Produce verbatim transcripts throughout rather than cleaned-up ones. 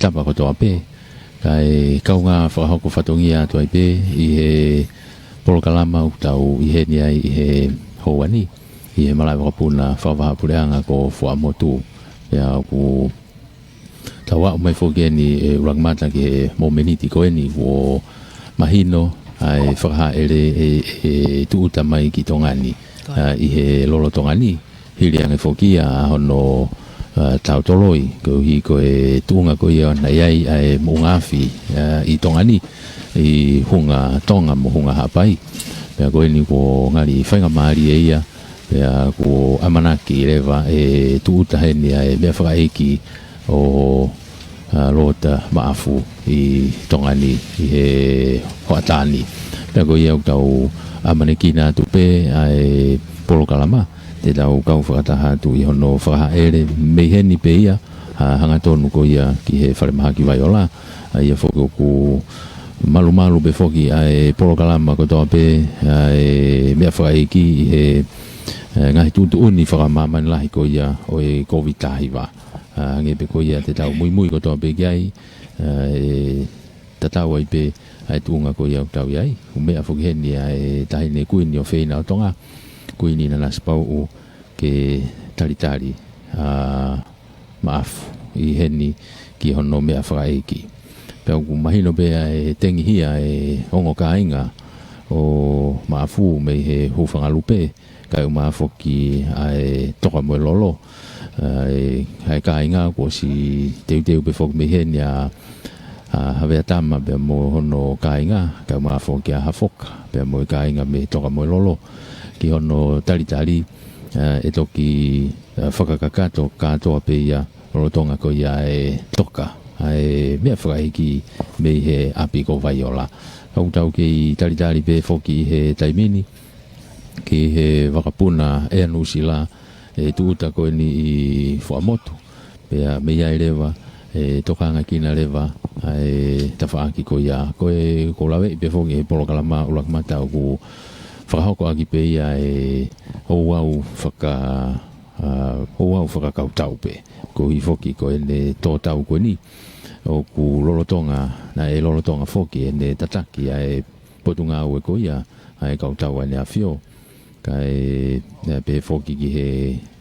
tapa kotoa pē. Kae kaungā fakahoko fatongia atu ai pē ʻi he polokalama ʻoku tau ʻi heni ai ʻi he houa ni, ʻi he malaʻe vakapuna fakavahaʻapuleʻanga ko Fuaʻamotu. Pea ʻoku tau aʻu mai foki eni ʻe ʻUluakimata ki he momeniti ko eni kuo mahino ʻa e fakahāʻele ʻe, ʻe tūʻuta mai ki Tonga ni, ʻa, ʻi he lolotonga ni. Hili ange foki ia ʻa hono, ʻa, tautoloi, koeʻuhi ko e tuʻunga ko ia naʻe ʻi ai ʻa e moʻunga afi, ʻa, ʻi Tonga ni, ʻi Hunga Tonga mo Hunga Haʻapai. Pea ko eni kuo ngali faingamālie ia, pea kuo ʻamanaki leva ʻe tūʻuta heni ʻa e meʻa fakaʻeiki ʻo, ʻa, Lota Maʻafu ʻi Tonga ni ʻi he hoʻatā ni. Pea ko ia ʻoku tau ʻamanekina atu pē ʻa e polokalama, te tau kau fakataha atu ʻi hono fakahāʻele mei heni pē ia, ʻa, hangatonu ko ia ki he Falemahaki Vaiola. ʻA ia foki ʻoku malumalu pē foki ʻa e polokalama kotoa pē ʻa e meʻa fakaʻeiki ʻi he, ʻe, ngaahi tuʻutuʻuni fakamāmani lahi ko ia ʻo e Kōviti taha hiva. ʻA, hangē pē ko ia te tau muimui kotoa pē ki ai, ʻa, ʻe tatau ai pē ʻa e tuʻunga ko ia ʻoku tau ʻi ai. ʻOku meʻa foki heni ʻa e Taʻahine Kuini ʻofeina ʻo Tonga, Kuini Nanasipauʻu, ke talitali ʻa Maʻafu ʻi heni ki hono meʻa fakaʻeiki. Pea ʻoku mahino pē ʻa e tengihia e ongo kāinga ʻo Maʻafu mei he hūfanga lupe, kae ʻumaʻā foki ʻa e toka mo e lolo. ʻA e, ʻa e kāinga kuo ʻosi teuteu pē foki mei heni ʻa, ʻa Havea Tama pea mo hono kāinga, kae ʻumaʻā foki ʻa Hafoka pea mo e kāinga mei he toka mo e lolo ki hono talitali, ʻa, ʻe toki, ʻa, fakakakato kātoa pē ia lolotonga ko ia e toka ʻa e meʻa fakaʻeiki mei he ʻapi ko Vaiola. Ka ʻoku tau kei talitali pē foki ʻi he taimi ni ki he vakapuna ʻEa Nuʻusila ʻe tūʻuta ko eni ʻi Fuaʻamotu. Pea mei ai leva ʻe tokangakina leva ʻa e tafaʻaki ko ia. Ko e, ʻoku ou laveʻi pē foki he polokalama ʻUluakimata ʻoku fakahoko ʻaki pē ia ʻa e ouau faka-, ʻa, ouau fakakautau pē. Koeʻuhi foki ko ʻene tō tau ko eni ʻoku lolotonga, naʻe lolotonga foki ʻene tataki ʻa e Potungāue ko ia ʻa e Kautau ʻAneʻafio. Kae, ʻe, pehē foki ki he,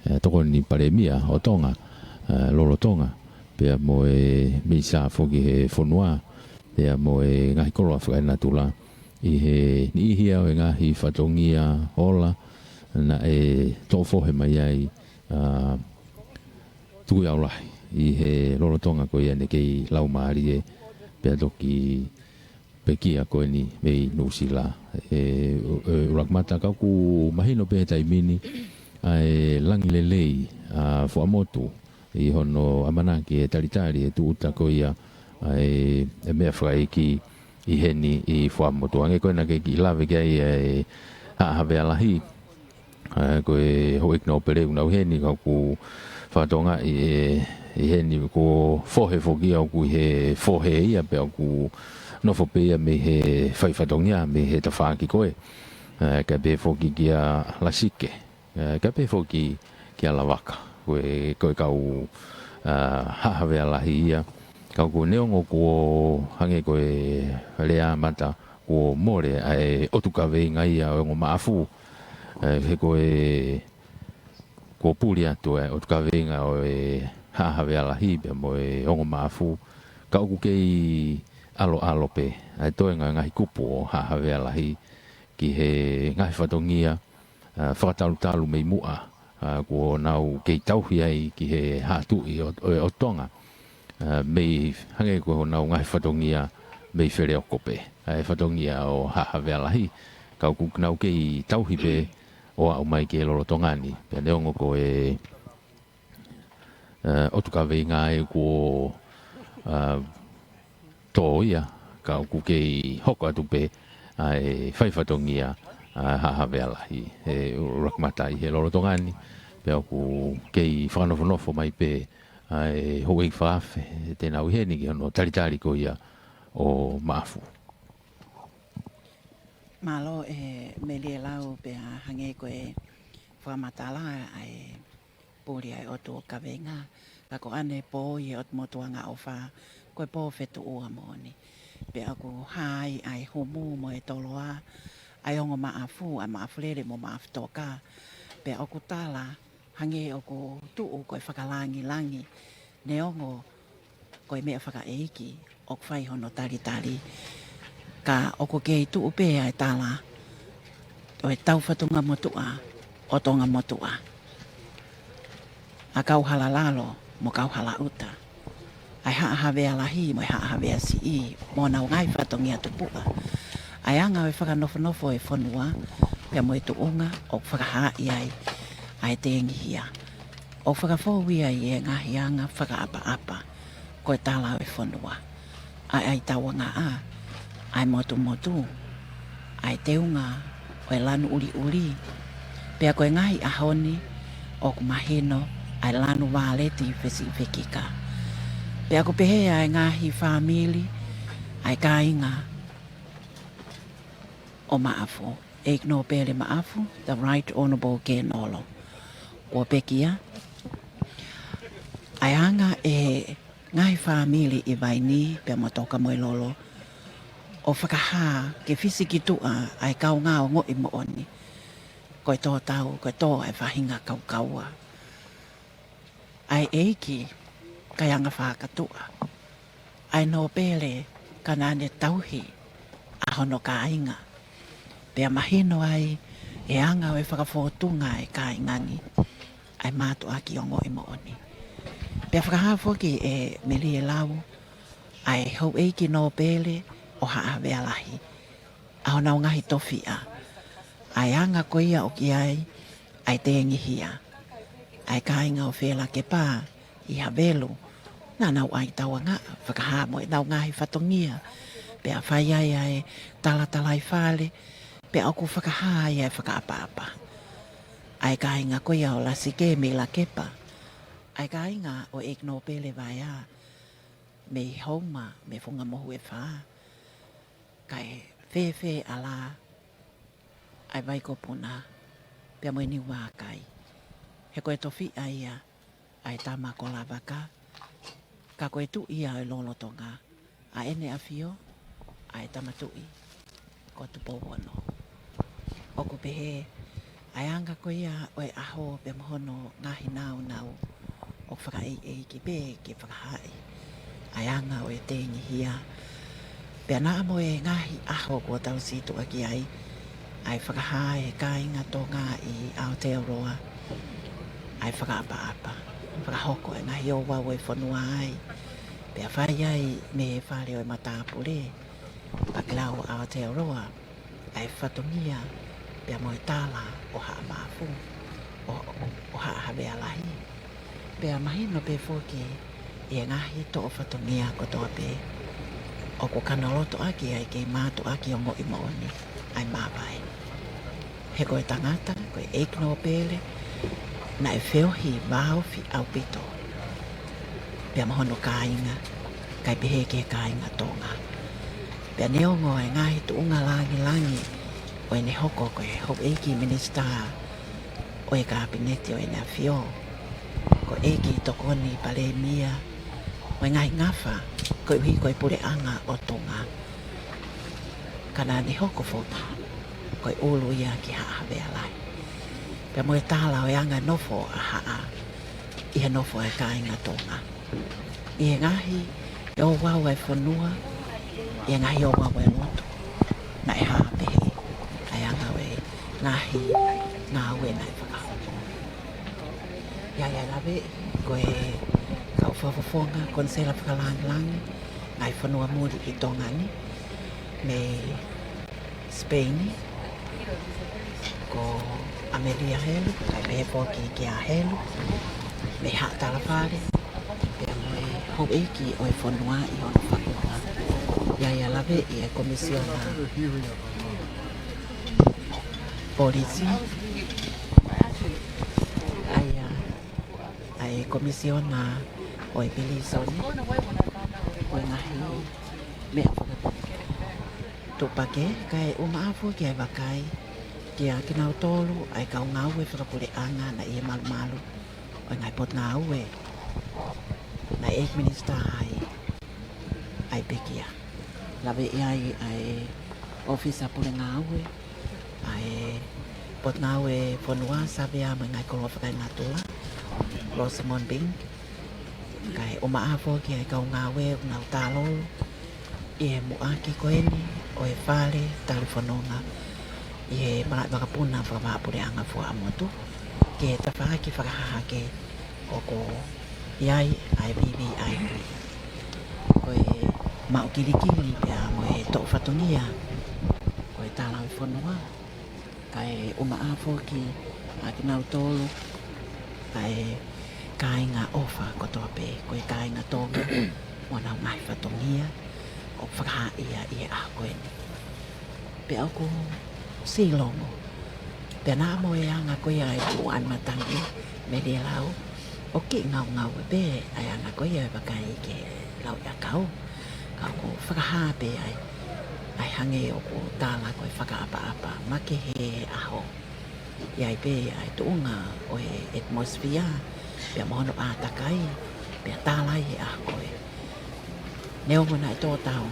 ʻe, Tokoni Palēmia ʻo Tonga, ʻe, lolotonga, pea mo e Minisitā foki he fonua, pea mo e ngaahi koloa fakaenatula, ʻi he niʻihi ia ʻo e ngaahi fatongia ola naʻe toʻo fohe mai ai, ʻa, Tukuʻiʻaulahi ʻi he lolotonga ko ia ʻene kei laumālie, pea toki pekia ko eni mei Nuʻusila. ʻE, ʻe, ʻUluakimata, ka ʻoku mahino pē he taimi ni ʻa e langi lelei ʻa Fuaʻamotu ʻi hono ʻamanaki ʻe talitali ʻe tūʻuta ko ia ʻa e, ʻa e meʻa fakaʻeiki ʻi heni ʻi Fuaʻamotu. Hangē ko ena ke kiʻi lave ki ai ʻa e Haʻa Havea Lahi, ʻa, ko e houʻeiki nōpele ʻoku nau ʻi heni, ka ʻoku fakatokangaʻi ʻe, ʻi heni kuo fohe foki ia ʻoku ʻi he fohe ia pea ʻoku nofo pē ia mei he fai fatongia, mei he tafaʻaki ko ē. ʻA, kae pehē foki kia Lasike, ʻa, kae pehē foki kia Lavaka. Ko e, ko e kau, ʻa, Haʻa Havea Lahi ia. Ka ʻoku neongo kuo hangē ko e lea Mata kuo mole ʻa e ʻotu kaveinga ia ʻo e ongo Maʻafu. ʻE, he ko e, kuo puli atu ʻa e ʻotu kaveinga ʻo e Haʻa Havea Lahi pea mo e ongo Maʻafu. Ka ʻoku kei ʻaloʻalo pē ʻa e toenga ngaahi kupu ʻo Haʻa Havea Lahi ki he ngaahi fatongia, ʻa, fakatalutalu mei muʻa, ʻa, kuo nau kei tauhi ai ki he haʻa tuʻi ʻo, ʻo, ʻo Tonga. ʻA, mei hangē ko honau ngaahi fatongia mei Feleoko pē, ʻa e fatongia ʻo Haʻa Havea Lahi. Ka ʻoku nau kei tauhi pē ʻo aʻu mai ki he lolotonga ni. Pea neongo ko e, ʻa, ʻotu kaveinga ē kuo, ʻa, tō ia, ka ʻoku kei hoko atu pē ʻa e fai fatongia ʻa Haʻa Havea Lahi, ʻe, ʻUluakimata, ʻi he lolotonga ni, pea ʻoku kei fakanofonofo mai pē ʻa e houʻeiki fakaafe te nau ʻi heni ki hono talitali ko ia ʻo Maʻafu. Mālō ʻe Melielau, pea hangē ko e fakamatala ʻa e puli ʻa e ʻotu kaveinga, ka ko ʻAnepō ʻi he ʻOtu Motu Angaʻofa, ko e pō fetuʻua moʻoni. Pea ʻoku hā ai ʻa e humu mo e toloa, ʻa e ongo Maʻafu, ʻa Maʻafu Lele mo Maʻafu Toka. Pea ʻoku tala, hangē ʻoku tuʻu ko e fakalangilangi, neongo ko e meʻa fakaʻeiki ʻoku fai hono talitali. Ka ʻoku kei tuʻu pē ʻa e tala ʻo e tau fatunga motuʻa ʻo Tonga motuʻa, ʻa Kauhalalalo mo Kauhalaʻuta, ʻa e Haʻa Havea Lahi mo e Haʻa Havea Siʻi, mo honau ngaahi fatongia tupuʻa, ʻa e anga ʻo e fakanofonofo ʻo e fonua, pea mo e tuʻunga ʻoku fakahaaʻi ai ʻa e tengihia. ʻOku fakafou ia ʻi he ngaahi anga fakaʻapaʻapa, ko e tala ʻo e fonua, ʻa e ʻaitauangaʻa, ʻa e motumotu, ʻa e teunga ʻo e lanu ʻuliʻuli, pea ko e ngaahi ʻaho ni ʻoku mahino ʻa e lanu vāleti fesiʻifekika. Pea ʻoku pehē ʻa e ngaahi fāmili, ʻa e kāinga ʻo Maʻafu, ʻEiki Nōpele Maʻafu, the Right Honourable Kenolo. Kuo pekia ʻa e anga ʻe he ngaahi fāmili ʻi Vainī pea mo Toka mo e Lolo ʻo fakahā ke fisikituʻa ʻa e kaungā ongoʻi moʻoni, ko e tō tau, ko e tō ʻa e faʻahinga kaukaua, ʻa e ʻeiki kae anga fakatuʻa, ʻa e nōpele ka naʻa ne tauhi ʻa hono kāinga. Pea mahino ai ʻa e anga ʻo e fakafōtunga ʻa e kāinga ni, ʻa e mātuʻaki ongoʻi moʻoni. Pea fakahā foki ʻe Melie Lau, ʻa e houʻeiki nōpele ʻo Haʻa Havea Lahi, ʻa honau ngaahi tofiʻa, ʻa e anga ko ia ʻoku ʻi ai ʻa e tengihia, ʻa e kāinga ʻo Fela Kepa ʻi Havelu, naʻa nau ʻaitauangaʻa, fakahā mo ʻenau ngaahi fatongia, pea fai ai ʻa e talatalaifale, pea ʻoku fakahā ai ʻa e fakaʻapaʻapa. ʻA e kāinga ko ia ʻo Lasike mei Lakepa, ʻa e kāinga ʻo ʻEiki Nōpele Vaea mei Houma, mei Funga Mohu ʻe Fā, kae fēfē ʻa La, ʻa e Vaikopuna, pea mo e Niuakai. He ko e tofiʻa ia ʻa e tama ko Lavaka, ka ko e tuʻi ia ʻo e Lolotonga, ʻa ʻEne ʻAfio, ʻa e Tama Tuʻi ko Tupou Ono. ʻOku pehē ʻa e anga ko ia ʻo e ʻaho pea mo hono ngaahi nāunau, ʻoku fakaʻeiʻeiki pē ke fakahaaʻi ʻa e anga ʻo e tengihia. Pea naʻa mo e ngaahi ʻaho kuo tau sītuʻa ki ai, ʻa e fakahā ʻe he kāinga Tonga ʻi Aotearoa ʻa e fakaʻapaʻapa, fakahoko e ngaahi ouau ʻo e fonua ai, pea fai ai mei he fale ʻo e matāpule, ʻa Kilau Aotearoa, ʻa e fatongia pea mo e tala ʻo Haʻa Maʻafu, ʻo, ʻo Haʻa Havea Lahi. Pea mahino pē foki ʻi he ngaahi toʻo fatongia kotoa pē, ʻoku kano loto ʻaki ʻa e kei mātuʻaki ongoʻi moʻoni ʻa e māvae. He ko e tangata, ko e ʻEiki Nōpele, naʻe feohi vāofi ʻaupito pea mo hono kāinga, kae pehē ki he kāinga Tonga. Pea neongo ʻa e ngaahi tuʻunga langilangi ʻo ʻene hoko ko e houʻeiki minisitā ʻo e Kapineti ʻo ʻEne ʻAfio, ko e ʻEiki Tokoni Palēmia, mo e ngaahi ngafa, koeʻuhi ko e puleʻanga ʻo Tonga, ka naʻa ne hoko foki ko e ʻulu ia ki Haʻa Havea Lahi. Pea mo e tala ʻo e anga e nofo ʻa Haʻa ʻi he nofo ʻa e kāinga Tonga, ʻi he ngaahi ouau ʻa e fonua, ʻi he ngaahi ouau ʻa e lotu, naʻe hā pehē ʻa e anga ʻo e ngaahi ngāue naʻe fakahoko. ʻI ai ʻa e laveʻi ko e kau fakafofonga konisela fakalangilangi ngaahi fonua muli ʻi Tonga ni, mei Sipeini, ko ʻAmelia Helu, kae pehē foki kia Helu, mei Haʻa Talafale, pea mo e houʻeiki ʻo e fonua ʻi hono faʻunga. ʻI ai ʻa e laveʻi ʻa e Komisiona Polisi, ʻa ia ʻa e Komisiona ʻo e Pilīsone, mo e ngaahi meʻa fakatuʻupakē, kae ʻumaʻā foki ʻa e vakai kia kinautolu ʻa e kau ngāue fakapuleʻanga naʻe ʻi he malumalu ʻo e ngaahi potungāue naʻe ʻEiki Minisitā ai, ʻa e pekia. Lave ʻi ai ʻa e ʻōfisa pule ngāue ʻa e Potungāue Fonua, Savea mo e Ngaahi Koloa Fakaenatula, Rosamond Bing. Kae ʻumaʻā foki ʻa e kau ngāue ʻoku nau tālolo ʻi he muʻaki ko eni ʻo e fale tali fononga ʻi he malaʻe vakapuna fakavahaʻapuleʻanga Fuaʻamotu, ki he tafaʻaki fakahahake ʻoku ʻi ai ʻa e VVIP. Ko e maʻu kilikili pea mo e toʻu fatongia ko e Talauifonua, kae ʻumaʻā foki ʻa kinautolu ʻa e kāinga ʻofa kotoa pē, ko e kāinga Tonga mo honau ngaahi fatongia ʻoku fakahā ia ʻi he ʻaho ko eni. Pea ʻoku ou sio longo, pea naʻa mo e anga ko ia ʻa e tuʻu ʻa e matangi mei he lau, ʻoku kiʻi ngaungaue pē ʻa e anga ko ia ʻo e vakai ki he lauʻi ʻakau. Ka ʻoku fakahā pē ʻa e, ʻa e hangē ʻoku tala ko e fakaʻapaʻapa makehe he ʻaho. ʻI ai pē ʻa e tuʻunga ʻo e atmosphere, pea mo hono ʻātakai, pea tala ai he ʻaho ko ē. Neongo naʻe tō tau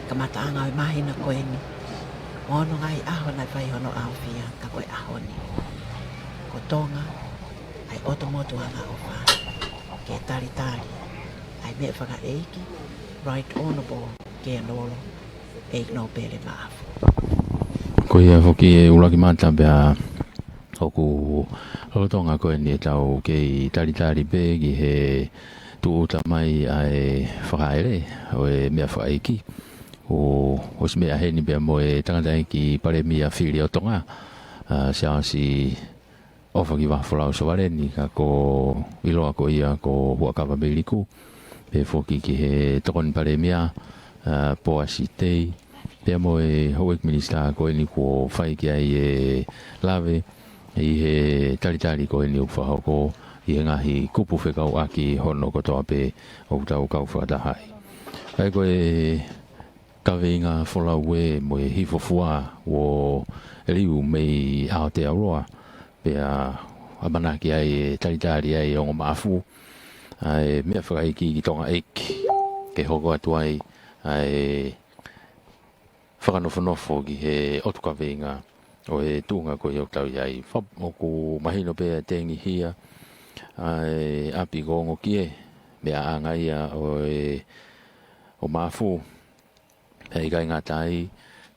kamataʻanga ʻo e māhina ko eni, mo hono ngaahi ʻaho naʻe fai hono ʻaofia, ka ko e ʻaho ni, ko Tonga ʻa e ʻotu motu angaʻofa ke talitali ʻa e meʻa fakaʻeiki, Right Honourable Keanolo ʻEiki Nōpele Maʻafu. Ko ia foki ʻe ʻUluakimata, pea ʻoku lolotonga ko eni ʻetau kei talitali pē ki he tūʻuta mai ʻa e fakaʻele ʻo e meʻa fakaʻeiki. ʻO, ʻosi meʻa heni pea mo e tangataʻeiki Palēmia fili ʻo Tonga, ʻa, Siaosi ʻOfakivaha Folau Sovaleni, ka ko e ʻiloa ko ia ko Huʻakavameiliku, pehē foki ki he Tokoni Palēmia, ʻa, Poasi Tei, pea mo e houʻeiki minisitā ko eni kuo fai ki ai e lave ʻi he talitali ko eni ʻoku fakahoko ʻi he ngaahi kupu fekauʻaki hono kotoa pē ʻoku tau kau fakataha ai. ʻA ia ko e kaveinga folau ē mo e hifo fua ʻo Liu mei ʻAotearoa, pea ʻamanaki ai e talitali ai ʻa e ongo Maʻafu ʻa e meʻa fakaʻeiki ki Tonga ʻEiki, ke hoko atu ai ʻa e fakanofonofo ki he ʻotu kaveinga ʻo e tuʻunga ko ia ʻoku tau ʻi ai. Fa-, ʻoku mahino pē ʻa e tengihia ʻa e ʻapi ko Ongokie, meʻaʻanga ia ʻo e, ʻo Maʻafu, pea ʻikai ngata ai,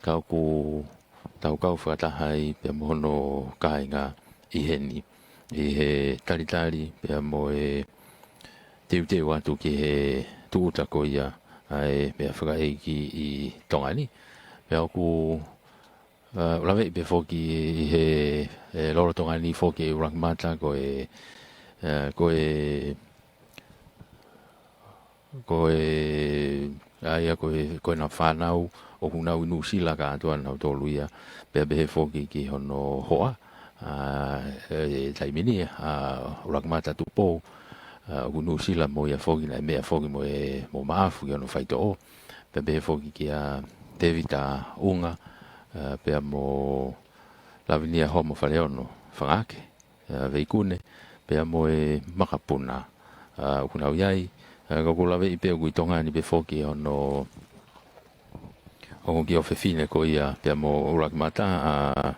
ka ʻoku tau kau fakataha ai pea mo hono kāinga ʻi heni, ʻi he talitali pea mo e teuteu atu ki he tūʻuta ko ia ʻa e meʻa fakaʻeiki ʻi Tonga ni. Pea ʻoku, ʻa, laveʻi pē foki ʻi he, ʻe, lolotonga ni foki ʻe ʻUluakimata ko e, ʻa, ko e ko e, ʻa ia ko e, ko ʻenau fānau ʻoku nau ʻi Nuʻusila kātoa nautolu ia, pea pehē foki ki hono hoa, ʻa, ʻe, taimi ni, ʻa, ʻUluakimata Tupou, ʻa, ʻoku Nuʻusila mo ia foki, naʻe meʻa foki mo e, mo Maʻafu ki hono faitoʻo, pea pehē foki kia Tevita ʻUnga, ʻa, pea mo Lavinia Homo Faleono Fangake, ʻa, Veikune, pea mo e makapuna, ʻa, ʻoku nau ʻi ai, ʻa, ka ʻoku laveʻi pē ʻoku ʻi Tonga ni pē foki hono ongo kiʻi ʻofefine ko ia, pea mo ʻUluakimata, ʻa,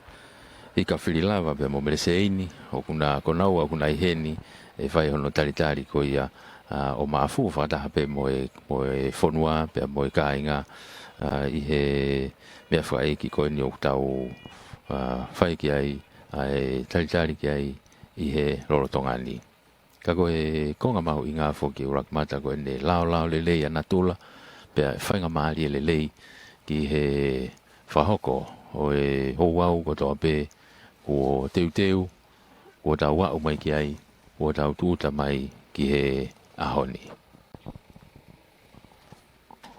Ika Fililava, pea mo Meleseini, ʻoku na, ko naua ʻoku na ʻi heni, ʻe fai hono talitali ko ia, ʻa, ʻo Maʻafu fakataha pē mo e, mo e fonua, pea mo e kāinga, ʻa, ʻi he meʻa fakaʻeiki ko eni ʻoku tau, ʻa, fai ki ai, ʻa e talitali ki ai ʻi he lolotonga ni. Ka ko e konga mahuʻinga foki ʻUluakimata ko ʻene laolao lelei ʻa natula, pea faingamālie lelei ki he fakahoko ʻo e ouau kotoa pē kuo teuteu, kuo tau aʻu mai ki ai, kuo tau tūʻuta mai ki he ʻaho ni.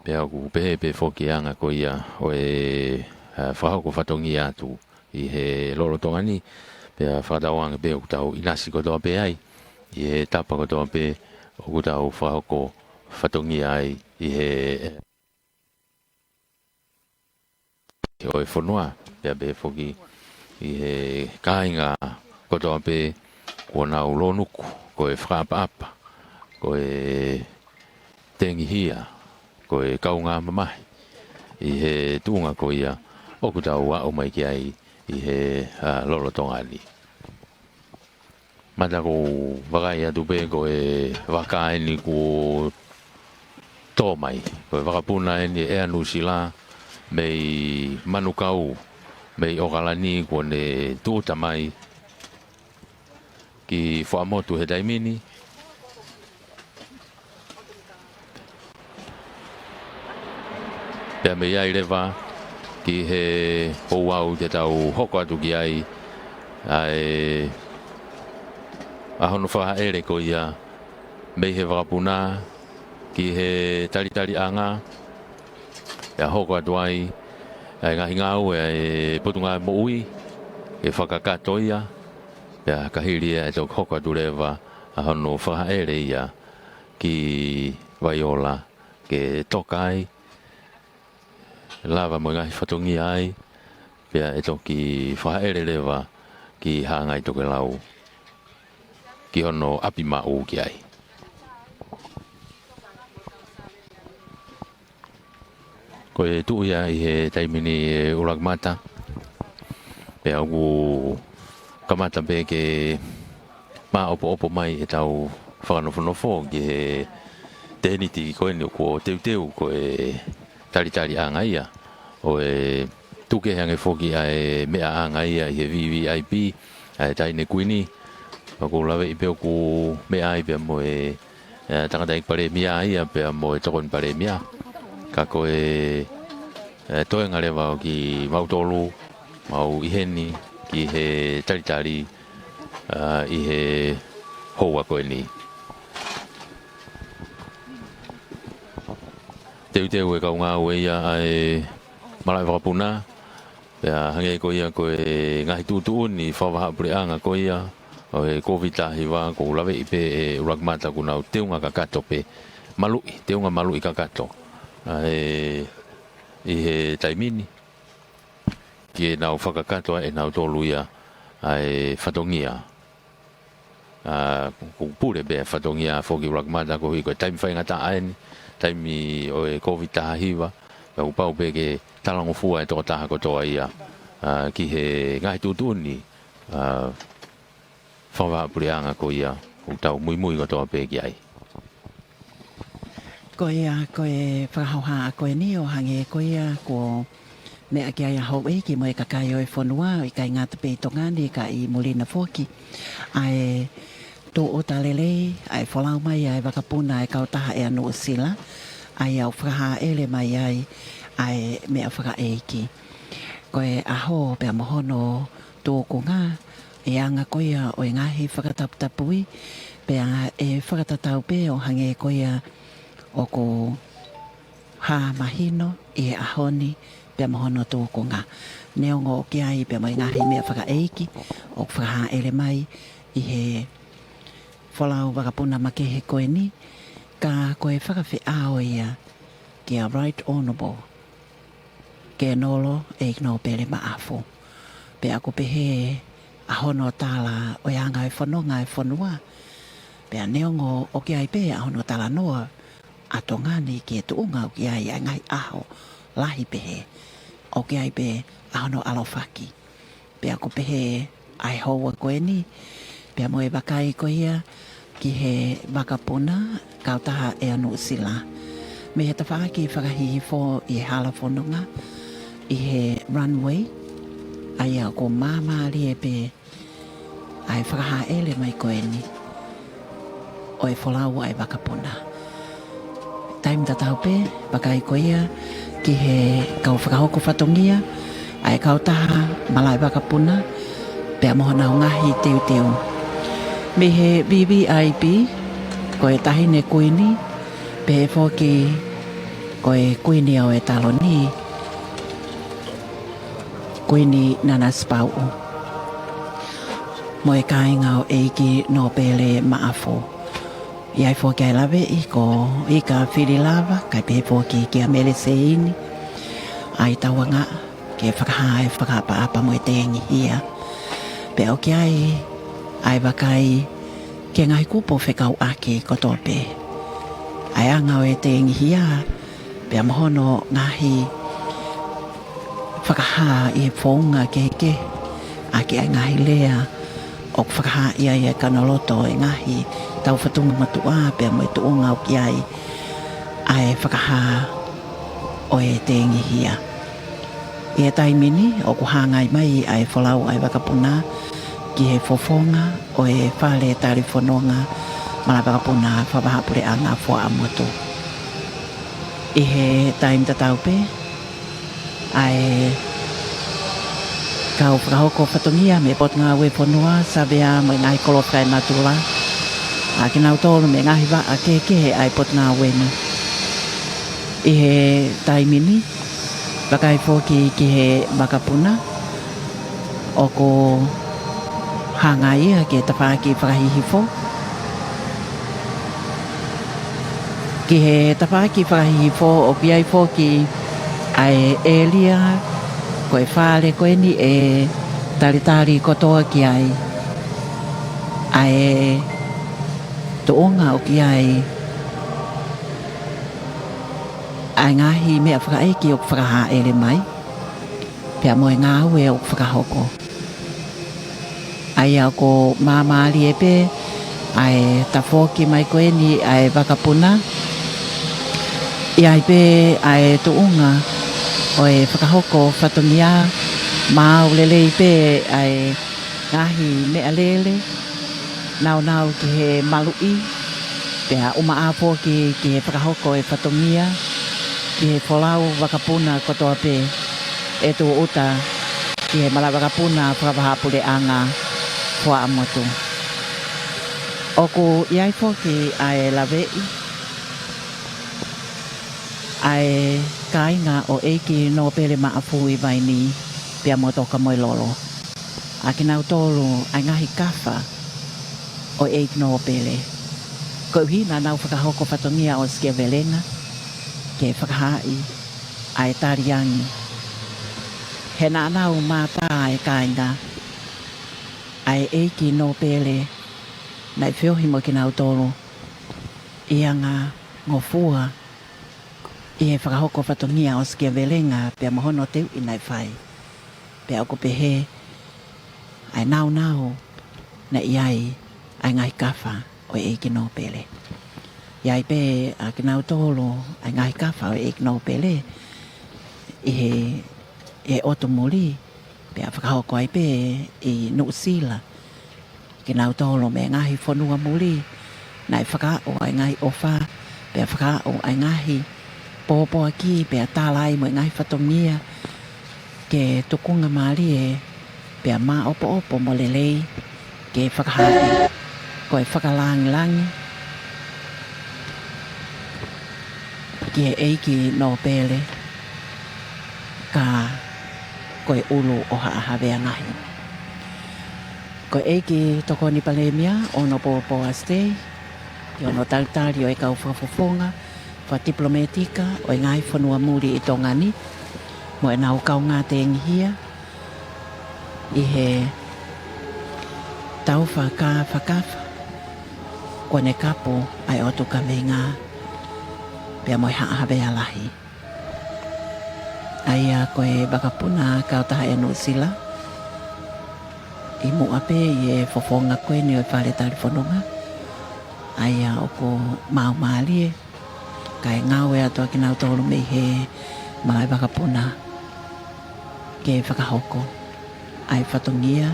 Pea ʻoku pehē pē foki anga ko ia ʻo e, ʻa, fakahoko fatongia atu ʻi he lolotonga ni, pea fakatauange pē ʻoku tau ʻinasi kotoa pē ai, ʻi he tapa kotoa pē ʻoku tau fakahoko fatongia ai ʻi he, ʻo e fonua, pea pehē foki ʻi he kāinga kotoa pē kuo nau lōnuku, ko e fakaʻapaʻapa, ko e tengihia, ko e kaungā mamahi ʻi he tuʻunga ko ia ʻoku tau aʻu mai ki ai ʻi he, ā, lolotonga ni. Mata kou vakai atu pē ko e vaka eni kuo tō mai. Ko e vakapuna eni ʻa Nuʻusila mei Manukau, mei ʻOkalani kuo ne tūʻuta mai ki Fuaʻamotu he taimi ni. Pea mei ai leva ki he ouau te tau hoko atu ki ai, ʻa e, ʻa hono fakahaʻele ko ia mei he vakapuna ki he talitaliʻanga, pea hoko atu ai ʻa e ngaahi ngāue ʻa e Potungāue Moʻui ke fakakakato ia, pea ka hili ia ʻe toki hoko atu leva ʻa hono fakahaʻele ia ki Vaiola ke toka ai, lava mo e ngaahi fatongia ai, pea ʻe toki fakahaʻele leva ki Hāngai Tokelau ki hono ʻapi maʻu ki ai. Ko e tuʻu ia ʻi he taimi ni ʻe ʻUluakimata, pea ʻoku kamata pē ke māʻopoʻopo mai ʻetau fakanofonofo ki he tēniti ko eni kuo teuteu ko e talitaliʻanga ia ʻo e tukukehe ange foki ʻa e meʻaʻanga ia ʻi he V V I P, ʻa e Taʻahine Kuini. ʻOku ou laveʻi pē ʻoku meʻa ai pea mo e, ē, tangataʻeiki palēmia ia pea mo e tokoni palēmia. Ka ko e, ē, toenga leva ʻo kimautolu, mau ʻi heni ki he talitali, ā, ʻi he houa ko eni. Teuteu ʻe he kau ngāue ia ʻa e malaʻe vakapuna, pea hangē ko ia ko e ngaahi tuʻutuʻuni fakavahaʻapuleʻanga ko ia ʻo e Kōviti taha hiva, ʻoku ou laveʻi pē ʻe ʻUluakimata ʻoku nau teunga kakato pē, maluʻi, teunga maluʻi kakato ʻa e, ʻi he taimi ni, ke nau fakakakato ʻe nautolu ia ʻa e fatongia. Ā, ʻoku pule pē fatongia foki ʻUluakimata koeʻuhi ko e taimi faingataʻa eni, taimi ʻo e Kōviti taha hiva, pea ʻoku pau pē ke talangofua e tokotaha kotoa ia, ā, ki he ngaahi tuʻutuʻuni, ā, fakavahaʻapuleʻanga ko ia ʻoku tau muimui kotoa pē ki ai. Ko ia, ko e fakahohaʻa ko eni ʻo hangē ko ia kuo meʻa ki ai ʻa houʻeiki mo e kakai ʻo e fonua, ʻikai ngata pē ʻi Tonga ni ka ʻi muli na foki. ʻA e tūʻuta lelei, ʻa e folau mai ʻa e vakapuna ʻa e kautaha ʻa Nuʻusila, ʻa ia ʻoku fakahaʻele mai ai ʻa e meʻa fakaʻeiki. Ko e ʻaho pea mo hono tūkunga, ʻi he anga ko ia ʻo e ngaahi fakataputapui, pea ʻe fakatatau pē ʻo hangē ko ia ʻoku hā mahino ʻi he ʻaho ni pea mo hono tūkunga. Neongo ʻoku ʻi ai pea mo e ngaahi meʻa fakaʻeiki ʻoku fakahaʻele mai ʻi he folau vakapuna makehe ko eni, ka ko e fakafeʻao ia kia Right Honourable Kenolo ʻEiki Nōpele Maʻafu. Pea ʻoku pehē ʻa hono tala ʻo e anga e fononga e fonua. Pea neongo ʻoku ʻi ai pē ʻa hono talanoa ʻa Tonga ni ki he tuʻunga ʻoku ʻi ai ʻa e ngaahi ʻaho lahi pehē, ʻoku ʻi ai pē ʻa hono ʻalofaki. Pea ʻoku pehē ʻa e houa ko eni, pea mo e vakai ko ia ki he vakapuna kautaha ʻa Nuʻusila. Mei he tafaʻaki fakahihifo ʻi he hala fononga, ʻi he runway, ʻa ia ʻoku māmālie pē ʻa e fakahaʻele mai ko eni ʻo e folau ʻa e vakapuna. Taimi tatau pē, vakai ko ia ki he kau fakahoko fatongia ʻa e kautaha malaʻe vakapuna, pea mo honau ngaahi teuteu. Mei he V V I P, ko e Taʻahine Kuini, pehē foki ko e Kuini ʻo e taloni, Kuini Nanasipauʻu, mo e kāinga ʻo ʻEiki Nōpele Maʻafu. ʻI ai foki ʻa e laveʻi ko Ika Fililava, kae pehē foki kia Mele Seini, ʻa e tauangaʻa ke fakahā e fakaʻapaʻapa mo e tengihia. Pea ʻoku ʻi ai ʻa e vakai ki he ngaahi kupu fekauʻaki kotoa pē. ʻA e anga ʻo e tengihia, pea mo hono ngaahi fakahā ʻi he founga kehekehe, ʻaki ʻa e ngaahi lea ʻoku fakahā ʻi ai ʻa e kanoloto ʻo e ngaahi taufatunga motuʻa pea mo e tuʻunga ʻoku ʻi ai ʻa e fakahā ʻo e tengihia. ʻI he taimi ni ʻoku hangai mai ʻa e folau ʻa e vakapuna ki he fofonga ʻo e fale talifononga malaʻe vakapuna fakavahaʻapuleʻanga Fuaʻamotu. ʻI he taimi tatau pē, ʻa e kau fakahoko fatongia mei he Potungāue Fonua, Savea mo e ngaahi kolo fakaenatula, ʻa kinautolu mei he ngaahi vaʻa kehekehe ʻa e Potungāue ni. ʻI he taimi ni, vakai foki ki he vakapuna, ʻoku hangai ia ki he tafaʻaki fakahihifo. Ki he tafaʻaki fakahihifo ʻoku ʻi ai foki ʻa e ʻēlia ko e fale ko eni ʻe talitali kotoa ki ai ʻa e tuʻunga ʻoku ʻi ai ʻa e ngaahi meʻa fakaʻeiki ʻoku fakahāʻele mai, pea mo e ngāue ʻoku fakahoko. ʻA ia ʻoku māmālie pē ʻa e tafoki mai ko eni ʻa e vakapuna. ʻI ai pē ʻa e tuʻunga ʻo e fakahoko fatongia, maau lelei pē ʻa e ngaahi meʻalele, naunau ki he maluʻi, pea ʻumaʻā foki ki he fakahoko e fatongia, ki he folau vakapuna kotoa pē ʻe tūʻuta ki he malaʻe vakapuna fakavahaʻapuleʻanga Fuaʻamotu. ʻOku ʻi ai foki ʻa e laveʻi ʻa e kāinga ʻo ʻEiki Nōpele Maʻafuivaini pea mo Tokamoelolo, ʻa kinautolu ʻa e ngaahi kafa ʻo ʻEiki Nōpele, koeʻuhi naʻa nau fakahoko fatongia ʻo Sikiavelenga ke fakahaaʻi ʻa e taliangi. He naʻa nau mātā ʻa e kāinga ʻa e ʻEiki Nōpele naʻe feohi mo kinautolu ʻi he anga ngofua ʻi he fakahoko fatongia ʻo Sikiavelenga pea mo hono teuʻi naʻe fai. Pea ʻoku pehē ʻa e naunau naʻe ʻi ai ʻa e ngaahi kafa ʻo ʻEiki Nōpele. ʻI ai pē ʻa kinautolu ʻa e ngaahi kafa ʻo ʻEiki Nōpele ʻi he, he ʻotu muli, pea fakahoko ai pē ʻi Nuʻusila. Kinautolu mei he ngaahi fonua muli, naʻe fakaaʻu ʻa e ngaahi ʻofa, pea fakaaʻu ʻa e ngaahi pōpoaki, pea tala ai mo e ngaahi fatongia ke tukunga mālie, pea māʻopoʻopo mo lelei, ke fakahaaʻi ko e fakalāngilangi ki he ʻEiki Nōpele, ka ko e ʻulu ʻo Haʻa Havea Lahi. Ko e ʻEiki Tokoni Palēmia, ʻo hono pōpō ʻa Sitei, ʻi hono talitali ʻo e kau fakafofonga fakatipilometika ʻo e ngaahi fonua muli ʻi Tonga ni, mo ʻenau kaungā tengihia, ʻi he tau fakafakafa kuo ne kapu ʻa e ʻotu kaveinga pea mo e Haʻa Havea Lahi. ʻA ia ko e vakapuna kautaha ʻa Nuʻusila, ʻi muʻa pē ʻi he fofonga ko eni ʻo e fale talifononga, ʻa ia ʻoku maumālie, kae ngāue atu ʻa kinautolu mei he malaʻe vakapuna ke fakahoko ʻa e fatongia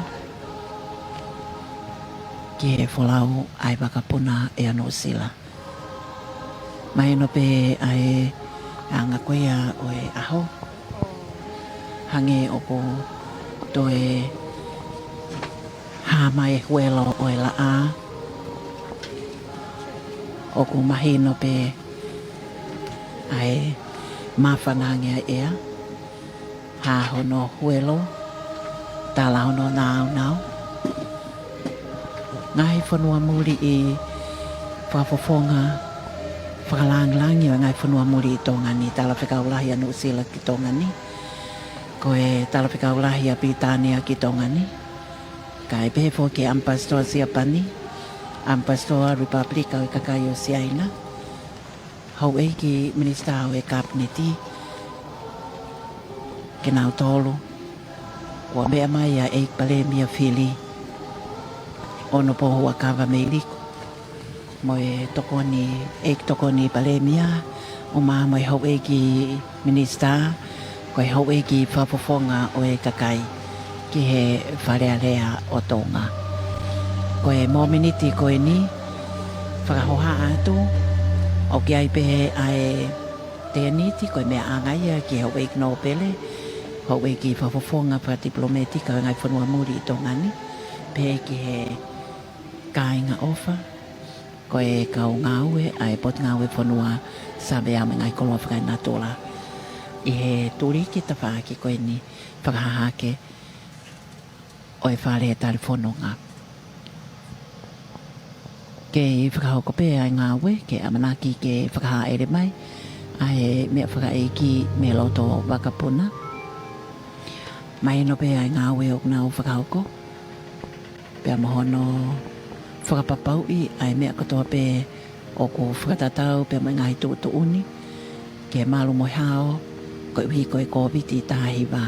ki he folau ʻa e vakapuna ʻa Nuʻusila. Mahino pē ʻa e anga ko ia ʻo e ʻaho, hangē ʻoku toe hā mai e huelo ʻo e laʻā, ʻoku mahino pē ʻa e māfana ange ʻa e ʻea, hā hono huelo, tala hono nāunau. Ngaahi fonua muli ʻi fakafofonga fakalāngilangi ʻo e ngaahi fonua muli ʻi Tonga ni, Talafekau Lahi ʻa Nuʻusila ki Tonga ni, ko e Talafekau Lahi ʻa Pilitānia ki Tonga ni, kae pehē foki ʻAmipasitoa Siapani, ʻAmipasitoa Lipapulika ʻo e Kakai ʻo Siaina, Houʻeiki Minisitā ʻo e Kapineti, kinautolu, kuo meʻa mai ʻa e ʻEiki Palēmia Fili, ʻOnopo Huʻakavameiliku, mo e tokoni, ʻEiki Tokoni Palēmia, ʻumaʻā mo e houʻeiki Minisitā, ko e houʻeiki fakafofonga ʻo e kakai ki he Fale Alea ʻo Tonga. Ko e mōmeniti ko eni, fakahohaʻa atu, ʻoku ʻi ai pē ʻa e tēniti, ko e meʻaʻanga ia ki he houʻeiki nōpele, houʻeiki fakafofonga fakatipilōmētika ʻo e ngaahi fonua muli ʻi Tonga ni, pehē ki he kāinga ʻofa, ko e kau ngāue ʻa e Potungāue Fonua, Savea mo e Ngaahi Koloa Fakaenatula, ʻi he tuliki tafaʻaki ko eni fakahahake ʻo e fale talifononga. Kei fakahoko pē ʻa e ngāue, ke ʻamanaki ke fakahāʻele mai ʻa e meʻa fakaʻeiki mei loto vakapuna. Mahino pē ʻa e ngāue ʻoku nau fakahoko, pea mo hono fakapapauʻi ʻa e meʻa kotoa pē ʻoku fakatatau pea mo e ngaahi tuʻutuʻuni ki he malu mo e hao, koeʻuhi ko e Kōviti taha hiva.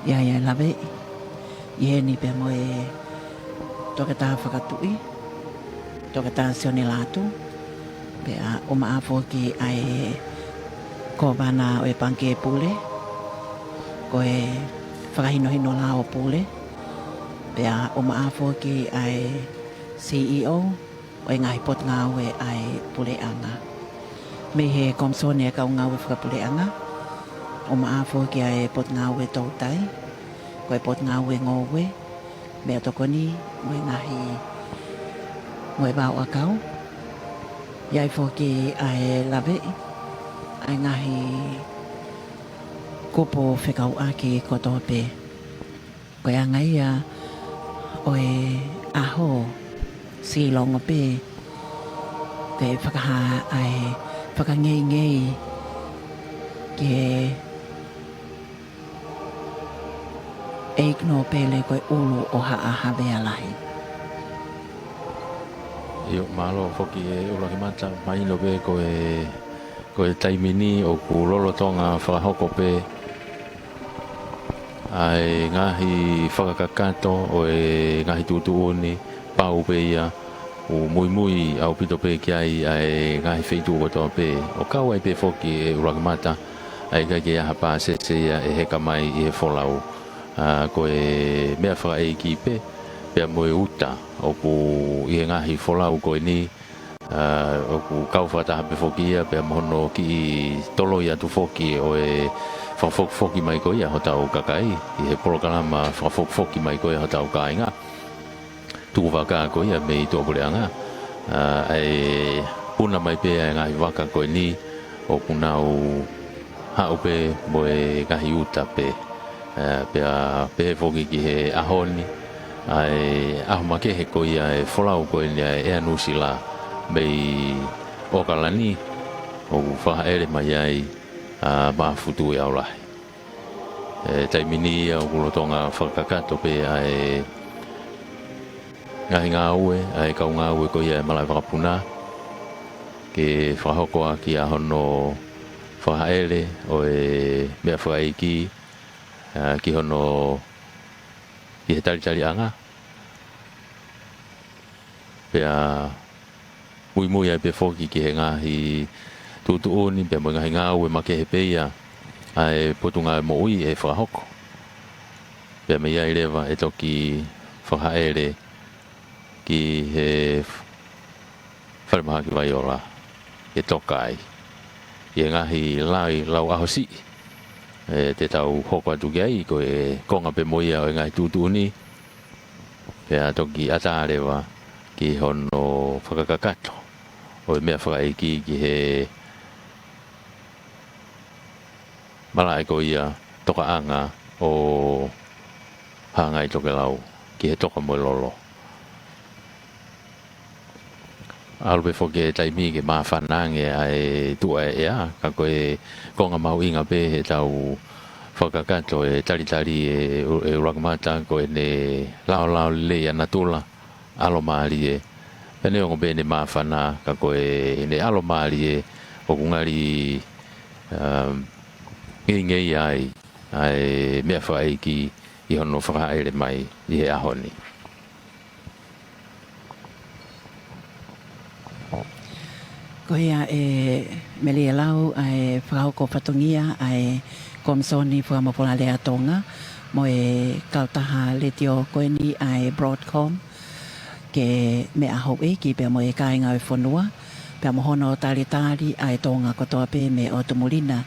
ʻI ai ʻa e laveʻi ʻi heni pea mo e Toketā Fakatuʻi, Toketā Sione Lātū, pea ʻumaʻā foki ʻa e Kōvana ʻo e Pangikē Pule, ko e Fakahinohino Lao Pule, pea ʻumaʻā foki ʻa e CEO ʻo e ngaahi potungāue ʻa e puleʻanga. Mei he Komisoni ʻa e Kau Ngāue Fakapuleʻanga, ʻumaʻā foki ʻa e Potungāue Toutai, ko e Potungāue Ngoue, Meʻatokoni mo e ngaahi, mo e Vaoʻakau. ʻI ai foki ʻa e laveʻi ʻa e ngaahi kupu fekauʻaki kotoa pē. Ko e anga ia ʻo e ʻaho, siʻi longo pē, ke fakahā ʻa e fakangeingei ki he ʻEiki Nōpele ko e ʻulu ʻo Haʻa Havea Lahi. ʻIo, mālō foki ʻe ʻUluakimata, mahino pē ko e, ko e taimi ni ʻoku lolotonga fakahoko pē ʻa e ngaahi fakakakato ʻo e ngaahi tuʻutuʻuni, pau pē ia, ʻoku muimui ʻaupito pē ki ai ʻa e ngaahi feituʻu kotoa pē. ʻO kau ai pē foki ʻe ʻUluakimata ʻa e ʻikai ke ʻi ai ha pāsese ia ʻe heka mai ʻi he folau. ʻA, ko e meʻa fakaʻeiki pē, pea mo e uta, ʻoku ʻi he ngaahi folau ko eni, ʻa, ʻoku kau fakataha pē foki ia, pea mo hono kiʻi toloi atu foki ʻo e fakafokifoki mai ko ia hotau kakai, ʻi he polokalama fakafokifoki mai ko ia hotau kāinga. Tukuvaka ko ia mei tuʻapuleʻanga. ʻA, ʻa e puna mai pē ʻa e ngaahi vaka ko eni, ʻoku nau haʻu pē mo e ngaahi uta pē. ʻA, pea pehē foki ki he ʻaho ni, ʻa e ʻaho makehe ko ia e folau ko eni ʻa e ʻEa Nuʻusila mei ʻOkalani, ʻoku fakaʻele mai ai ʻa Maʻafu Tuʻiʻaulahi. ʻE taimi ni ia ʻoku lolotonga fakakakato pē ʻa e ngaahi ngāue ʻa e kau ngāue ko ia ʻa e malaʻe vakapuna, ke fakahoko ʻaki ʻa hono fakaʻele ʻo e meʻa fakaʻeiki, ʻa, ki hono, ki he talitaliʻanga. Pea muimui ai pē foki ki he ngaahi tuʻutuʻuni, pea mo e ngaahi ngāue makehe pē ia ʻa e Potungāue Moʻui ʻe fakahoko. Pea mei ai leva ʻe toki fakaʻele ki he Falemahaki Vaiola, ke toka ai ʻi he ngaahi lau, lau ʻaho siʻi ʻe te tau hoko atu ki ai, ko e konga pē mo ia ʻo e ngaahi tuʻutuʻuni, pea toki ʻatā leva ki hono fakakakato ʻo e meʻa fakaʻeiki ki he malaʻe ko ia tokaʻanga ʻo Hangai Tokelau, ki he Toka mo e Lolo. ʻAlu pē foki e taimi ke māfana ange ʻa e tuʻa ʻo e ʻea, ka ko e konga mahuʻinga pē heʻetau fakakakato e talitali ʻe, ʻe ʻUluakimata ko ʻene laolao lelei ʻa natula, ʻalomālie, Pea neongo pē ʻene māfana, ka ko ʻene ʻalomālie ʻoku ngali, um, ngeingei ai ʻa e meʻafakaʻeiki ʻi hono fakahāʻele mai ʻi he ʻaho ni. Ko ia ʻe Melie Lau ʻa e fakahoko fatongia ʻa e Komisoni Fakamafolalea ʻa Tonga mo e kautaha letiō ko eni ʻa e Broadcom, ke meʻa houʻeiki pea mo e kāinga ʻo e fonua, pea mo hono talitali ʻa e Tonga kotoa pē mei ʻotu muli na,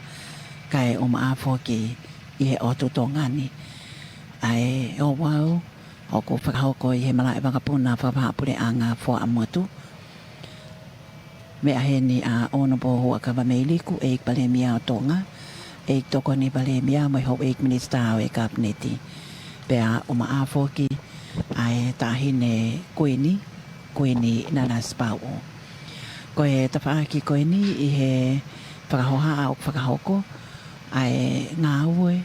kae ʻumaʻā foki ʻi he ʻotu Tonga ni. ʻA e ouau ʻoku fakahoko ʻi he malaʻe vakapuna Fakapuleʻanga Fuaʻamotu. Meʻa heni ʻa Honourable Huʻakavameiliku, ʻEiki Palēmia ʻo Tonga, ʻEiki Tokoni Palēmia mo e Houʻeiki Minisitā ʻo e Kapineti. Pea ʻumaʻā foki ʻa e Taʻahine Kuini, Kuini Nanasipauʻu. Ko e tafaʻaki ko eni ʻi he fakahohaʻa ʻoku fakahoko ʻa e ngāue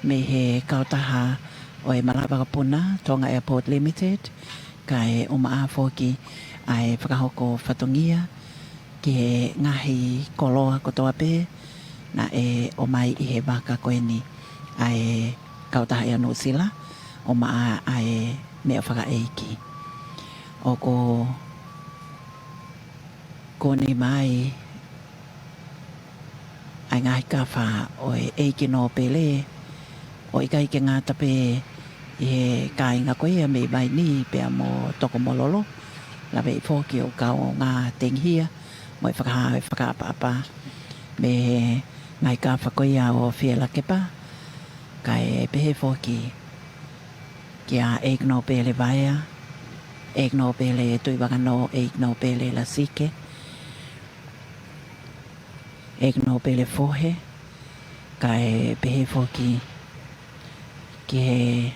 mei he kautaha ʻo e malaʻe vakapuna Tonga Airport Limited, kae ʻumaʻā foki ʻa e fakahoko fatongia ki he ngaahi koloa kotoa pē naʻe ʻomai ʻi he vaka ko eni ʻa e kautaha ʻa Nuʻusila, ʻumaʻā ʻa e meʻafakaʻeiki. ʻOku kuni mai ʻa e ngaahi kafa ʻo e ʻEiki Nōpele, ʻo ʻikai ke ngata pē ʻi he kāinga ko ia mei Vainī pea mo Tokomololo, lave foki ʻo kaungā tengihia mo e fakahā ʻo e fakaʻapaʻapa mei he ngaahi kafa ko ia ʻo Fielakepa, kae pehē foki kia ʻEiki Nōpele Vaea, ʻEiki Nōpele Tuʻivakanō, ʻEiki Nōpele Lasike, ʻEiki Nōpele Fohe, kae pehē foki ki he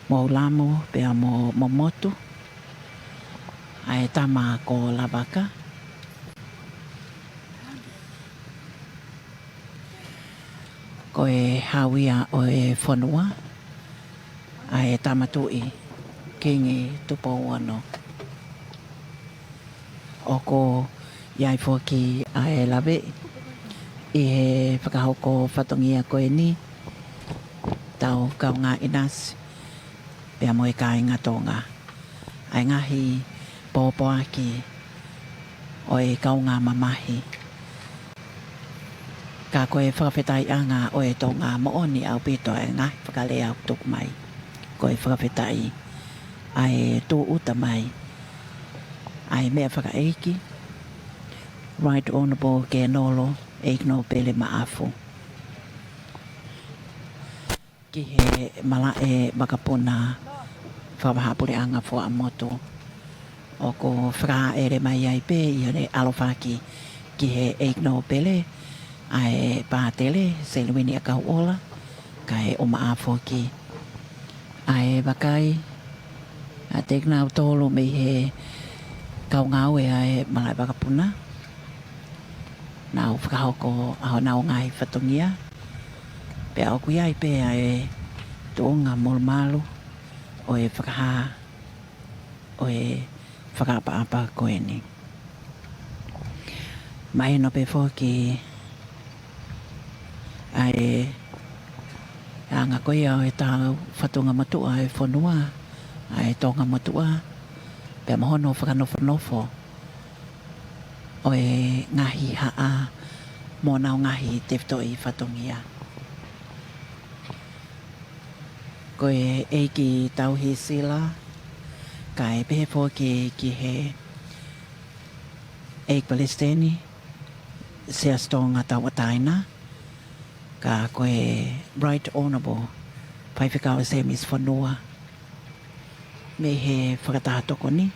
Moulamu pea mo Momotu, ʻa e tama ko Lavaka. Ko e hau ia ʻo e fonua, ʻa e Tama Tuʻi Kingi Tupou Ono. ʻOku ʻi ai foki ʻa e lave ʻi he fakahoko fatongia ko eni, tau kaungā ʻinasi pea mo e kāinga Tonga, ʻa e ngaahi pōpoaki ʻo e kaungā mamahi. Ka ko e fakafetaʻiʻanga ʻo e Tonga, moʻoni ʻaupito ʻa e ngaahi fakalea ʻoku tuku mai. Ko e fakafetaʻi ʻa e tūʻuta mai ʻa e meʻafakaʻeiki, Right Honourable Kenolo ʻEiki Nōpele Maʻafu, ki he malaʻe vakapuna Fakavahaʻapuleʻanga Fuaʻamotu. ʻOku fakahāʻele mai ai pē ʻi heʻene ʻalofaki ki he ʻEiki Nōpele ʻa e Pātele Seliuini ʻAkauʻola, kae ʻumaʻā foki ʻa e vakai ʻa kinautolu mei he kau ngāue ʻa e malaʻe vakapuna, nau fakahoko ʻa honau ngaahi fatongia, pea ʻoku ʻi ai pē ʻa e tuʻunga molumalu ʻo e fakahā ʻo e fakaʻapaʻapa ko eni. Mahino pē foki ʻa e anga ko ia ʻo e tau fatunga motuʻa ʻo e fonua, ʻa e Tonga motuʻa, pea mo hono fakanofonofo ʻo e ngaahi haʻa mo honau ngaahi tefitoʻi fatongia. Ko e ʻEiki Tauhi Sila, kae pehē foki ki he ʻEiki Palesiteni Siaosi Tonga Tauʻatāina, ka ko e Right Honourable Faifekau Semisi Fonua mei he Fakataha Tokoni.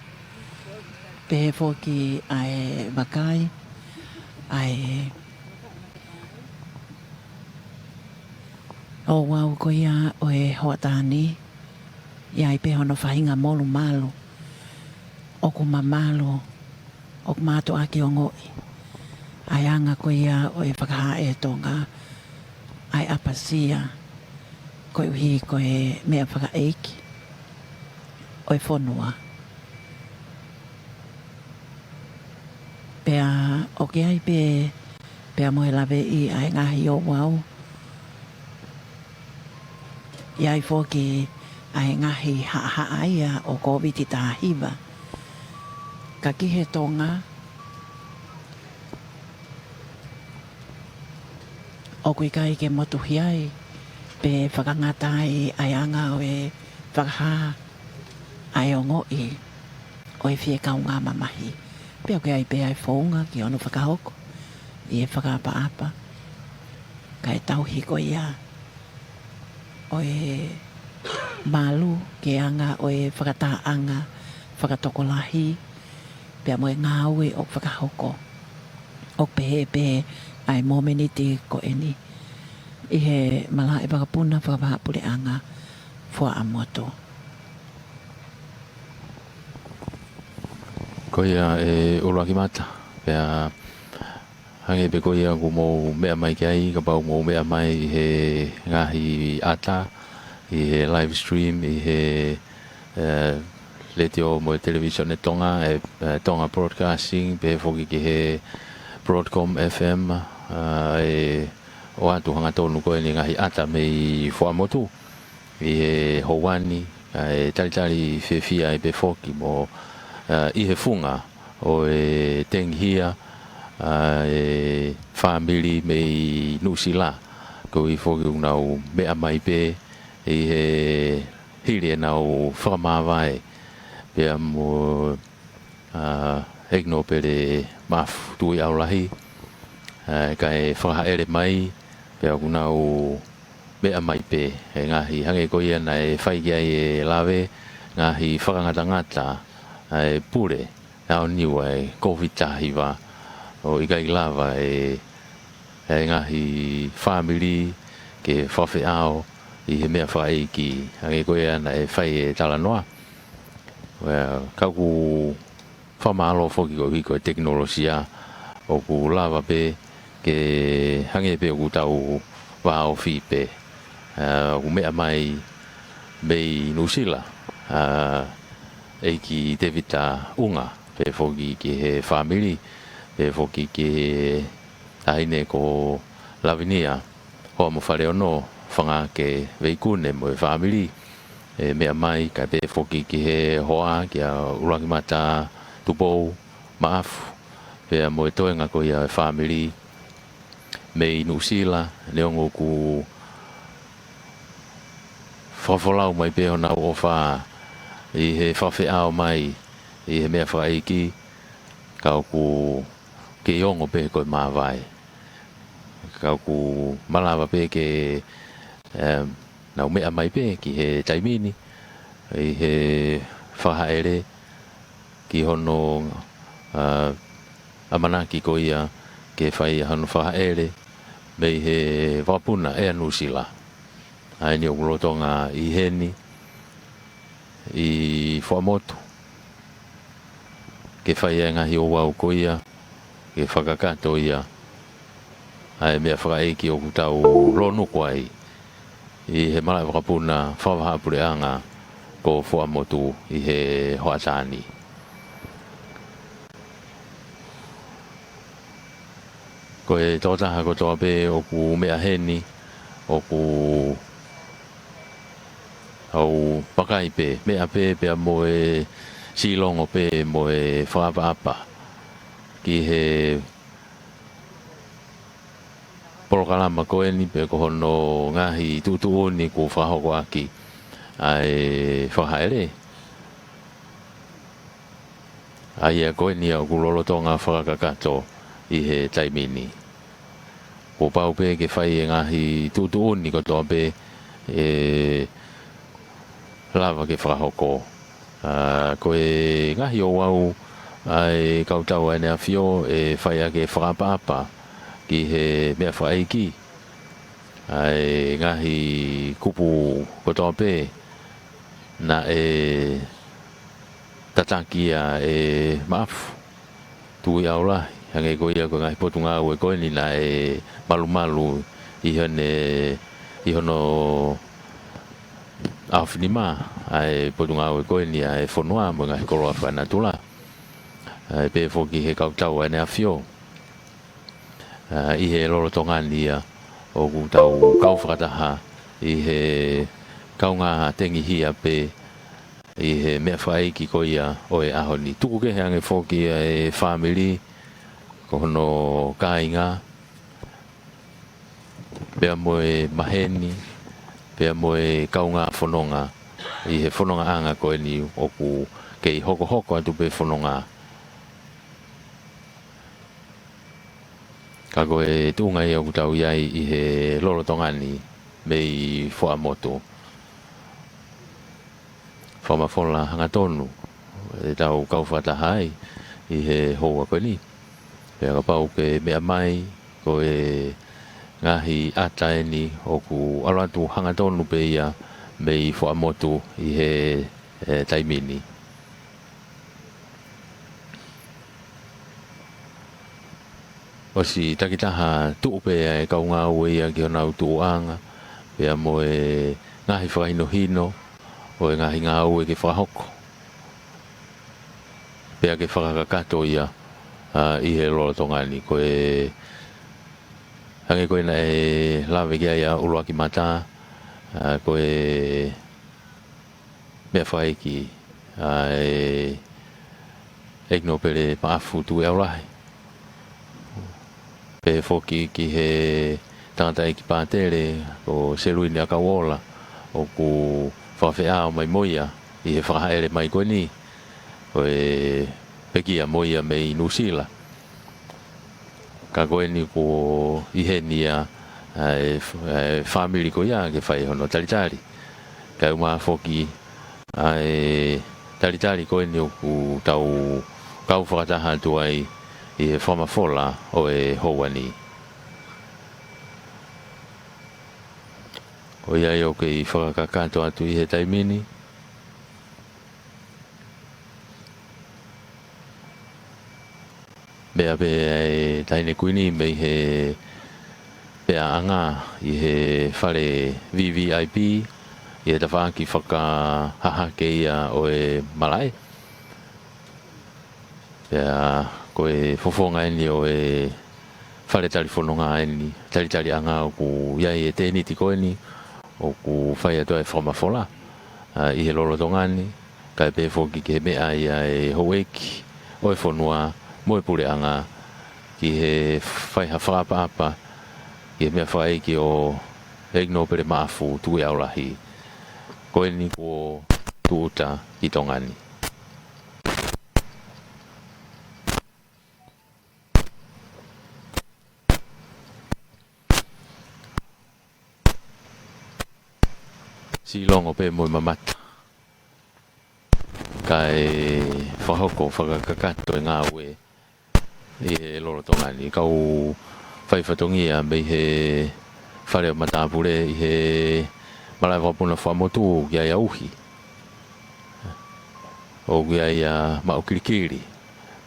Pehē foki ʻa e vakai ʻa e ouau ko ia ʻo e hoʻatā ni, ʻi ai pē hono faʻahinga molumalu ʻoku mamalu, ʻoku mātuʻaki ongoʻi ʻa e anga ko ia ʻo e fakahā ʻe Tonga ʻa e ʻapasia koeʻuhi ko e meʻafakaʻeiki ʻo e fonua. Pea ʻoku ʻi ai pē, pea mo e laveʻi ʻa e ngaahi ouau. ʻI ai foki ʻa e ngaahi haʻahaʻa ia ʻo Kōviti taha hiva. Ka ki he Tonga, ʻoku ʻikai ke motuhi ai, pe fakangata ai ʻa e anga ʻo e fakahā ʻa e ongoʻi ʻo e fie kaungā mamahi. Pea ʻoku ʻi ai pē ʻa e founga ki hono fakahoko ʻi he fakaʻapaʻapa. Kae tauhi ko ia ʻo e malu ki he anga ʻo e fakatahaʻanga fakatokolahi, pea mo e ngāue ʻoku fakahoko. ʻOku pehē pē ʻa e mōmeniti ko eni ʻi he malaʻe vakapuna fakavahaʻapuleʻanga Fuaʻamotu. Ko ia ʻe ʻUluakimata, pea hangē pē ko ia kuo mou meʻa mai ki ai, kapau mou meʻa mai ʻi he ngaahi ʻata, ʻi he live stream, ʻi he, eh, letiō mo e televīsone Tonga, e, eh, Tonga Broadcasting, pehē foki ki he Broadcom F M, eh, ʻe ʻoatu hangatonu ko eni ngaahi ʻata mei Fuaʻamotu ʻi he houa ni, kae talitali fiefia ai pē foki mo, eh, ʻi he funga ʻo e tengihia ʻa e fāmili mei Nuʻusila. Koeʻuhi foki ʻoku nau meʻa mai pē ʻi he hili ʻenau fakamāvae pea mo, ʻa, ʻEiki Nōpele Maʻafu Tuʻiʻaulahi, ʻa, kae fakahaʻele mai, pea ʻoku nau meʻa mai pē he ngaahi, hangē ko ia naʻe fai ki ai e lave, ngaahi fakangatangata ʻa e pule ʻa ʻo Niua ʻa e Kōviti taha hiva, ʻo ʻikai lava e, e ngaahi fāmili ke fakafeʻao ʻi he meʻa fakaʻeiki, hangē ko ia naʻe fai e talanoa. Well, ka ʻoku fakamālō foki koeʻuhi ko e tekinolosia ʻoku lava pē ke hangē pē ʻoku tau vāofi pē. ʻA, ʻoku meʻa mai mei Nuʻusila, ʻa, ʻEiki Tēvita ʻUnga, pehē foki ki he fāmili, pehē foki ki he taʻahine ko Lavinia Hoʻamoʻofaleono Fangake Veikune mo e fāmili, ʻe meʻa mai, kae pehē foki ki he hoa kia ʻUluakimata Tupou Maʻafu, pea mo e toenga ko ia e fāmili mei Nuʻusila, neongo ʻoku fakafolau mai pē honau ʻofa ʻi he fakafeʻao mai ʻi he meʻa fakaʻeiki, ka ʻoku kei ongo pē ko e māvae. Ka ʻoku malava pē ke, em, nau meʻa mai pē ki he taimi ni, ʻi he fakahaʻele ki hono, ʻa, ʻamanaki ko ia ke fai ʻa hono fakahaʻele mei he vakapuna ʻEa Nuʻusila. ʻA eni ʻoku lolotonga ʻi heni ʻi Fuaʻamotu ke fai ʻa e ngaahi ouau ko ia, ke fakakakato ia ʻa e meʻa fakaʻeiki ʻoku tau lōnuku ai ʻi he malaʻe vakapuna fakavahaʻapuleʻanga ko Fuaʻamotu ʻi he hoʻatā ni. Ko e tokotaha kotoa pē ʻoku meʻa heni, ʻoku ʻaupito pē, meʻa pē pea mo e sīlongo pē mo e fakaʻapaʻapa ki he polokalama ko eni pe ko hono ngaahi tuʻutuʻuni kuo fakahoko ʻaki ʻa e fakahaʻele. ʻA ia ko eni ia ʻoku lolotonga fakakakato ʻi he taimi ni. Kuo pau pē ke fai e ngaahi tuʻutuʻuni kotoa pē ʻe lava ke fakahoko. ʻA, ko e ngaahi ouau ʻa e kautau ʻa ʻEne ʻAfio ʻe fai ʻaki e fakaʻapaʻapa ki he meʻa fakaʻeiki. ʻA e ngaahi kupu kotoa pē naʻe tataki ia ʻe Maʻafu Tuʻiʻaulahi, hangē ko ia ko e ngaahi potungāue ko eni naʻe malumalu ʻi hene, ʻi hono ʻaofinima ʻa e potungāue ko eni ʻa e fonua mo e ngaahi koloa fakanatula. ʻa e pehē foki he kau tau ʻa ʻEne ʻAfio. ʻA, ʻi he lolotonga ni ia ʻoku tau kau fakataha ʻi he kaungā tengihia pē ʻi he meʻafakaʻeiki ko ia ʻo e ʻaho ni. Tuku kehe ange foki ʻa e fāmili, ko hono kāinga, pea mo e maheni, pea mo e kaungā fononga ʻi he fonongaʻanga ko eni ʻoku kei hokohoko atu pē fononga. Ka ko e tuʻunga ia ʻoku tau ʻi ai ʻi he lolotonga ni mei Fuaʻamotu. Fakamafola hangatonu ʻetau kau fakataha ai ʻi he houa ko eni. Pea kapau ʻoku ke meʻa mai, ko e ngaahi ʻata eni ʻoku ʻalu atu hangatonu pē ia mei Fuaʻamotu ʻi he, e, taimi ni. ʻOsi takitaha tuʻu pē ʻa e kau ngāue ia ki honau tuʻuʻanga, pea mo e ngaahi fakahinohino ʻo e ngaahi ngāue ke fakahoko. Pea ke fakakakato ia, ʻa, ʻi he lolotonga ni. Ko e hangē ko ia naʻe lave ki ai ʻa ʻUluaki Mata, ʻa, ko e meʻafakaʻeiki ʻa e ʻEiki Nōpele Maʻafu Tukuʻiʻaulahi. Pehē foki ki he tangataʻeiki pātele ko Seluini ʻAkauʻola, ʻoku fakafeʻao mai mo ia ʻi he fakahaʻele mai ko eni, ko e pekia mo ia mei Nuʻusila. Ka ko eni kuo ʻi heni ia ʻa e f-, ʻa e fāmili ko ia ke fai hono talitali. Kae ʻumaʻā foki ʻa e talitali ko eni ʻoku tau kau fakataha atu ai ʻi he fakamafola ʻo e houa ni. Ko ia ai ʻoku kei fakakakato atu ʻi he taimi ni. Meʻa pē ʻa e Taʻahine Kuini mei he peaʻanga ʻi he fale V V I P, ʻi he tafaʻaki fakahahake ia ʻo e malaʻe. Pea ko e fofonga eni ʻo e fale talifononga eni, talitaliʻanga ʻoku ʻi ai e tēniti ko eni, ʻoku fai atu ai e fakamafola, ʻa, ʻi he lolotonga ni, kae pehē foki ki he meʻa ia ʻa e houʻeiki ʻo e fonua mo e puleʻanga, ki he fai ha fakaʻapaʻapa ki he meʻafakaʻeiki ʻo e ʻEiki Nōpele Maʻafu Tukuʻiʻaulahi. Ko eni kuo tūʻuta ki Tonga ni. Siʻi longo pē mo e mamata, kae fakahoko fakakakato e ngāue ʻi he lolotonga ni. Kau fai fatongia mei he fale ʻo matāpule ʻi he malaʻe vakapuna Fuaʻamotu ki ai ʻa Uhi. ʻOku ʻi ai ʻa Maʻukilikili,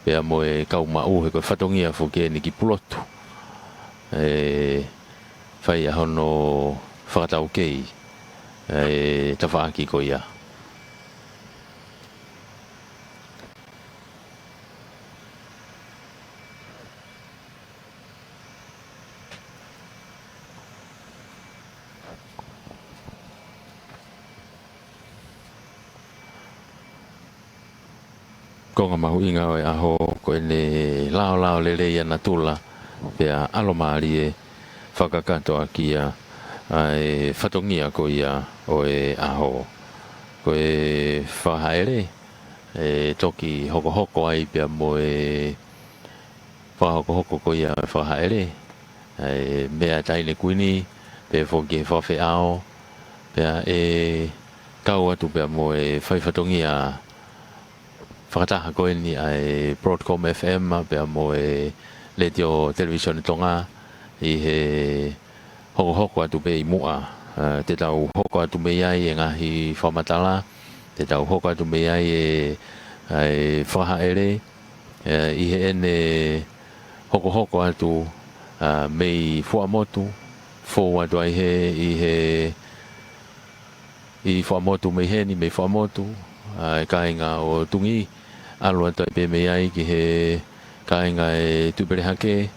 pea mo e kau maʻu, he ko e fatongia foki eni ki Pulotu. ʻE fai ʻa hono fakataukei e tafaʻaki ko ia. Konga mahuʻinga ʻo e ʻaho ko ʻene laolao lelei ʻa natula, pea ʻalomālie fakakakato ʻaki ia ʻa e fatongia ko ia ʻo e ʻaho. Ko e fakahaʻele ʻe toki hokohoko ai pea mo e fakahokohoko ko ia e fakahaʻele, ʻa e meʻa ʻa e Taʻahine Kuini, pea foki e fakafeʻao, pea ʻe kau atu pea mo e fai fatongia fakataha ko eni ʻa e Broadcom F M, pea mo e Letiō Televīsone Tonga, ʻi he hokohoko atu pē ʻi muʻa. ʻA, te tau hoko atu mei ai e ngaahi fakamatala, te tau hoko atu mei ai e, ʻa e fakahaʻele, ʻa, ʻi heʻene hokohoko atu, ʻa, mei Fuaʻamotu, fou atu ai he, ʻi he, ʻi Fuaʻamotu mei heni, mei Fuaʻamotu, ʻa, e kāinga ʻo Tungī, ʻAlu atu ai pē mei ai ki he kāinga ʻe Tupele Hake,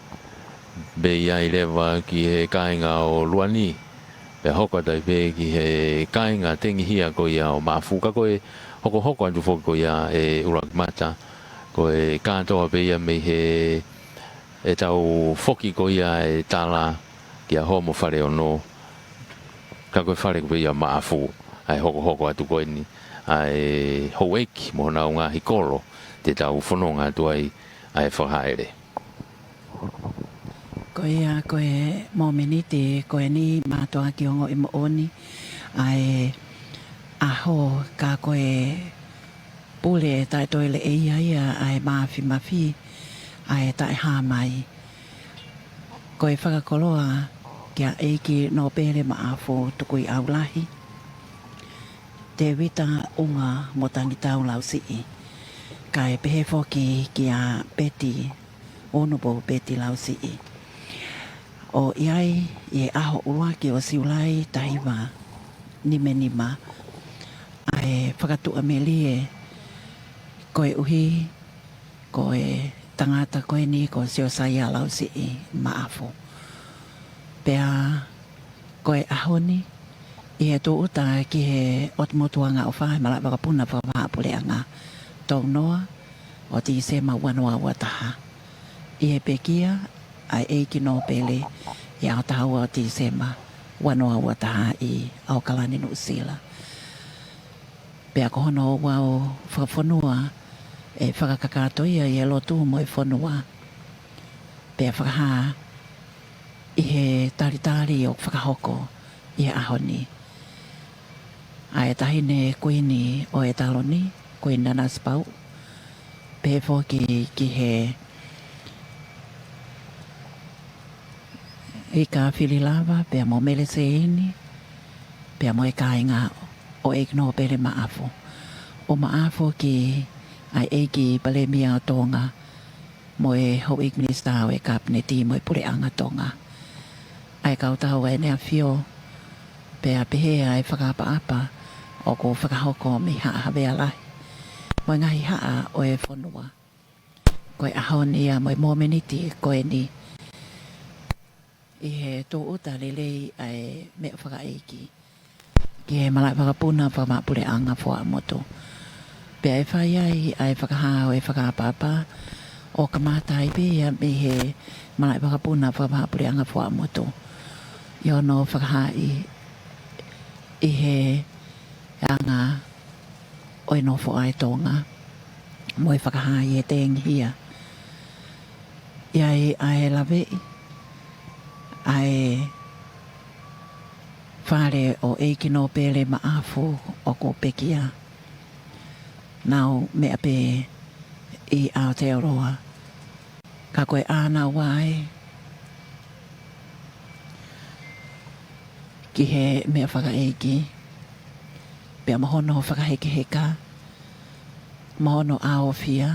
pea ʻi ai leva ki he kāinga ʻo Luani, pea hoko atu ai pē ki he kāinga tengihia ko ia ʻo Maʻafu. Ka ko e hokohoko atu foki ko ia ʻe ʻUluakimata, ko e kātoa pē ia mei he ʻetau foki ko ia e tala kia Homo Faleono, ka ko e fale ko ia Maʻafu, ʻa e hokohoko atu ko eni ʻa e houʻeiki mo honau ngaahi kolo te tau fononga atu ai ʻa e fakahaʻele. Ko ia ko e mōmeniti ko eni mātuʻaki ongoʻi moʻoni ʻa e ʻaho ka ko e pule taʻetoeleʻeia ia ʻa e mafimafi ʻa e taʻehāmai. Ko e fakakoloa kia ʻEiki Nōpele Maʻafu Tukuiʻaulahi, Tēvita ʻUnga mo Tangitau Lausiʻi, kae pehē foki kia Peti, Honourable Peti Lausiʻi. ʻO ʻi ai ʻi he ʻaho ʻuluaki ʻo Siulai taha hiva nima nima ʻa e fakatuʻamelie koeʻuhi ko e tangata ko eni ko Siosaia Lausiʻi Maʻafu. Pea ko e ʻaho ni, ʻi he tūʻuta ki he ʻOtu Motu Angaʻofa ʻi he malaʻe vakapuna fakavahaʻapuleʻanga Tounoa ʻo Tīsema ua noa ua taha, ʻi he pekia ʻa e ʻEiki Nōpele ʻi he ʻaho taha ua ʻo Tīsema ua noa ua taha ʻi ʻAokalani, Nuʻusila. Pea ko hono ouau fakafonua ʻe fakakakato ia ʻi he lotu mo e fonua, pea fakahā ʻi he talitali ʻoku fakahoko ʻi he ʻaho ni ʻa e Taʻahine Kuini ʻo e Taloni, Kuini Nanasipauʻu, pehē foki ki he Ika Fililava, pea mo Mele Seini, pea mo e kāinga ʻo ʻEiki Nōpele Maʻafu. ʻUmaʻā foki ʻa e ʻEiki Palēmia ʻo Tonga, mo e Houʻeiki Minisitā ʻo e Kapineti mo e Puleʻanga Tonga. ʻA e kau tau ʻa ʻEne ʻAfio, pea pehē ʻa e fakaʻapaʻapa ʻoku fakahoko mei Haʻa Havea Lahi mo e ngaahi haʻa ʻo e fonua. Ko e ʻaho ni ia mo e mōmeniti ko eni ʻi he tūʻuta lelei ʻa e meʻa fakaʻeiki ki he malaʻe vakapuna fakamaʻapuleʻanga Fuaʻamotu. Pea ʻe fai ai ʻa e fakahā ʻo e fakaʻapaʻapa ʻo kamata ai pē ia mei he malaʻe vakapuna fakamaʻapuleʻanga Fuaʻamotu ʻi hono fakahaaʻi ʻi he anga ʻo e nofoʻa ʻa Tonga mo e fakahā ʻi he tengihia. ʻI ai ʻa e laveʻi ʻa e fale ʻo ʻEiki Nōpele Maʻafu ʻoku pekia, nau meʻa pē ʻi Aotearoa. Ka ko e ʻānaua ai ki he meʻa fakaʻeiki, pea mo hono fakahekeheka, mo hono ʻaofia,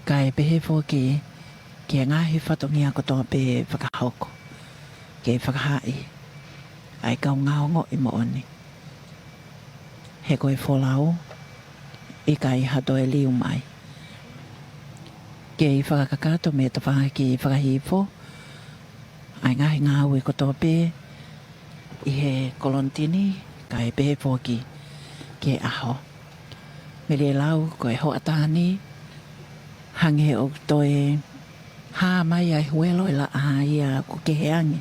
kae pehē foki ki he ngaahi fatongia kotoa pē fakahoko, ke fakahaaʻi ʻa e kaungā ongoʻi moʻoni. He ko e folau, ʻikai ha toe liu mai. Kei fakakakato mei he tafaʻaki fakahihifo ʻa e ngaahi ngāue kotoa pē ʻi he kolonitini, kae pehē foki ki he ʻaho. Melie lau ko e hoʻatā ni, hangē ʻoku toe hā mai ʻa e huelo ʻe laʻā ia ʻoku kehe ange.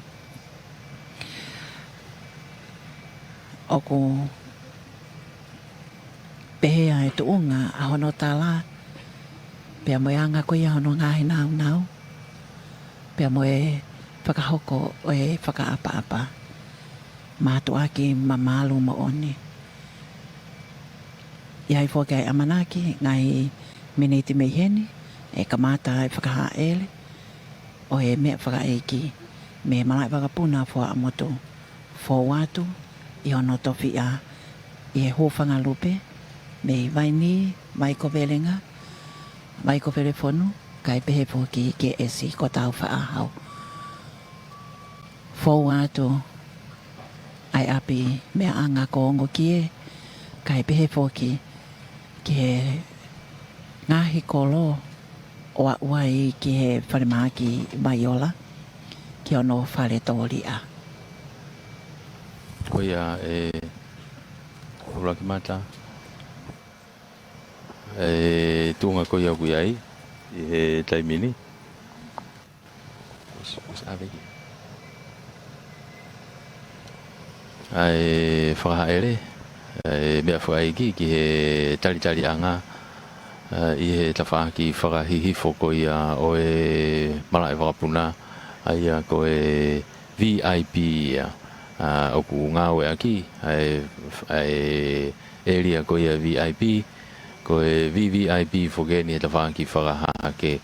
ʻOku pehē ʻa e tuʻunga ʻa hono tala, pea mo e anga ko ia hono ngaahi nāunau, pea mo e fakahoko ʻo e fakaʻapaʻapa. Mātuʻaki mamalu moʻoni. ʻI ai foki ʻa e ʻamanaki ngaahi miniti mei heni, ʻe kamata ʻa e fakahāʻele ʻo e meʻa fakaʻeiki mei he malaʻe vakapuna Fuaʻamotu, fou atu ʻi hono tofiʻa ʻi he hūfanga lupe mei Vainī, Vaikovelenga, Vaikovelefonu, kae pehē foki ki he ʻesi ko Taufaʻāhau. Fou atu ʻa e ʻapi meʻaʻanga ko Ongokie, kae pehē foki ki he ngaahi kolo ʻo aʻu ai ki he falemahaki Vaiola, ki hono fale tōliʻa. Ko ia ʻe ʻUluakimata, ʻa e tuʻunga ko ia ʻoku ʻi ai ʻi he taimi ni. ʻA e fakahaʻele, ʻa e meʻa fakaʻeiki ki he talitaliʻanga, ʻa, ʻi he tafaʻaki fakahihifo ko ia ʻo e malaʻe vakapuna, ʻa ia ko e V I P ia. ʻA, ʻoku ngāueʻaki ʻa e, ʻa e ʻēlia ko ia V I P, ko e V V I P foki eni he tafaʻaki fakahahake.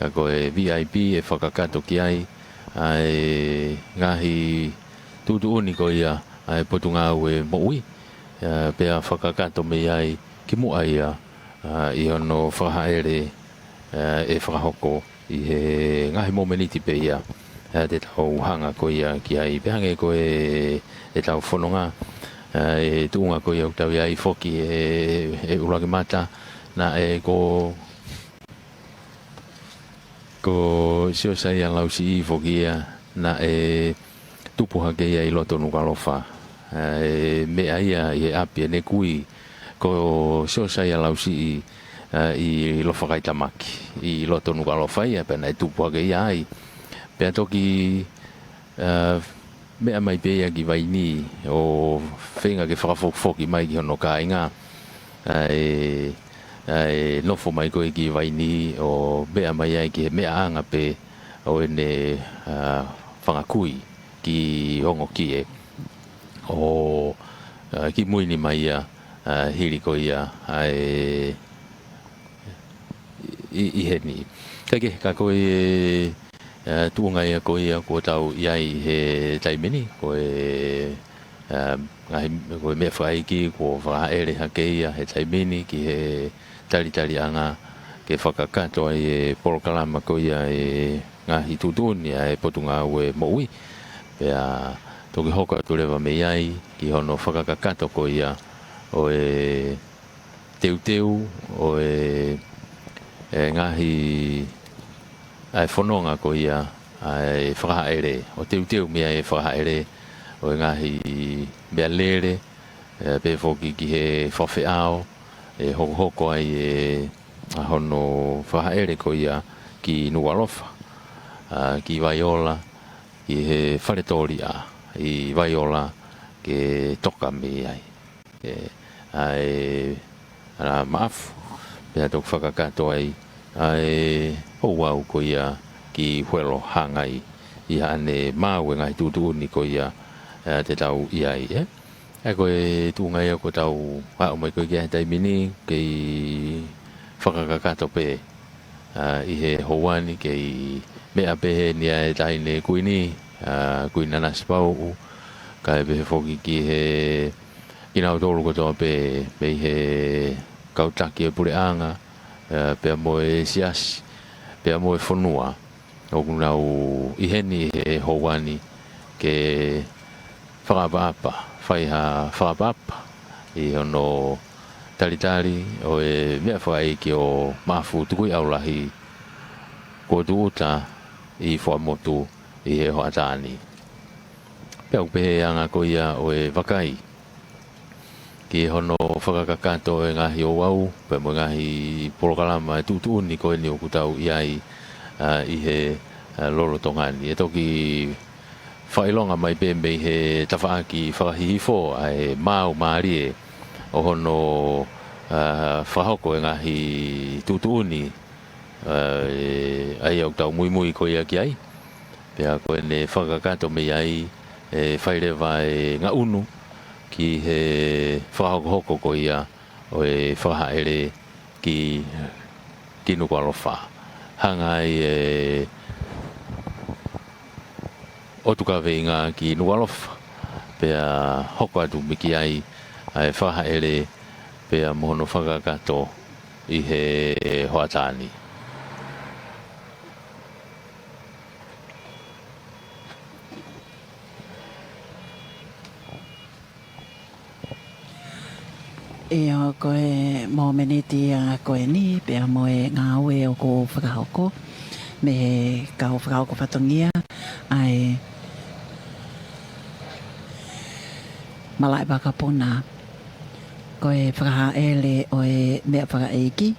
Ka ko e V I P ʻe fakakakato ki ai ʻa e ngaahi tuʻutuʻuni ko ia ʻa e Potungāue Moʻui, ʻa, pea fakakakato mei ai ki muʻa ia, ʻa, ʻi hono fakahaʻele, ʻa, ʻe fakahoko ʻi he ngaahi momeniti pē ia, ʻa, te tau hanga ko ia ki ai. Pea hangē ko e, ʻetau fononga, ʻa, ʻi he tuʻunga ko ia ʻoku tau ʻi ai foki ʻe, ʻe ʻUluakimata, naʻe ko Ko Siosaia Lausiʻi foki ia naʻe tupu hake ia ʻi loto Nukuʻalofa. ʻA e meʻa ia ʻi he ʻapi ʻene kui ko Siosaia Lausiʻi, ʻa, ʻi Lofakaitamaki, ʻi loto Nukuʻalofa ia pea naʻe tupu hake ia ai. Pea toki ʻa, meʻa mai pē ia ki Vainī ʻo feinga ke fakafokifoki mai ki hono kāinga. ʻA e, ʻa e nofo mai ko ē ki Vainī ʻo meʻa mai ai ki he meʻaʻanga pē ʻo ʻene, ʻa, fanga kui ki Ongokie. ʻO, ʻa, kimui ni mai ia, ʻa, hili ko ia ʻa e ʻi, ʻi heni. Kae kehe, ka ko e, ʻa, tuʻunga ia ko ia kuo tau ʻi ai he taimi ni, ko e, ʻa, ngaahi, ko e meʻa fakaʻeiki kuo fakahaʻele hake ia he taimi ni ki he talitaliʻanga ke fakakakato ai e polokalama ko ia e ngaahi tuʻutuʻuni ʻa e Potungāue Moʻui. Pea toki hoko atu leva mei ai ki hono fakakakato ko ia ʻo e teuteu ʻo e, e ngaahi, ʻa e fononga ko ia ʻa e fakahaʻele, ʻo teuteu mei ai e fakahaʻele ʻo e ngaahi meʻa lele, ʻe, pehē foki ki he fakafeʻao ʻe hokohoko ai e, ʻa, hono fakahaʻele ko ia ki Nukuʻalofa, ʻa, ki Vaiola, ki he fale tōliʻa ʻi Vaiola ke toka mei ai. ʻE, ʻa e, ʻa e Maʻafu, pea toki fakakakato ai ʻa e ouau ko ia ki Huelo Hangai, ʻi haʻane maʻu e ngaahi tuʻutuʻuni ko ia, ʻa, te tau ʻi ai, ʻe. ʻA ia ko e tuʻunga ia kuo tau aʻu mai ko ē ki ai he taimi ni, kei fakakakato pē, ʻa, ʻi he houa ni, kei meʻa pē heni ʻa e Taʻahine Kuini, ʻa, Kuini Nanasipauʻu, kae pehē foki ki he kinautolu kotoa pē mei he kau taki e puleʻanga, ʻa, pea mo e siasi, pea mo e fonua. ʻOku nau ʻi heni he houa ni ke fakaʻapaʻapa, fai ha fakaʻapaʻapa ʻi hono talitali ʻo e meʻa fakaʻeiki ʻo Maʻafu Tukuʻiʻaulahi kuo tūʻuta ʻi Fuaʻamotu ʻi he hoʻatā ni. Pea ʻoku pehē ʻa e anga ko ia ʻo e vakai ki hono fakakakato e ngaahi ouau, pea mo e ngaahi polokalama e tuʻutuʻuni ko eni ʻoku tau ʻi ai, ʻa, ʻi he, ʻa, lolotonga ni. ʻE toki fakaʻilonga mai pē mei he tafaʻaki fakahihifo ʻa e maau mālie ʻo hono, ʻa, fakahoko e ngaahi tuʻutuʻuni, ʻa, ʻa ia ʻoku tau muimui ko ia ki ai. Pea ko ʻene fakakakato mei ai, ʻe fai leva e ngaʻunu ki he fakahokohoko ko ia ʻo e fakahaʻele ki, ki Nukuʻalofa. Hanga ai e ʻotu kaveinga ki Nukuʻalofa, pea hoko atu mei ki ai ʻa e fakahaʻele pea mo hono fakakakato ʻi he hoʻatā ni. ʻIo, ko e mōmeniti ia ko eni, pea mo e ngāue ʻoku fakahoko mei he kau fakahoko fatongia ʻa e malaʻe vakapuna. Ko e fakahāʻele ʻo e meʻa fakaʻeiki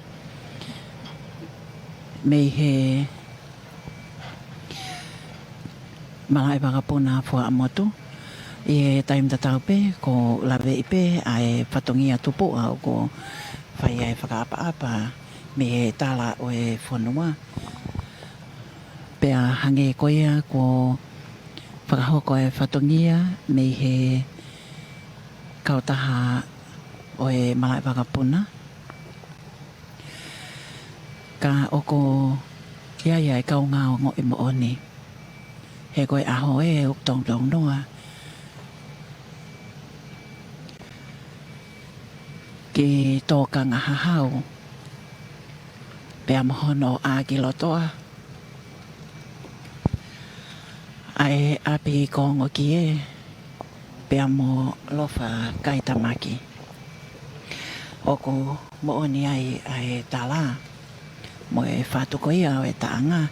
mei he malaʻe vakapuna Fuaʻamotu. ʻI he taimi tatau pē, ʻoku laveʻi pē ʻa e fatongia tupuʻa ʻoku fai ai e fakaʻapaʻapa mei he tala ʻo e fonua. Pea hangē ko ia kuo fakahoko e fatongia mei he kautaha ʻo e malaʻe vakapuna. Ka ʻoku ʻi ai ʻa e kaungā ongoʻi moʻoni. He ko e ʻaho ē ʻoku totonu noa ke tōkanga hahau pea mo hono ʻākilotoʻa ʻa e ʻapi kongokie pea mo Lofa Kaitamaki. ʻOku moʻoni ai ʻa e tala mo e fatu ko ia ʻo e taʻanga.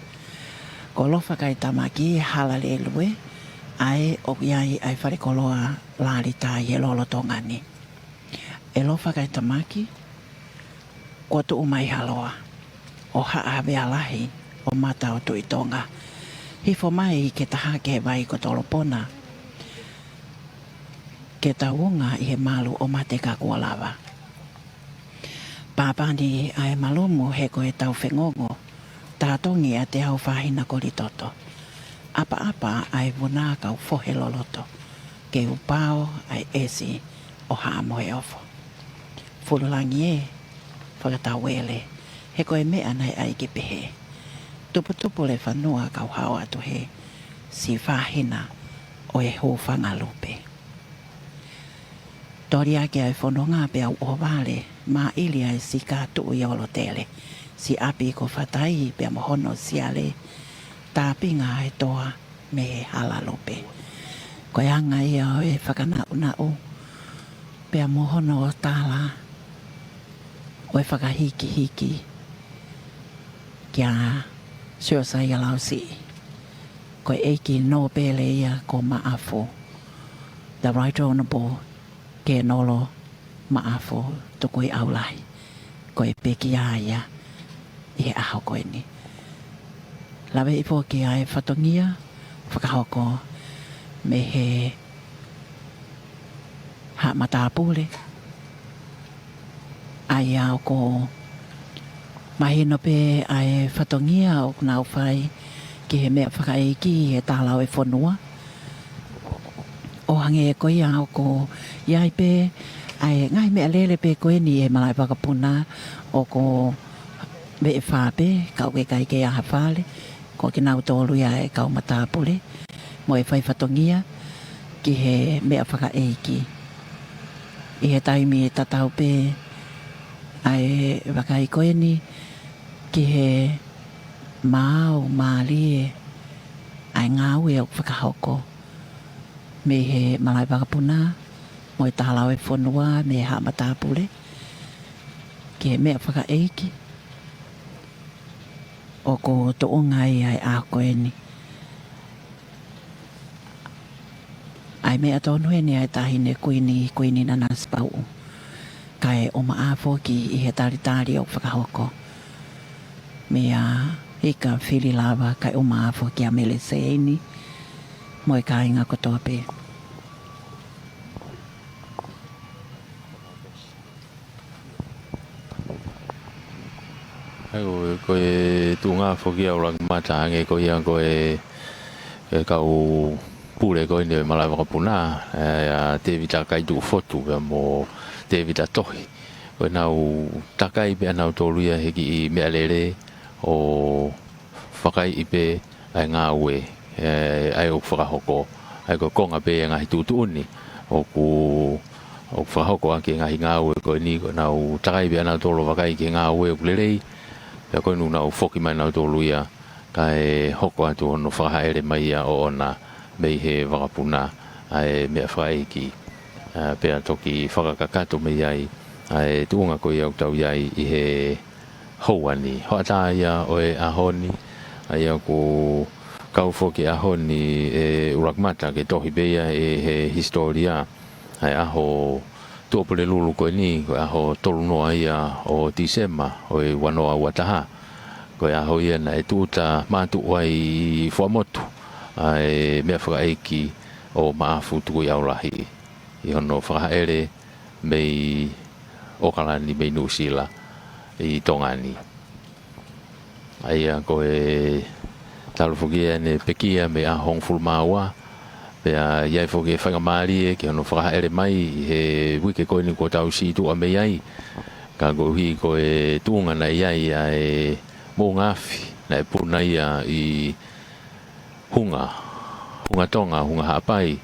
Ko Lofa Kaitamaki, Halalelue, ʻa ē ʻoku ʻi ai ʻa e falekoloa Lalita ʻi he lolotonga ni. ʻE Lofa Kaitamaki, kuo tuʻu mai Haloa, ʻo Haʻa Havea Lahi, ʻo Mata ʻo Tuʻi Tonga, hifo mai ke taha ki he vai ko Tolopona, ke tauʻunga ʻi he malu ʻo Mateka Kuo Lava. Pāpani ʻa e malumu he ko e tau fengongo, tātongi ʻa Teau Fahina Kolitoto, ʻapaʻapa ʻa e vuna kau fohe loloto, ke upao ʻa e ʻesi ʻo Haʻa Moheofo. Fululangi ē, fakatauele, he ko e meʻa naʻe ʻai ke pehē. Tuputupu lefanua kau hao atu he, siʻi fahina ʻo e hūfanga lupe. Toli ake ʻa e fononga pea u ʻohovale, māʻili ʻa e sika tuʻu ʻi ʻolotele, siʻi ʻapi ko Fatai pea mo hono siale, tāpinga ʻa e toa mei he hala lupe. Ko e anga ia ʻo e fakanaʻunaʻu, pea mo hono tala ʻo e fakahikihiki kia Siosaia Lausiʻi. Ko e ʻEiki Nōpele ia ko Maʻafu. The Right Honourable Kenolo Maʻafu Tukuiʻaulahi. Ko e pekia ia ʻi he ʻaho ko eni. Laveʻi foki ʻa e fatongia fakahoko mei he Haʻa Matāpule. ʻA ia ʻoku mahino pē ʻa e fatongia ʻoku nau fai ki he meʻa fakaʻeiki ʻi he tala ʻo e fonua. ʻO hangē ko ia ʻoku ʻi ai pē ʻa e ngaahi meʻalele pē ko eni ʻi he malaʻe vakapuna ʻoku veʻe fā pē, ka ʻoku ʻikai ke ʻi ai ha fale, ko kinautolu ia e kau matāpule mo e fai fatongia ki he meʻa fakaʻeiki. ʻI he taimi tatau pē ʻa e vakai ko eni ki he maau mālie ʻa e ngāue ʻoku fakahoko mei he malaʻe vakapuna mo e tala ʻo e fonua mei he Haʻa Matāpule ki he meʻa fakaʻeiki. ʻOku tuʻunga ai ʻa e ʻaho ko eni. ʻA e meʻa tonu eni ʻa e Taʻahine Kuini, Kuini Nanasipauʻu. Kae ʻumaʻā foki ʻi he talitali ʻoku fakahoko meia Hika Fililava, kae ʻumaʻā foki ʻa Mele Seini mo e kāinga kotoa pē. ʻA ia ko e, ko e tuʻunga foki ʻa e ʻuluaki mata hangē ko ia ko e, e kau pule ko eni ʻo e malaʻe vakapuna, ʻa, ʻa Tēvita Kaituʻufotu pea mo Tēvita Tohi. Ko ʻenau takai pē ʻanautolu ia he kiʻi meʻalele ʻo fakaiʻi pē ʻa e ngāue, ʻa ia ʻoku fakahoko, ʻa ia ko e konga pē ʻa e ngaahi tuʻutuʻuni ʻoku, ʻoku fakahoko ʻaki e ngaahi ngāue ko eni, ko ʻenau takai pē ʻanautolu ʻo vakai ki he ngāue ʻoku lelei, pea ko eni ʻoku nau foki mai ʻanautolu ia, kae hoko atu hono fakahāʻele mai ia ʻoʻona mei he vakapuna ʻa e meʻa fakaʻeiki, ʻa, pea toki fakakakato mei ai ʻa e tuʻunga ko ia ʻoku tau ʻi ai ʻi he houa ni. Hoʻatā ia ʻo e ʻaho ni, ʻa ia ʻoku kau foki ʻaho ni ʻe ʻuluaki mata ke tohi pē ia ʻi he hisitōlia. ʻA e ʻaho Tuʻapulelulu ko eni, ko e ʻaho tolu noa ia ʻo Tīsema ʻo e ua noa ua taha. Ko e ʻaho ia naʻe tūʻuta mātuʻu ai ʻi Fuaʻamotu ʻa e meʻa fakaʻeiki ʻo Maʻafu Tukuʻiʻaulahi ʻi hono fakahaʻele mei ʻOkalani mei Nuʻusila ʻi Tonga ni. ʻA ia ko e talu foki ʻene pekia mei he ʻaho hongofulu mā ua, pea ʻi ai foki e faingamālie ki hono fakahaʻele mai ʻi he uike ko eni kuo tau situʻa mei ai. Ka koeʻuhi ko e tuʻunga naʻe ʻi ai ʻa e moʻunga afi, naʻe puna ia ʻi Hunga, Hunga Tonga, Hunga Haʻapai.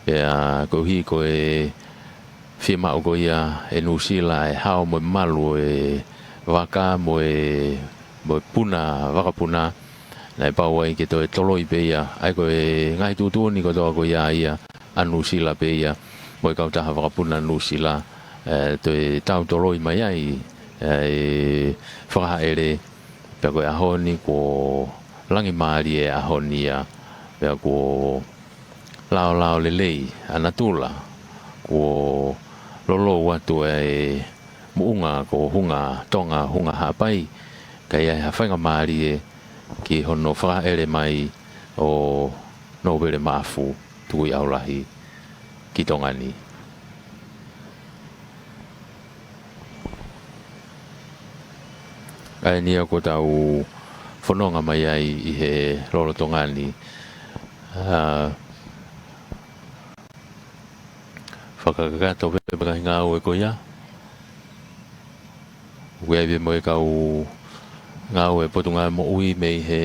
Pea koeʻuhi ko e fiemaʻu ko ia ʻe Nuʻusila ʻa e hao mo e malu ʻo e vaka mo e, mo e puna, vakapuna, naʻe pau ai ke toe toloi pē ia. ʻA ia ko e ngaahi tuʻutuʻuni kotoa ko ia ia ʻa Nuʻusila pē ia mo e kautaha vakapuna Nuʻusila, ʻe toe tau toloi mai ai ʻa e fakahaʻele. Pea ko e ʻaho ni kuo langi mālie e ʻaho ni ia, pea kuo laolao lelei ʻa natula, kuo lolou atu e moʻunga ko Hunga Tonga, Hunga Haʻapai, ka ʻi ai ha faingamālie ki hono fakahaʻele mai ʻo Nōpele Maʻafu Tukuʻiʻaulahi ki Tonga ni. ʻA eni ia kuo tau fononga mai ai ʻi he lolotonga ni. ʻA, fakakakato pē mo e ngaahi ngāue ko ia. ʻOku ʻi ai pē mo e kau ngāue Potungāue Moʻui mei he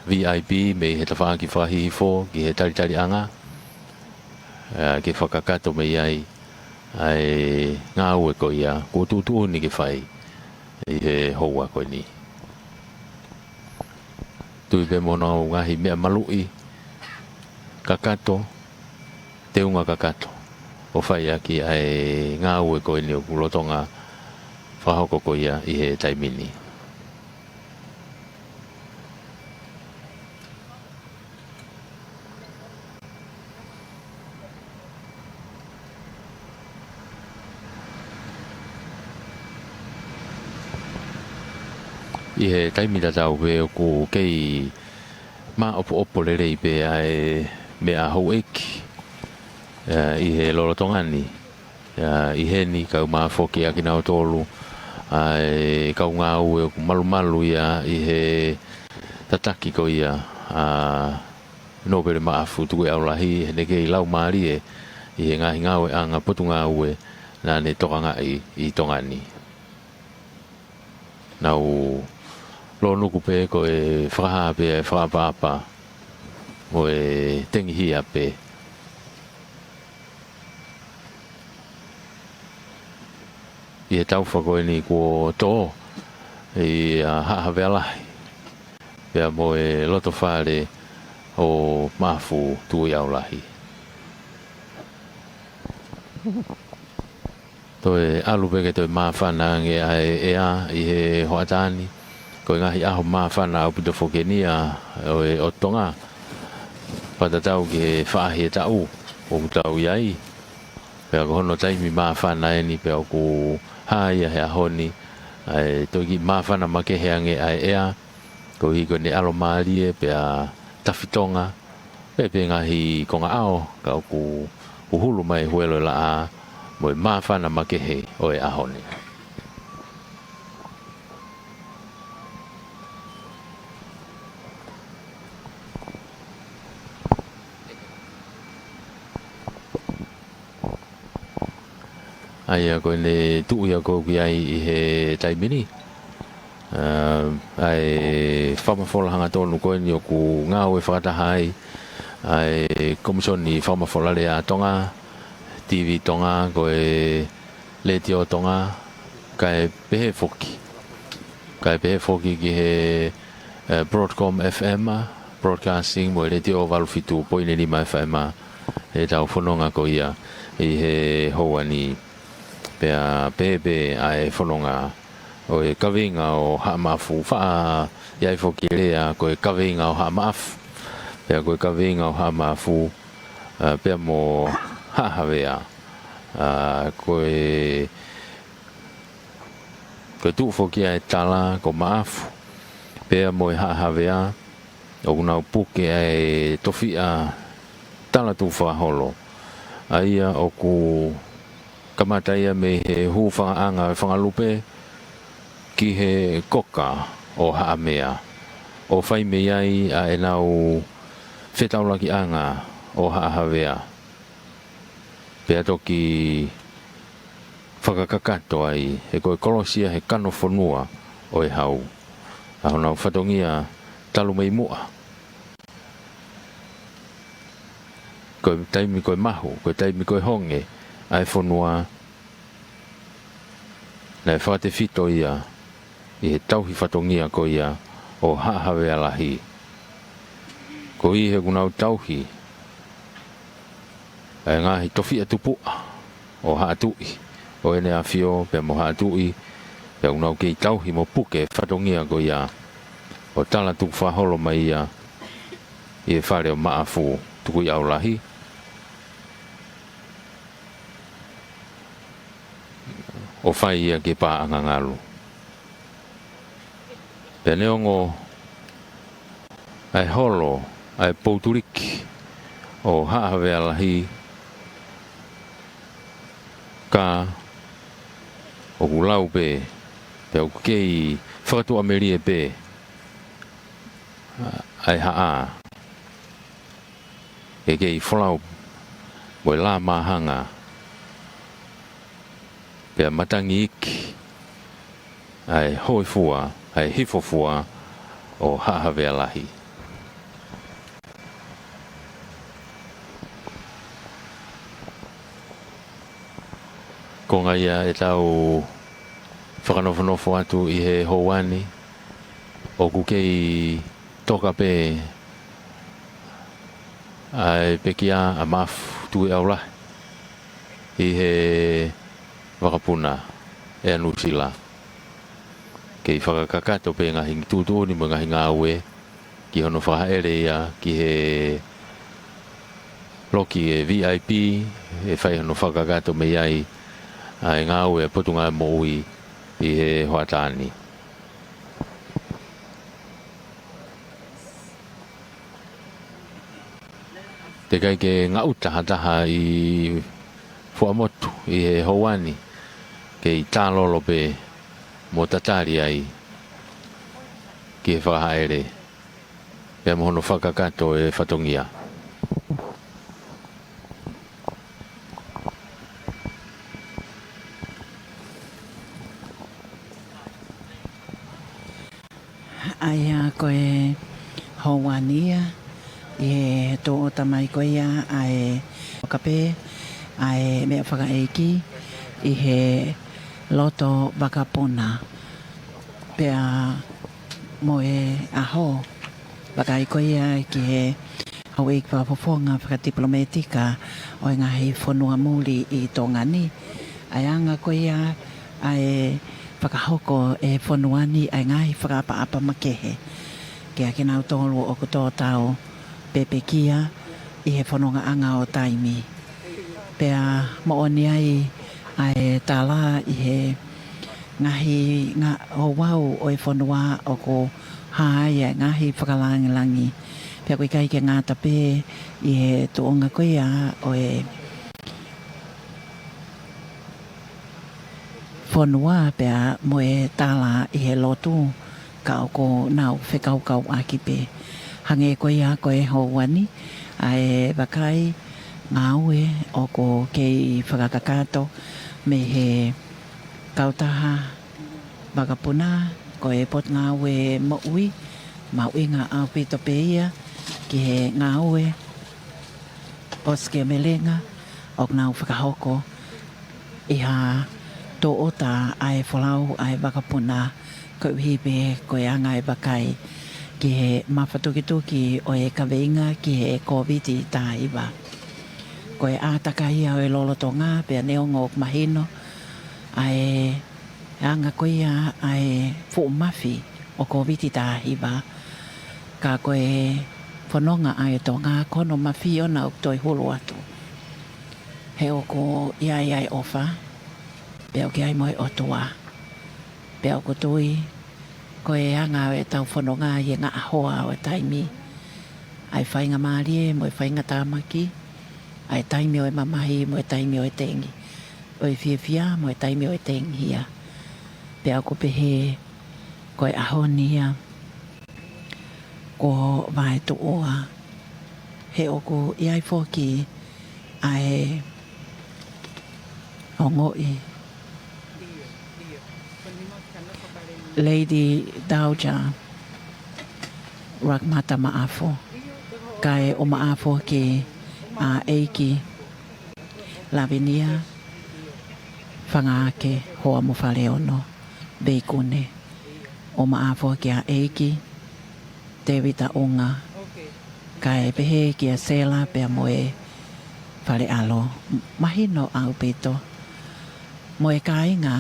V I P, mei he tafaʻaki fakahihifo ki he talitaliʻanga, ʻa, ke fakakakato mei ai ʻa e ngāue ko ia kuo tuʻutuʻuni ke fai ʻi he houa ko eni. Tui pē mo honau ngaahi meʻa maluʻi kakato, teunga kakato ʻo fai ʻaki ʻa e ngāue ko eni ʻoku lolotonga fakahoko ko ia ʻi he taimi ni. ʻI he taimi tatau pē ʻoku kei māʻopoʻopo lelei pē ʻa e meʻa houʻeiki, ʻa, ʻi he lolotonga ni. ʻA, ʻi heni kae ʻumaʻā foki ʻa kinautolu ʻa e kau ngāue ʻoku malumalu ia ʻi he tataki ko ia ʻa Nōpele Maʻafu Tukuʻiʻaulahi, heʻene kei laumālie ʻi he ngaahi ngāueʻanga potungāue naʻa ne tokangaʻi ʻi Tonga ni. Nau lōnuku pē ko e fakahā pē ʻa e fakaʻapaʻapa mo e tengihia pē. ʻI he taufa ko eni kuo tō ʻi, ʻa, Haʻa Havea Lahi pea mo e lotofale ʻo Maʻafu Tukuʻiʻaulahi. Toe ʻalu pē ke toe māfana ange ʻa e ʻea ʻi he hoʻatā ni. Ko e ngaahi ʻaho māfana ʻaupito foki eni ia ʻo e ʻOtu Tonga, fakatatau ki he faʻahi ʻo e taʻu ʻoku tau ʻi ai. Pea ko hono taimi māfana eni pea ʻoku hā ia he ʻaho ni ʻa e toe kiʻi māfana makehe ange ʻa e ʻea, koeʻuhi ko ʻene ʻalomālie pea tafitonga, pea pē ngaahi konga ʻao, ka ʻoku huhulu mai huelo e laʻā mo e māfana makehe ʻo e ʻaho ni. ʻA ia ko ʻene tuʻu ia ʻoku ou ʻi ai ʻi he taimi ni. ʻA, ʻa e fakamafola hangatonu ko eni ʻoku ngāue fakataha ai ʻa e Komisoni Fakamafola Lea ʻa Tonga, T V Tonga, ko e Letiō Tonga, kae pehē foki. Kae pehē foki ki he, ʻe, Broadcom F M, Broadcasting mo e Letiō valu fitu poini nima F M, ʻetau fononga ko ia ʻi he houa ni. Pea pehē pē ʻa e fononga ʻo e kaveinga ʻo Haʻa Maʻafu, faʻa ʻi ai foki e lea ko e kaveinga ʻo Haʻa Maʻafu. Pea ko e kaveinga ʻo Haʻa Maʻafu, ʻa, pea mo Haʻa Havea. ʻA, ko e, ko e tuʻu foki ʻa e tala ko Maʻafu pea mo e Haʻa Havea, ʻoku nau puke ʻa e tofiʻa tala tuʻu fakaholo. ʻA ia ʻoku kamata ia mei he hūfangaʻanga ʻo e fanga lupe ki he koka ʻo Haʻamea, ʻo fai mei ai ʻa ʻenau fetaulakiʻanga ʻo Haʻa Havea. Pea toki fakakakato ai, he ko e kolosi ia he kano fonua ʻo e hau. ʻA honau fatongia talu mei muʻa. Ko e taimi ko e mahu, ko e taimi ko e honge ʻa e fonua, naʻe fakatefito ia ʻi he tauhi fatongia ko ia ʻo Haʻa Havea Lahi. Ko ia he ʻoku nau tauhi ʻa e ngaahi tofiʻa tupuʻa ʻo Haʻa Tuʻi, ʻo ʻEne ʻAfio pea mo Haʻa Tuʻi, pea ʻoku nau kei tauhi mo puke fatongia ko ia ʻo tala tuʻu fakaholo mai ia ʻi he fale ʻo Maʻafu Tukuʻiʻaulahi, ʻo fai ia ki he paʻanga ngalu. Pea neongo ʻa e holo ʻa e poutuliki ʻo Haʻa Havea Lahi, ka ʻoku lau pē, pea ʻoku kei fakatuʻamelie pē ʻa e haʻa, ʻe kei folau mo e lā māhanga, pea matangi iiki ʻa e hōifua, ʻa e hifofua ʻo Haʻa Havea Lahi. Konga ia ʻetau fakanofonofo atu ʻi he houa ni, ʻoku kei toka pē ʻa e pekia ʻa Maʻafu Tukuʻiʻaulahi ʻi he vakapuna ʻa Nuʻusila. Kei fakakakato pē ngaahi tuʻutuʻuni mo e ngaahi ngāue ki hono fakahaʻele ia ki he loki ʻe V I P, ʻe fai hono fakakakato mei ai ʻa e ngāue ʻa e Potungāue Moʻui ʻi he hoʻatā ni. Teʻeki ai ke ngaʻuta ha taha ʻi Fuaʻamotu ʻi he houa ni, kei tālolo pē mo tatali ai ki he fakahaʻele pea mo hono fakakakato e fatongia. ʻA ia ko e houa ni ia, ʻi he tōʻota mai ko ia ʻa e fakapē ʻa e meʻa fakaʻeiki ʻi he loto vakapuna. Pea mo e ʻaho, vakai ko ia ki he houʻeiki fakafofonga fakatipilōmētika ʻo e ngaahi fonua muli ʻi Tonga ni, ʻa e anga ko ia ʻa e fakahoko ʻe he fonua ni ʻa e ngaahi fakaʻapaʻapa makehe kiate kinautolu ʻoku tō tau pepekia ʻi he fonongaʻanga ʻo taimi. Pea moʻoni ai ʻa e tala ʻi he ngaahi, ngaahi ouau ʻo e fonua ʻoku hā ai ʻa e ngaahi fakalāngilangi. Pea ʻoku ʻikai ke ngata pē ʻi he tuʻunga ko ia ʻo e fonua pea mo e tala ʻi he lotu, ka ʻoku nau fekaukauʻaki pē. Hangē ko ia ko e houa ni, ʻa e vakai ngāue ʻoku kei fakakakato mei he kautaha vakapuna, ko e Potungāue Moʻui, mahuʻinga ʻaupito pē ia ki he ngāue ʻosikiamelenga ʻoku nau fakahoko ʻi ha tōʻota ʻa e folau ʻa e vakapuna, koeʻuhi pē ko e anga e vakai ki he mafatukituki ʻo e kaveinga ki he Kōviti taha hiva. Ko e ʻātakai ia ʻo e lolotonga, pea neongo ʻoku mahino ʻa e anga ko ia ʻa e fuʻu mafi ʻo Kōviti taha hiva. Ka ko e fononga ʻa e Tonga ko hono mafi ʻoʻona ʻoku toe hulu atu. He ʻoku ʻi ai ʻa e ʻofa, pea ʻoku ʻi ai mo e ʻOtua. Pea ʻoku ou tui, ko e anga ʻo ʻetau fononga ʻi he ngaahi hoa ʻo e taimi. ʻA e faingamālie mo e faingatāmaki, ʻa e taimi ʻo e mamahi mo e taimi ʻo e tengi. ʻO e fiefia mo e taimi ʻo e tengihia. Pea ʻoku pehē, ko e ʻaho ni ia, ko Vaetuʻua. He ʻoku ʻi ai foki ʻa e ongoʻi Lady Dowager Rakamata Maʻafu, kae ʻumaʻā foki ʻa ʻEiki Lavinia Fangaake Hoamofaleono Veikune, ʻumaʻā foki ʻa ʻEiki Tēvita ʻUnga, kae pehē kia Sela pea mo e fale ʻalo. Mahino ʻaupito, mo e kāinga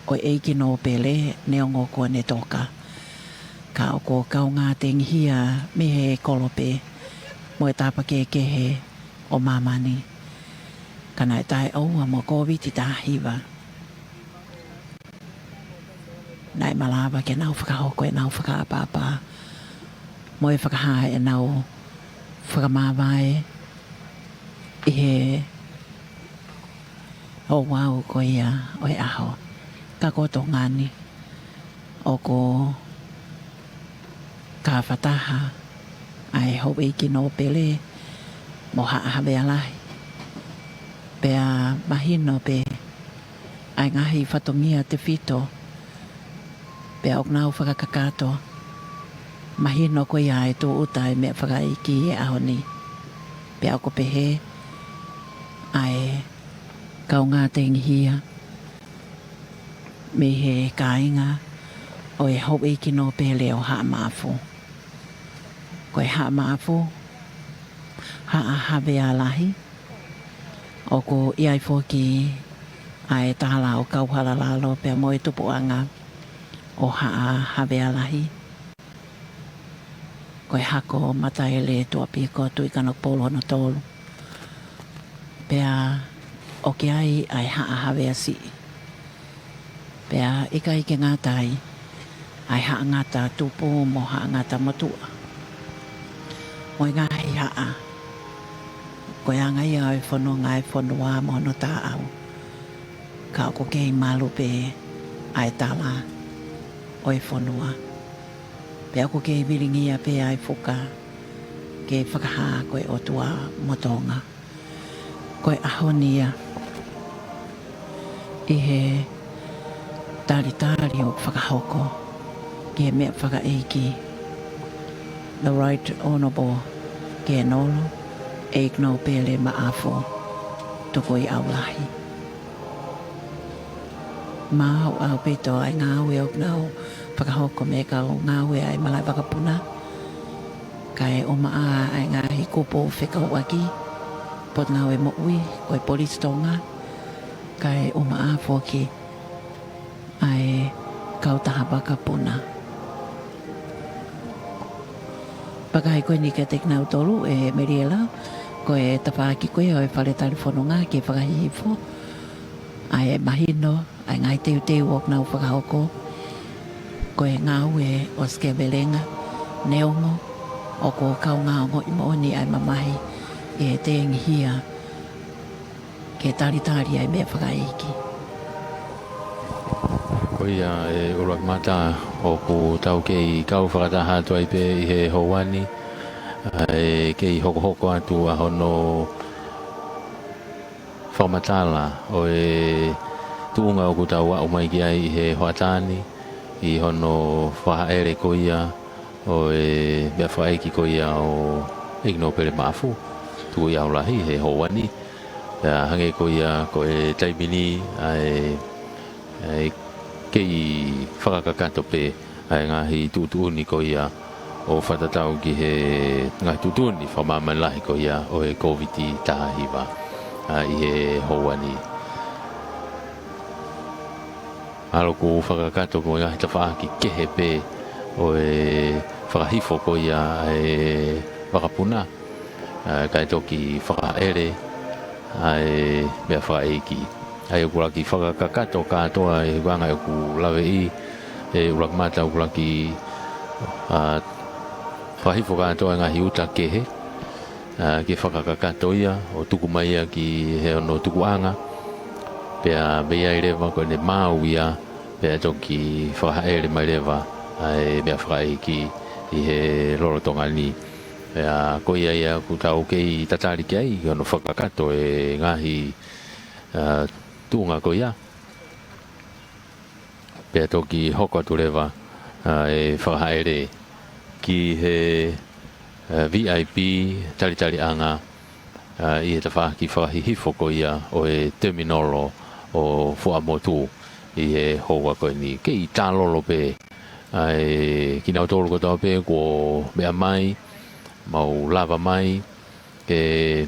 ʻo e ʻEiki Nōpele neongo kuo ne toka, ka ʻoku kaungā tengihia mei he kolope mo e tapa kehekehe ʻo māmani. Ka naʻe taʻeʻoua mo Kōviti taha hiva, naʻe malava ke nau fakahoko ʻenau fakaʻapaʻapa mo e fakahā ʻenau fakamāvae ʻi he ouau ko ia ʻo e ʻaho. Ka ko Tonga ni, ʻoku kafataha ʻa e houʻeiki nōpele mo Haʻa Havea Lahi. Pea mahino pē ʻa e ngaahi fatongia tefito, pea ʻoku nau fakakakato. Mahino ko ia ʻa e tūʻuta ʻa e meʻa fakaʻeiki he ʻaho ni. Pea ʻoku pehē ʻa e kaungā tengihia mei he kāinga ʻo e houʻeiki nōpele ʻo Haʻa Maʻafu. Ko e Haʻa Maʻafu, Haʻa Havea Lahi, ʻoku ʻi ai foki ʻa e tala ʻo Kauhalalalo pea mo e tupuʻanga ʻo Haʻa Havea Lahi. Ko e hako Mataele Tuʻapiko Tuʻi Kanokupolu hono tolu. Pea ʻoku ʻi ai ʻa e Haʻa Havea Siʻi. Pea ʻikai ke ngata ai, ʻa e Haʻa Ngata Tupu mo Haʻa Ngata Motuʻa. Mo e ngaahi haʻa, ko e anga ia ʻo e fononga ʻa e fonua mo hono tāʻau. Ka ʻoku kei malu pē ʻa e tala ʻo e fonua. Pea ʻoku kei vilingia pē ʻa e fuka ke fakahā ko e ʻOtua mo Tonga. Ko e ʻaho ni ia ʻi he talitali ʻoku fakahoko ki he meʻa fakaʻeiki, The Right Honourable Kenolo ʻEiki Nōpele Maʻafu Tukuʻiʻaulahi. Maau ʻaupito ʻa e ngāue ʻoku nau fakahoko mei he kau ngāue ʻa e malaʻe vakapuna, kae ʻumaʻā ʻa e ngaahi kupu fekauʻaki, Potungāue Moʻui, ko e Polisi Tonga, kae ʻumaʻā foki ʻa e kautaha vakapuna. Pea ko eni kiate kinautolu ʻe Meliela, ko e tafaʻaki ko ia ʻo e fale talifononga ke fakahihifo, ʻa e mahino ʻa e ngaahi teuteu ʻoku nau fakahoko, ko e ngāue ʻo Skevelenga, neongo ʻoku kaungā ongoʻi moʻoni ʻa e mamahi ʻi he tengihia ke talitali ʻa e meʻa fakaʻeiki. Ko ia ʻe ʻUluaki Mata, ʻoku tau kei kau fakataha atu ai pē ʻi he houa ni, ʻa e kei hokohoko atu ʻa hono fakamatala ʻo e tuʻunga ʻoku tau aʻu mai ki ai ʻi he hoʻatā ni, ʻi hono fakahaʻele ko ia ʻo e meʻa fakaʻeiki ko ia ʻo ʻEiki Nōpele Maʻafu Tukuʻiʻaulahi he houa ni. Pea hangē ko ia ko e taimi ni ʻa e, ʻa e kei fakakakato pē ʻa e ngaahi tuʻutuʻuni ko ia ʻo fakatatau ki he ngaahi tuʻutuʻuni fakamāmani lahi ko ia ʻo e Kōviti taha hiva, ʻa, ʻi he houa ni. ʻalu ʻo fakakakato ko e ngaahi tafaʻaki kehe pē ʻo e fakahifo ko ia e vakapuna, ʻa, kae toki fakahaʻele ʻa e meʻafakaʻeiki. ʻA ia ʻoku ʻuluaki fakakakato kātoa e anga ʻoku laveʻi ʻe ʻUluakimata, ʻoku ʻuluaki, ʻa, fakahifo kātoa e ngaahi uta kehe, ʻa, ke fakakakato ia ʻo tuku mai ia ki he ono tukuʻanga. Pea mei ai leva ko ʻene maau ia, pea toki fakahaʻele mai leva ʻa e meʻafakaʻeiki ʻi he lolotonga ni. Pea ko ia ia ʻoku tau kei tatali ki ai, ki hono fakakakato e ngaahi, ʻa, tuʻunga ko ia. Pea toki hoko atu leva, ʻa, e fakahaʻele ki he, ʻa, V I P talitaliʻanga, ʻa, ʻi he tafaʻaki fakahihifo ko ia ʻo e teminolo ʻo Fuaʻamotu ʻi he houa ko eni. Kei tālolo pē ʻa e kinautolu kotoa pē kuo meʻa mai, mau lava mai ke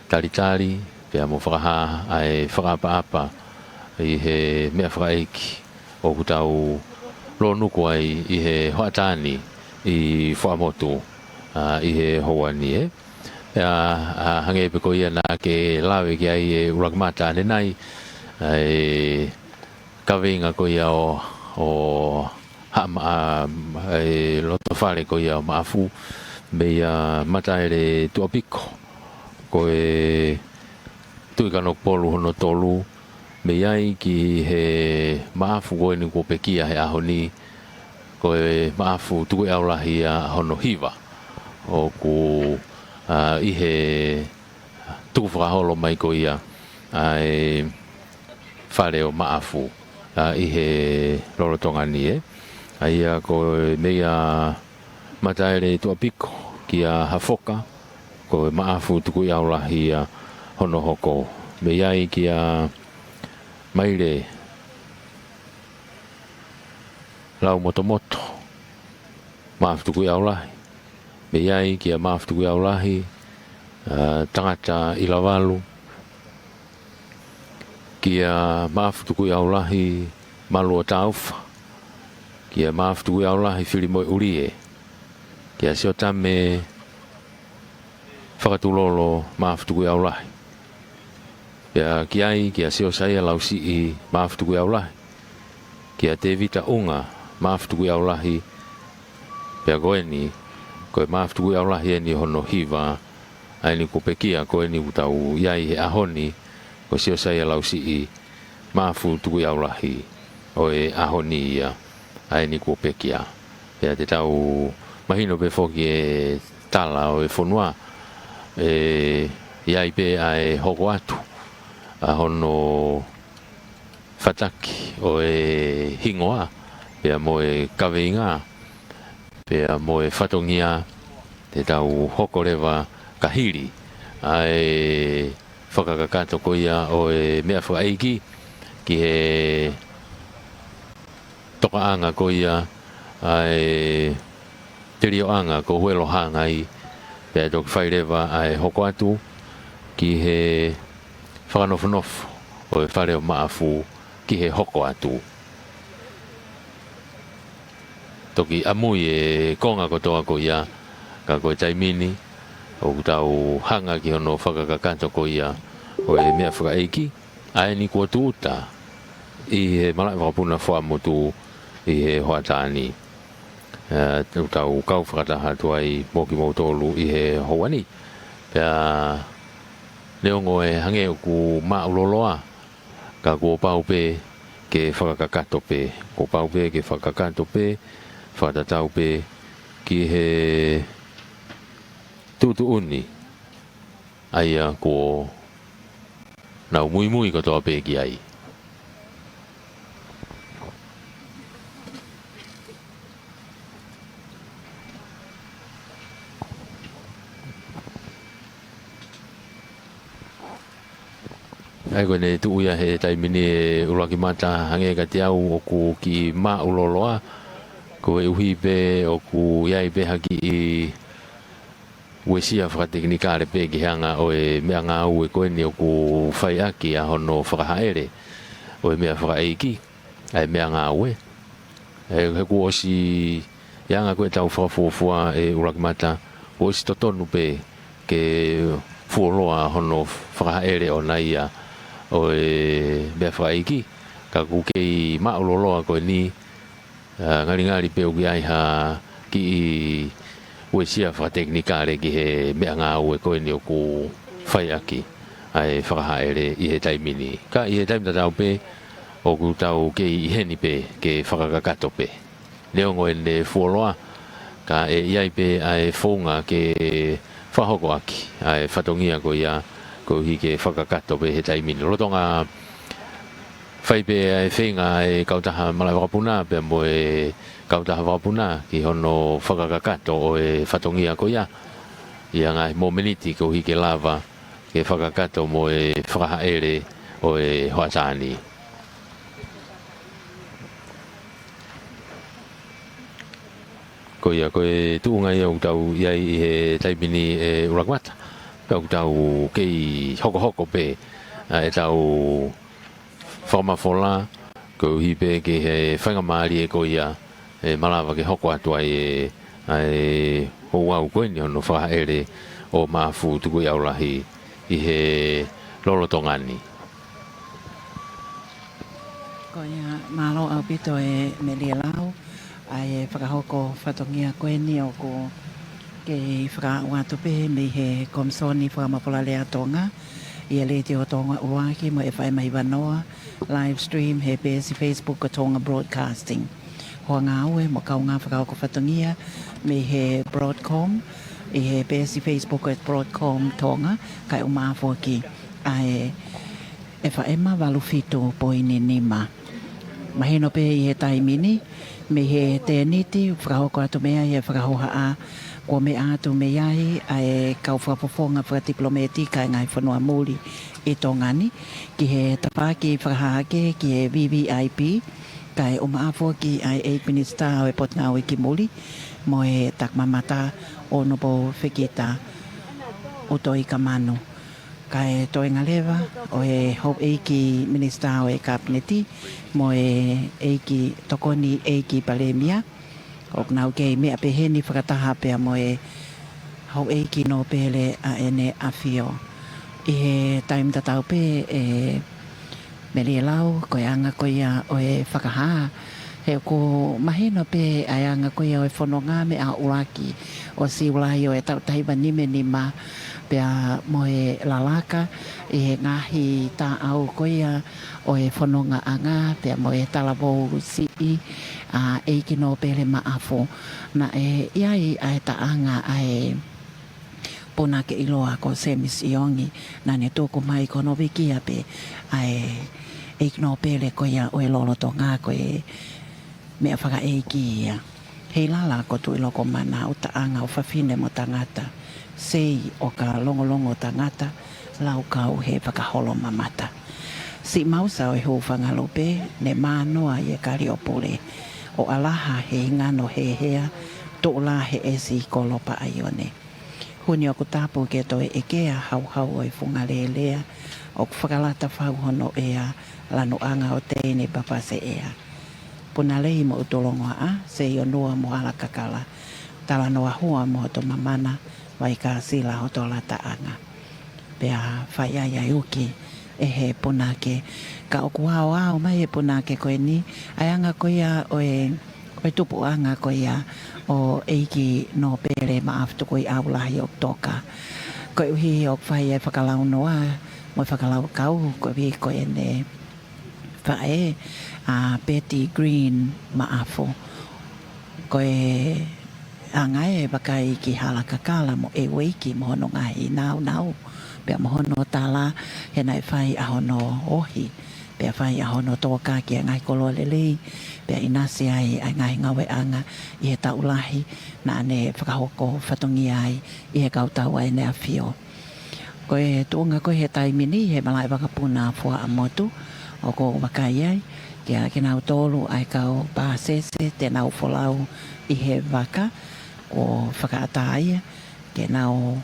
talitali, pea mo fakahā ʻa e fakaʻapaʻapa ʻi he meʻafakaʻeiki ʻoku tau lōnuku ai ʻi he hoʻatā ni ʻi Fuaʻamotu, ʻa, ʻi he houa ni, ē. Pea, ʻa, hangē pē ko ia naʻa ke lave ki ai ʻe ʻUluakimata ʻanenai, ʻa e kaveinga ko ia ʻo, ʻo Haʻa Ma-, ʻa, e lotofale ko ia ʻo Maʻafu, mei a Mataele Tuʻapiko, ko e Tuʻi Kanokupolu hono tolu, mei ai ki he Maʻafu ko eni kuo pekia he ʻaho ni, ko e Maʻafu Tukuʻiʻaulahi ia hono hiva, ʻoku, ʻa, ʻi he tukufakaholo mai ko ia ʻa e fale ʻo Maʻafu, ʻa, ʻi he lolotonga ni, ē. ʻA ia ko e mei a Mataele Tuʻapiko kia Hafoka, ko e Maʻafu Tukuʻiʻaulahi ia hono hoko. Mei ai kia Maile Laumotomoto, Maʻafu Tukuʻiʻaulahi. Mei ai kia Maʻafu Tukuʻiʻaulahi, ʻa, Tangata ʻIlavalu, kia Maʻafu Tukuʻiʻaulahi Maluʻotaufa, kia Maʻafu Tukuʻiʻaulahi Filimoeʻulie, kia Siotame Fakatulolo Maʻafu Tukuʻiʻaulahi. Pea ki ai, kia Siosaia Lausiʻi Maʻafu Tukuʻiʻaulahi, kia Tevita ʻUnga Maʻafu Tukuʻiʻaulahi. Pea ko eni, ko e Maʻafu Tukuʻiʻaulahi eni hono hiva, ʻa eni kuo pekia, ko eni ʻoku tau ʻi ai he ʻaho ni, ko Siosaia Lausiʻi Maʻafu Tukuʻiʻaulahi ʻo e ʻaho ni ia, ʻa eni kuo pekia. Pea te tau mahino pē foki e tala ʻo e fonua, ʻe ʻi ai pē ʻa e hoko atu ʻa hono fataki ʻo e hingoa, pea mo e kaveinga, pea mo e fatongia, te tau hoko leva ka hili ʻa e fakakakato ko ia ʻo e meʻafakaʻeiki ki he tokaʻanga ko ia ʻa e telioʻanga ko Huelo Hangai, pea toki fai leva ʻa e hoko atu ki he fakanofonofo ʻo e fale ʻo Maʻafu ki he hoko atu. Toki ʻamui e konga kotoa ko ia, ka ko e taimi ni, ʻoku tau hanga ki hono fakakakato ko ia ʻo e meʻafakaʻeiki, ʻa eni kuo tūʻuta ʻi he malaʻe vakapuna Fuaʻamotu ʻi he hoʻatā ni. ʻE, ʻoku tau kau fakataha atu ai mo kimoutolu ʻi he houa ni. Pea neongo e hangē ʻoku māʻuloloa, ka kuo pau pē ke fakakakato pē. Kuo pau pē ke fakakakato pē, fakatatau pē ki he tuʻutuʻuni ʻa ia kuo nau muimui kotoa pē ki ai. ʻA ia ko ʻene tuʻu ia he taimi ni ʻe ʻUluakimata, hangē kiate au ʻoku kiʻi māʻuloloa, koeʻuhi pē ʻoku ʻi ai pē ha kiʻi uesia fakatekinikale pē ki he anga ʻo e meʻangāue ko eni ʻoku fai ʻaki ʻa hono fakahaʻele ʻo e meʻafakaʻeiki. ʻa e meʻangāue. ʻE, he kuo ʻosi, ʻi he anga ko ē ʻetau fakafuofua ʻe ʻUluakimata, kuo ʻosi totonu pē ke fuoloa hono fakahaʻele ʻona ia ʻo e meʻa fakaʻeiki. Ka ʻoku kei maʻu lōloa ko eni, ʻa, ngalingali pē ʻoku ʻi ai ha kiʻi uesia fakatekinikale ki he meʻangāue ko eni ʻoku fai ʻaki ʻa e fakahaʻele ʻi he taimi ni. Ka ʻi he taimi tatau pē, ʻoku tau kei ʻi heni pē ke fakakakato pē. Neongo ʻene fuoloa, ka ʻe ʻi ai pē ʻa e founga ke fakahoko ʻaki ʻa e fatongia ko ia, koeʻuhi ke fakakakato pē he taimi ni. Lolotonga fai pē ʻa e feinga ʻa e kautaha malaʻe vakapuna pea mo e kautaha vakapuna ki hono fakakakato ʻo e fatongia ko ia ʻi he ngaahi mōmeniti koeʻuhi ke lava ke fakakakato mo e fakahaʻele ʻo e hoʻatā ni. Ko ia, ko e tuʻunga ia ʻoku tau ʻi ai ʻi he taimi ni ʻe ʻUluakimata. Pea ʻoku tau kei hokohoko pē ʻa ʻetau fakamafola, koeʻuhi pē ke ʻi he faingamālie ko ia ʻe malava ke hoko atu ai ʻa e, ʻa e ouau ko eni hono fakahaʻele ʻo Maʻafu Tukuʻiʻaulahi ʻi he lolotonga ni. Ko ia, mālō ʻaupito ʻe Melilau, ʻa e fakahoko fatongia ko eni ʻoku kei fakaaʻu atu pē mei he Komisoni Fakamafola Lea Tonga, ʻi he Letiō Tonga ʻUluaki mo e F M hiva noa, live stream he peesi Facebook ʻo Tonga Broadcasting. Hoa ngāue mo kaungā fakahoko fatongia mei he Broadcom, ʻi he peesi Facebook ʻo e Broadcom Tonga, kae ʻumaʻā foki ʻa e F M valu fitu poini nima. Mahino pē ʻi he taimi ni, mei he tēniti, fakahoko atu mei ai e fakahohaʻa, kuo meʻa atu mei ai ʻa e kau fakafofonga fakatipilōmētika ʻa e ngaahi fonua muli ʻi Tonga ni, ki he tafaʻaki fakahahake ki he V V I P, kae ʻumaʻā foki ʻa e ʻEiki Minisitā ʻo e Potungāue ki Muli, mo e Taki Mamata ʻo Nupou Fekita ʻUtoikamanu. Kae toenga leva ʻo e houʻeiki Minisitā ʻo e Kapineti, mo e ʻEiki Tokoni ʻEiki Palēmia, ʻoku nau kei meʻa pē heni fakataha pea mo e Houʻeiki Nōpele ʻa ʻEne ʻAfio. ʻI he taimi tatau pē ʻe Melilau, ko e anga ko ia ʻo e fakahā, he ʻoku mahino pē ʻa e anga ko ia ʻo e fononga meʻa ʻuluaki ʻo Siulai ʻo e taʻu taha hiva nima nima, pea mo e lalaka ʻi he ngaahi taʻau ko ia ʻo e fonongaʻanga, pea mo e talavou siʻi ʻa ʻEiki Nōpele Maʻafu. Naʻe ʻi ai ʻa e taʻanga ʻa e punake ʻiloa ko Semisi ʻIongi, naʻa ne tuku mai ko hono vikia pē ʻa e ʻEiki Nōpele ko ia ʻo e lolotonga ko e meʻa fakaʻeiki ia. Heilala ko Tuʻilokomana ʻo taʻanga ʻo fafine mo tangata, sei ʻo ka longolongo tangata, laukau he fakaholo mamata. Siʻi mausa ʻo e hūfanga lupe, ne mānoa ʻi e Kaliopule, ʻo ʻalaha he hingano hehea, tuʻula he ʻesi ko Lopa ʻAione. Huni ʻoku tapu ke toe ʻekea, hauhau ʻo e funga lelea, ʻoku fakalata fau hono ʻea, lanuʻanga ʻo teine papaseʻea. Punalei mo ʻUtulongoaʻa, Seionua mo Halakakala, Talanoa Hua mo hoto mamana, Vaikasila hoto lataʻanga. Pea fai ai ʻa e uki ʻe he punake. Ka ʻoku aoao mai e punake ko eni, ʻa e anga ko ia ʻo e, ʻo e tupuʻanga ko ia ʻo ʻEiki Nōpele Maʻafu Tukuʻiʻaulahi ʻOku Toka. Koeʻuhi ʻoku fai e fakalaunoa mo e fakalaukau, koeʻuhi ko ʻene faʻē ʻa Betty Green Maʻafu. Ko e anga e vakai ki Halakakala mo ʻEueiki mo hono ngaahi nāunau, pea mo hono tala he naʻe fai ʻa hono ohi, pea fai ʻa hono tōkaki ʻa e ngaahi koloa lelei, pea ʻinasi ai ʻa e ngaahi ngāueʻanga ʻi he taʻu lahi naʻa ne fakahoko fatongia ai ʻi he kautau ʻa ʻEne ʻAfio. Ko e tuʻunga ko ē he taimi ni he malaʻe vakapuna Fuaʻamotu, ʻoku ou vakai ai kia kinautolu ʻa e kau pāsese te nau folau ʻi he vaka, kuo fakaʻatā ia ke nau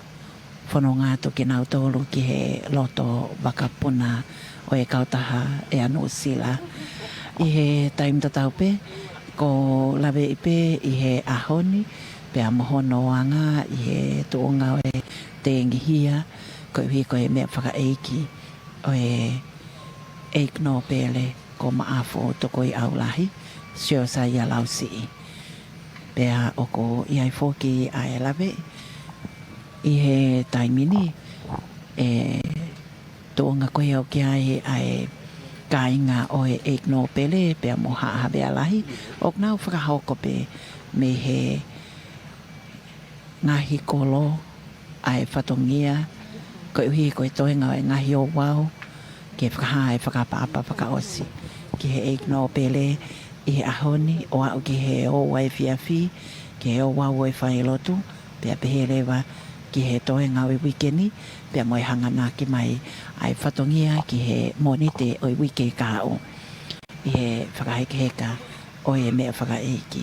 fononga atu kinautolu ki he loto vakapuna ʻo e kautaha ʻEa Nuʻusila. ʻI he taimi tatau pē, ʻoku laveʻi pē ʻi he ʻaho ni, pea mo hono anga ʻi he tuʻunga ʻo e tengihia, koeʻuhi ko e meʻa fakaʻeiki ʻo e ʻEiki Nōpele ko Maʻafu Tukuiʻaulahi, Siosaia Lausiʻi. Pea ʻoku ʻi ai foki ʻa e laveʻi ʻi he taimi ni, ʻe tuʻunga ko ia ʻoku ʻi ai ʻa e kāinga ʻo e ʻEiki Nōpele pea mo Haʻa Havea Lahi, ʻoku nau fakahoko pē mei he ngaahi kolo ʻa e fatongia, koeʻuhi ko e toenga ʻo e ngaahi ouau, ke fakahā e fakaʻapaʻapa fakaʻosi ki he ʻEiki Nōpele ʻi he ʻaho ni, ʻo aʻu ki he ouau efiafi, ki he ouau ʻo e failotu, pea pehē leva ki he toenga ʻo e uike ni, pea mo e hanganaki mai ʻa e fatongia ki he Mōnite ʻo e uike kahaʻu ʻi he fakahekeheka ʻo e meʻa fakaʻeiki.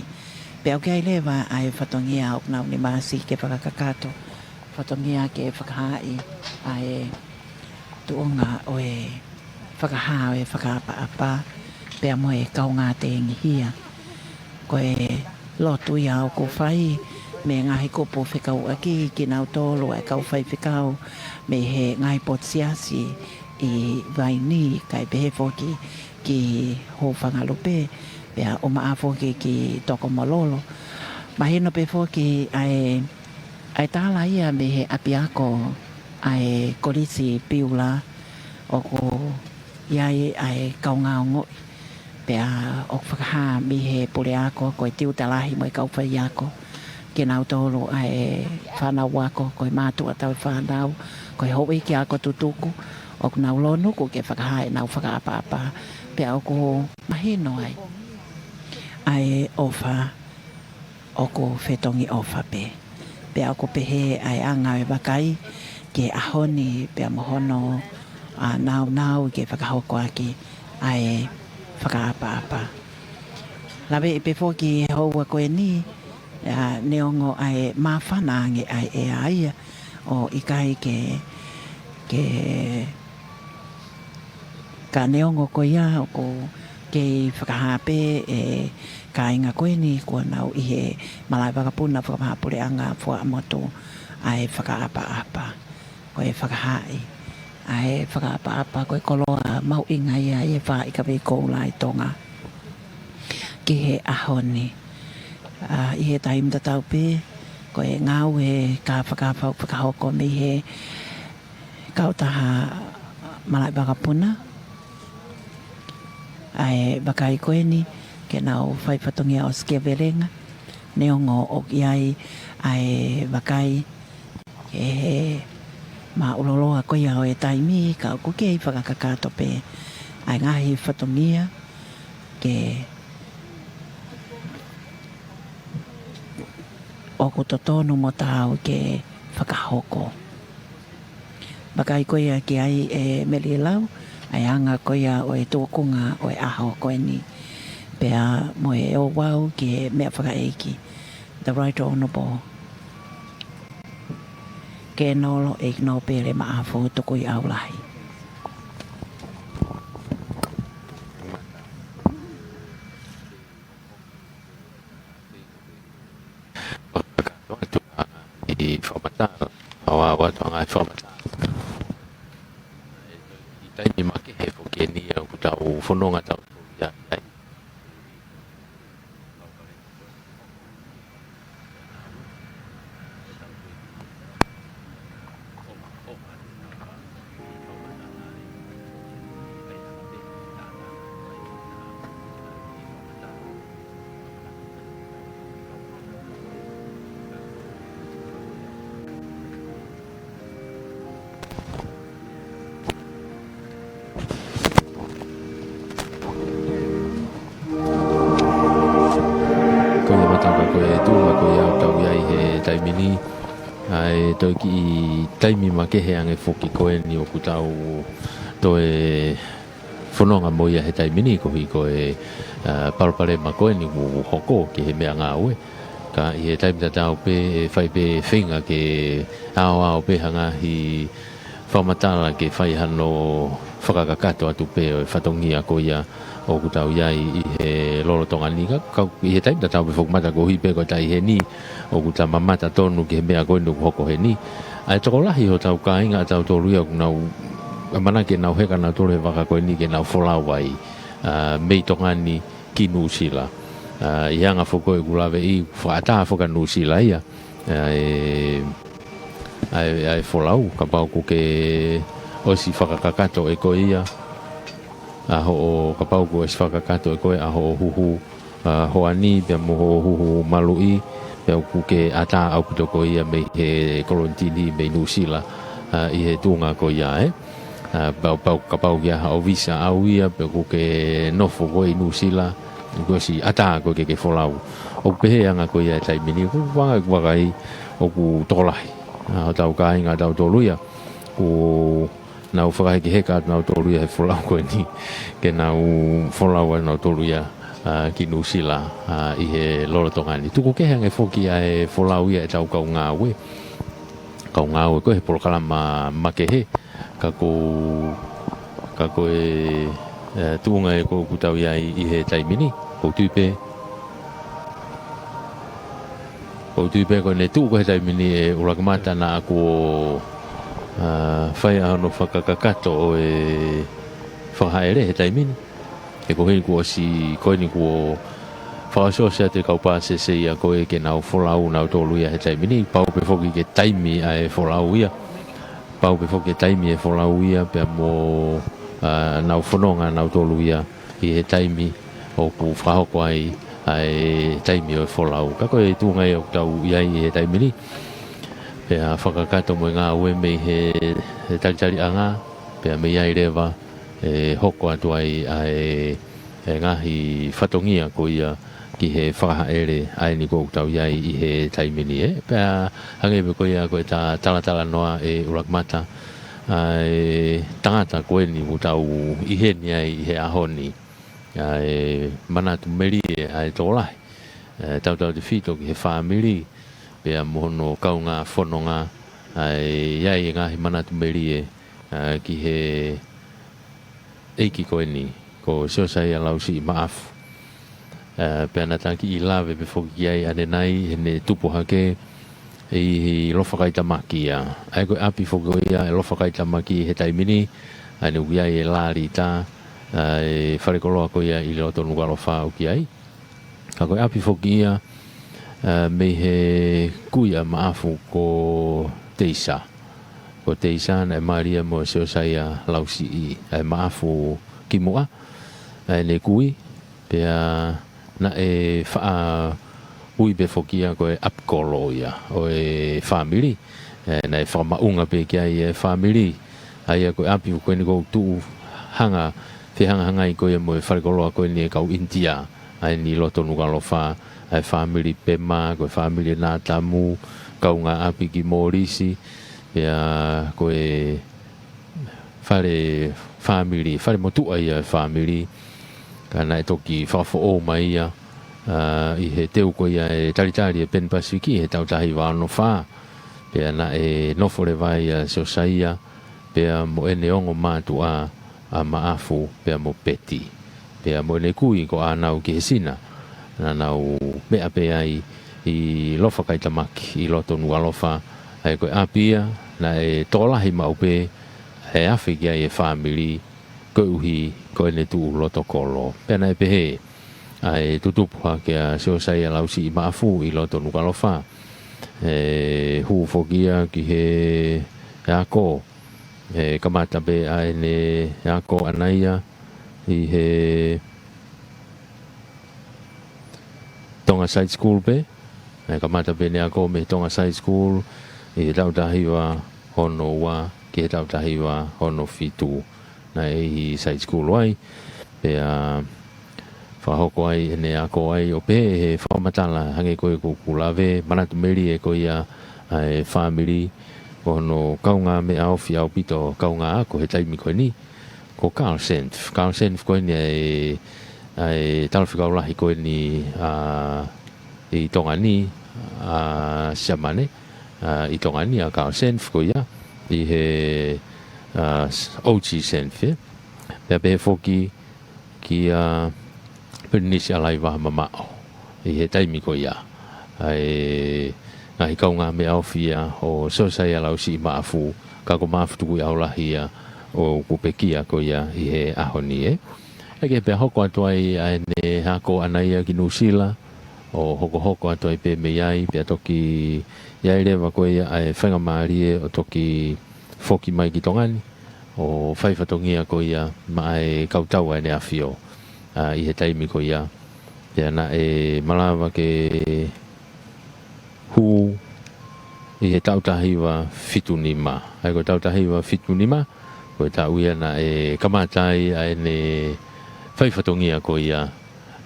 Pea ʻoku ʻi ai leva ʻa e fatongia ʻoku nau ʻi ai masi ke fakakakato, fatongia ke fakahaaʻi ʻa e tuʻunga ʻo e fakahā ʻo e fakaʻapaʻapa, pea mo e kaungā tengihia. Ko e lotu ia ʻoku fai mei he ngaahi kupu fekauʻaki kinautolu ʻa e kau faifekau mei he ngaahi potu siasi ʻi Vainī, kae pehē foki ki Hūfangalupe, pea ʻumaʻā foki ki Tokomololo. Mahino pē foki ʻa e, ʻa e tala ia mei he ʻapiako ʻa e Kolisi Piula, ʻoku ʻi ai ʻa e kaungā ongoʻi, pea ʻoku fakahā mei he puleako, ko e tiuta lahi mo e kau faiako, kinautolu ʻa e fānau ako, ko e mātuʻa tauhi fānau, ko e houʻeiki ako tutuku, ʻoku nau lōnuku ke fakahā ʻenau fakaʻapaʻapa, pea ʻoku mahino ai ʻa e ʻofa ʻoku fetongi ʻofa pē. Pea ʻoku pehē ʻa e anga ʻo e vakai ki he ʻaho ni pea mo hono, ʻa, nāunau ke fakahoko ʻaki ʻa e fakaʻapaʻapa. Laveʻi pē foki he houa ko eni, ʻa, neongo ʻa e māfana ange ʻa e ʻea ia, ʻo ʻikai ke, ke Ka neongo ko ia ʻoku kei fakahā pē ʻe he kāinga ko eni kuo nau ʻi he malaʻe vakapuna fakamahaʻapuleʻanga Fuaʻamotu ʻa e fakaʻapaʻapa. Ko e fakahaaʻi ʻa e fakaʻapaʻapa ko e koloa mahuʻinga ia ʻi he faaʻi kavei koula ʻi Tonga ki he ʻaho ni. ʻA, ʻi he taimi tatau pē, ko e ngāue ka fakafau fakahoko mei he kautaha malaʻe vakapuna ʻa e vakai ko eni ke nau fai fatongia ʻo sikevelenga, neongo ʻoku ʻi ai ʻa e vakai ʻe he māʻuloloa ko ia ʻo e taimi, ka ʻoku kei fakakakato pē ʻa e ngaahi fatongia ke ʻoku totonu mo taau ke fakahoko. Vakai ko ia ki ai ʻe Melilau, ʻa e anga ko ia ʻo e tuʻunga ʻo e ʻaho ko eni. Pea mo e ouau ki he meʻa fakaʻeiki. The Right Honourable Kenolo ʻEiki Nōpele Maʻafu Tukuiʻaulahi. Fakakakato atu ʻa e fakamatala, ʻa ʻoatu ʻa e ngaahi fakamatala. ʻI he taimi makehe foki eni ʻoku tau fononga tau ia ai. Ko ia, mātā, ko e tuʻunga ko ia ʻoku tau ʻi ai he taimi ni, ʻa e toe kiʻi taimi makehe ange foki ko eni ʻoku tau toe fononga mo ia he taimi ni, koeʻuhi ko e, ʻa, palopalema ko eni ʻoku hoko ki he meʻangāue. Ka ʻi he taimi tatau pē ʻe fai pē feinga ke aoao pē ha ngaahi fakamatala ke fai hano fakakakato atu pē ʻo e fatongia ko ia ʻoku tau ʻi ai ʻi he lolotonga ni, ka, ka ʻi he taimi tatau pē foki, mata koeʻuhi pē ko e taʻu ʻi heni, ʻoku ta mamata tonu ki he meʻa ko eni ʻoku hoko heni. ʻA e tokolahi hotau kāinga ʻatautolu ia ʻoku nau, ʻamanaki ke nau heka nautolu he vaka ko eni ke nau folau ai, ʻa, mei Tonga ni ki Nuʻusila. ʻA, ʻi he anga foki ko ē ʻeku laveʻi, fakaʻatā foki ʻa Nuʻusila ia ʻa e, ʻa e, ʻa e folau, kapau ʻoku ke ʻosi fakakakato ʻe koe ia ʻa hoʻo, kapau ʻoku ʻosi fakakakato ʻe koe ʻa hoʻo huhu, ʻa, hoani, pea mo hoʻo huhu maluʻi, pea ʻoku ke ʻatā ʻaupito koe ia mei he kolonitini mei Nuʻusila, ʻa, ʻi he tuʻunga ko ia, ē. ʻA, pau, pau, kapau ʻoku ʻi ai haʻo visa ʻau ia, pea ʻoku ke nofo koe ʻi Nuʻusila, kuo ʻosi ʻatā koe ke ke folau. ʻOku pehē anga ko ia he taimi ni, ʻoku ou vakai, vakai ʻoku tokolahi ʻa hotau kāinga ʻatautolu ia ʻoku nau fakahekeheka atu nautolu ia he folau ko eni, ke nau folau atu nautolu ia, ʻa, ki Nuʻusila, ʻa, ʻi he lolotonga ni. Tuku kehe ange foki ʻa e folau ia ʻetau kau ngāue, kau ngāue ko ē he polokalama makehe, ka ko, ka ko e, ʻe, tuʻunga ē ko ē ʻoku tau ʻi ai ʻi he taimi ni, ʻoku ou tui pē, ʻoku ou tui pē ko ʻene tuʻu ko ē he taimi ni ʻe ʻUluaki Mata naʻa kuo, ʻa, fai ʻa hono fakakakato ʻo e fakahaʻele he taimi ni. He ko eni kuo ʻosi, ko eni kuo fakaʻosiʻosi atu e kau pāsese ia ko ē ke nau folau nautolu ia he taimi ni, pau pē foki ke taimi ʻa e folau ia. Pau pē foki ke taimi e folau ia, pea mo, ʻa, nau fononga nautolu ia ʻi he taimi ʻoku fakahoko ai ʻa e taimi ʻo e folau. Ka ko e tuʻunga ia ʻoku tau ʻi ai ʻi he taimi ni. Pea fakakakato mo e ngāue mei he, he talitaliʻanga, pea mei ai leva ʻe hoko atu ai ʻa e, e ngaahi fatongia ko ia ki he fakahaʻele ʻa eni ʻoku tau ʻi ai ʻi he taimi ni, ē. Pea hangē pē ko ia ko ʻeta talatalanoa ʻe ʻUluaki Mata, ʻa e tangata ko eni ʻoku tau ʻi heni ai ʻi he ʻaho ni, ʻa e manatu melie ʻa e tokolahi, ʻe tautautefito ki he fāmili, pea mo hono kaungā fononga, ʻa e ʻi ai e ngaahi manatu melie, ʻa, ki he ʻeiki ko eni, ko Siosaia Lausiʻi Maʻafu. ʻE, pea naʻa ta kiʻi lave pē foki ki ai ʻanenai, heʻene tupu hake ʻi Lofakaitamaki ia. ʻA ia ko e ʻapi foki ko ia ʻe Lofakaitamaki he taimi ni, ʻa eni ʻoku ʻi ai e Lalita, ʻa e falekoloa ko ia ʻi loto Nukuʻalofa ʻoku ʻi ai. Ka ko e ʻapi foki ia, ʻa, mei he kui ʻa Maʻafu ko Teisa. Ko Teisa naʻe mali ia mo Siosaia Lausiʻi, ʻa e Maʻafu kimuʻa, ʻa ʻene kui, pea naʻe faʻa ui pē foki ia ko e ʻapi kolo ia ʻo e fāmili. ʻE, naʻe fakamaʻunga pē ki ai e fāmili. ʻA ia ko e ʻapi ko eni ʻoku tuʻu hanga, fehangahangai ko ia mo e falekoloa ko eni e kau ʻInitia, ʻa eni ʻi loto Nukuʻalofa, ʻa e fāmili Pema, ko e fāmili Natamu, kaungāʻapi ki Mōlisi, pea ko e fale fāmili, fale motuʻa ia e fāmili, ka naʻe toki fakafoʻou mai ia, ʻa, ʻi he teu ko ia e talitali e Pan Pacific he taʻu taha hiva ono fā, pea naʻe nofo leva ai ʻa Siosaia, pea mo ʻene ongo mātuʻa ʻa Maʻafu, pea mo Peti, pea mo ʻene kui ko ʻAnau ki he Sina, naʻa nau meʻa pē ai ʻi Lofakaitamaki, ʻi loto Nukuʻalofa, ʻa ia ko e ʻapi ia naʻe tokolahi maʻu pē ʻe afe ki ai e fāmili, koeʻuhi ko ʻene tuʻu loto kolo. Pea naʻe pehē ʻa e tutupu hake ʻa Siosaia Lausiʻi Maʻafu ʻi loto Nukuʻalofa, ʻe hū foki ia ki he ako, ʻe kamata pē ʻa ʻene ako ʻana ia ʻi he Tonga Side School pē, ʻe kamata pē ʻene ako mei he Tonga Side School ʻi he taʻu taha hiva ono ua ki he taʻu taha hiva ono fitu. Naʻe ʻi he side school ai, pea fakahoko ai ʻene ako ai, ʻo pehē he fakamatala hangē ko ia ʻoku ou lave, manatu melie ko ia ʻa e fāmili, ko hono kaungāmeʻa ofi ʻaupito, kaungāako he taimi ko eni, ko Carl Senff. Carl Senff ko eni ʻa e, ʻa e talafekau lahi ko eni, ʻa, ʻi Tonga ni, ʻa, Siamane, ʻa, ʻi Tonga ni ʻa Carl Senff ko ia, ʻi he, ʻa, O G Senff, ē. Pea pehē foki kia Pilinisi ʻAlaivaha Mamaʻo ʻi he taimi ko ia. ʻA e ngaahi kaungāmeʻa ofi ia ʻo Siosaia Lausiʻi Maʻafu, ka ko Maʻafu Tukuʻiʻaulahi ia ʻoku pekia ko ia ʻi he ʻaho ni, ē. ʻIkai ke pea hoko atu ai ʻa ʻene ako ʻaʻana ia ki Nuʻusila, ʻo hokohoko atu ai pē mei ai, pea toki ʻi ai leva ko ia ʻa e faingamālie ʻo toki foki mai ki Tonga ni, ʻo fai fatongia ko ia maʻa e kautau ʻa ʻEne ʻAfio, ʻa, ʻi he taimi ko ia. Pea naʻe malava ke hū ʻi he taʻu taha hiva fitu nima. ʻA ia ko e taʻu taha hiva fitu nima, ko e taʻu ia naʻe kamata ai ʻa ʻene fai fatongia ko ia,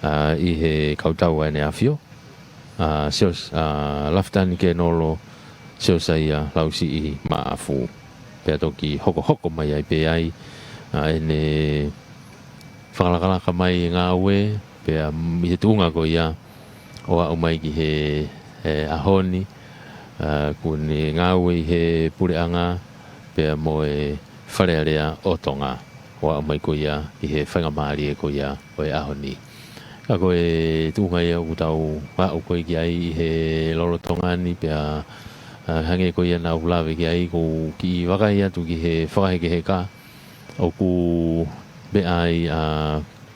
ʻa, ʻi he kautau ʻa ʻEne ʻAfio, ʻa, Sios-, ʻa, Lafitani Kēnolo Siosaia Lausiʻi Maʻafu. Pea toki hokohoko mai ai pē ai ʻa ʻene fakalakalaka mai e ngāue, pea ʻi he tuʻunga ko ia ʻo aʻu mai ki he, ē, ʻaho ni, ʻa, ʻoku ne ngāue ʻi he puleʻanga, pea mo e Fale Alea ʻo Tonga, ʻo aʻu mai ko ia ʻi he faingamālie ko ia ʻo e ʻaho ni. Ka ko e tuʻunga ia ʻoku tau aʻu ko ē ki ai ʻi he lolotonga ni, pea, ʻa, hangē ko ia naʻa ku lave ki ai, ʻoku ou kiʻi vakai atu ki he fakahekeheka ʻoku meʻa ai ʻa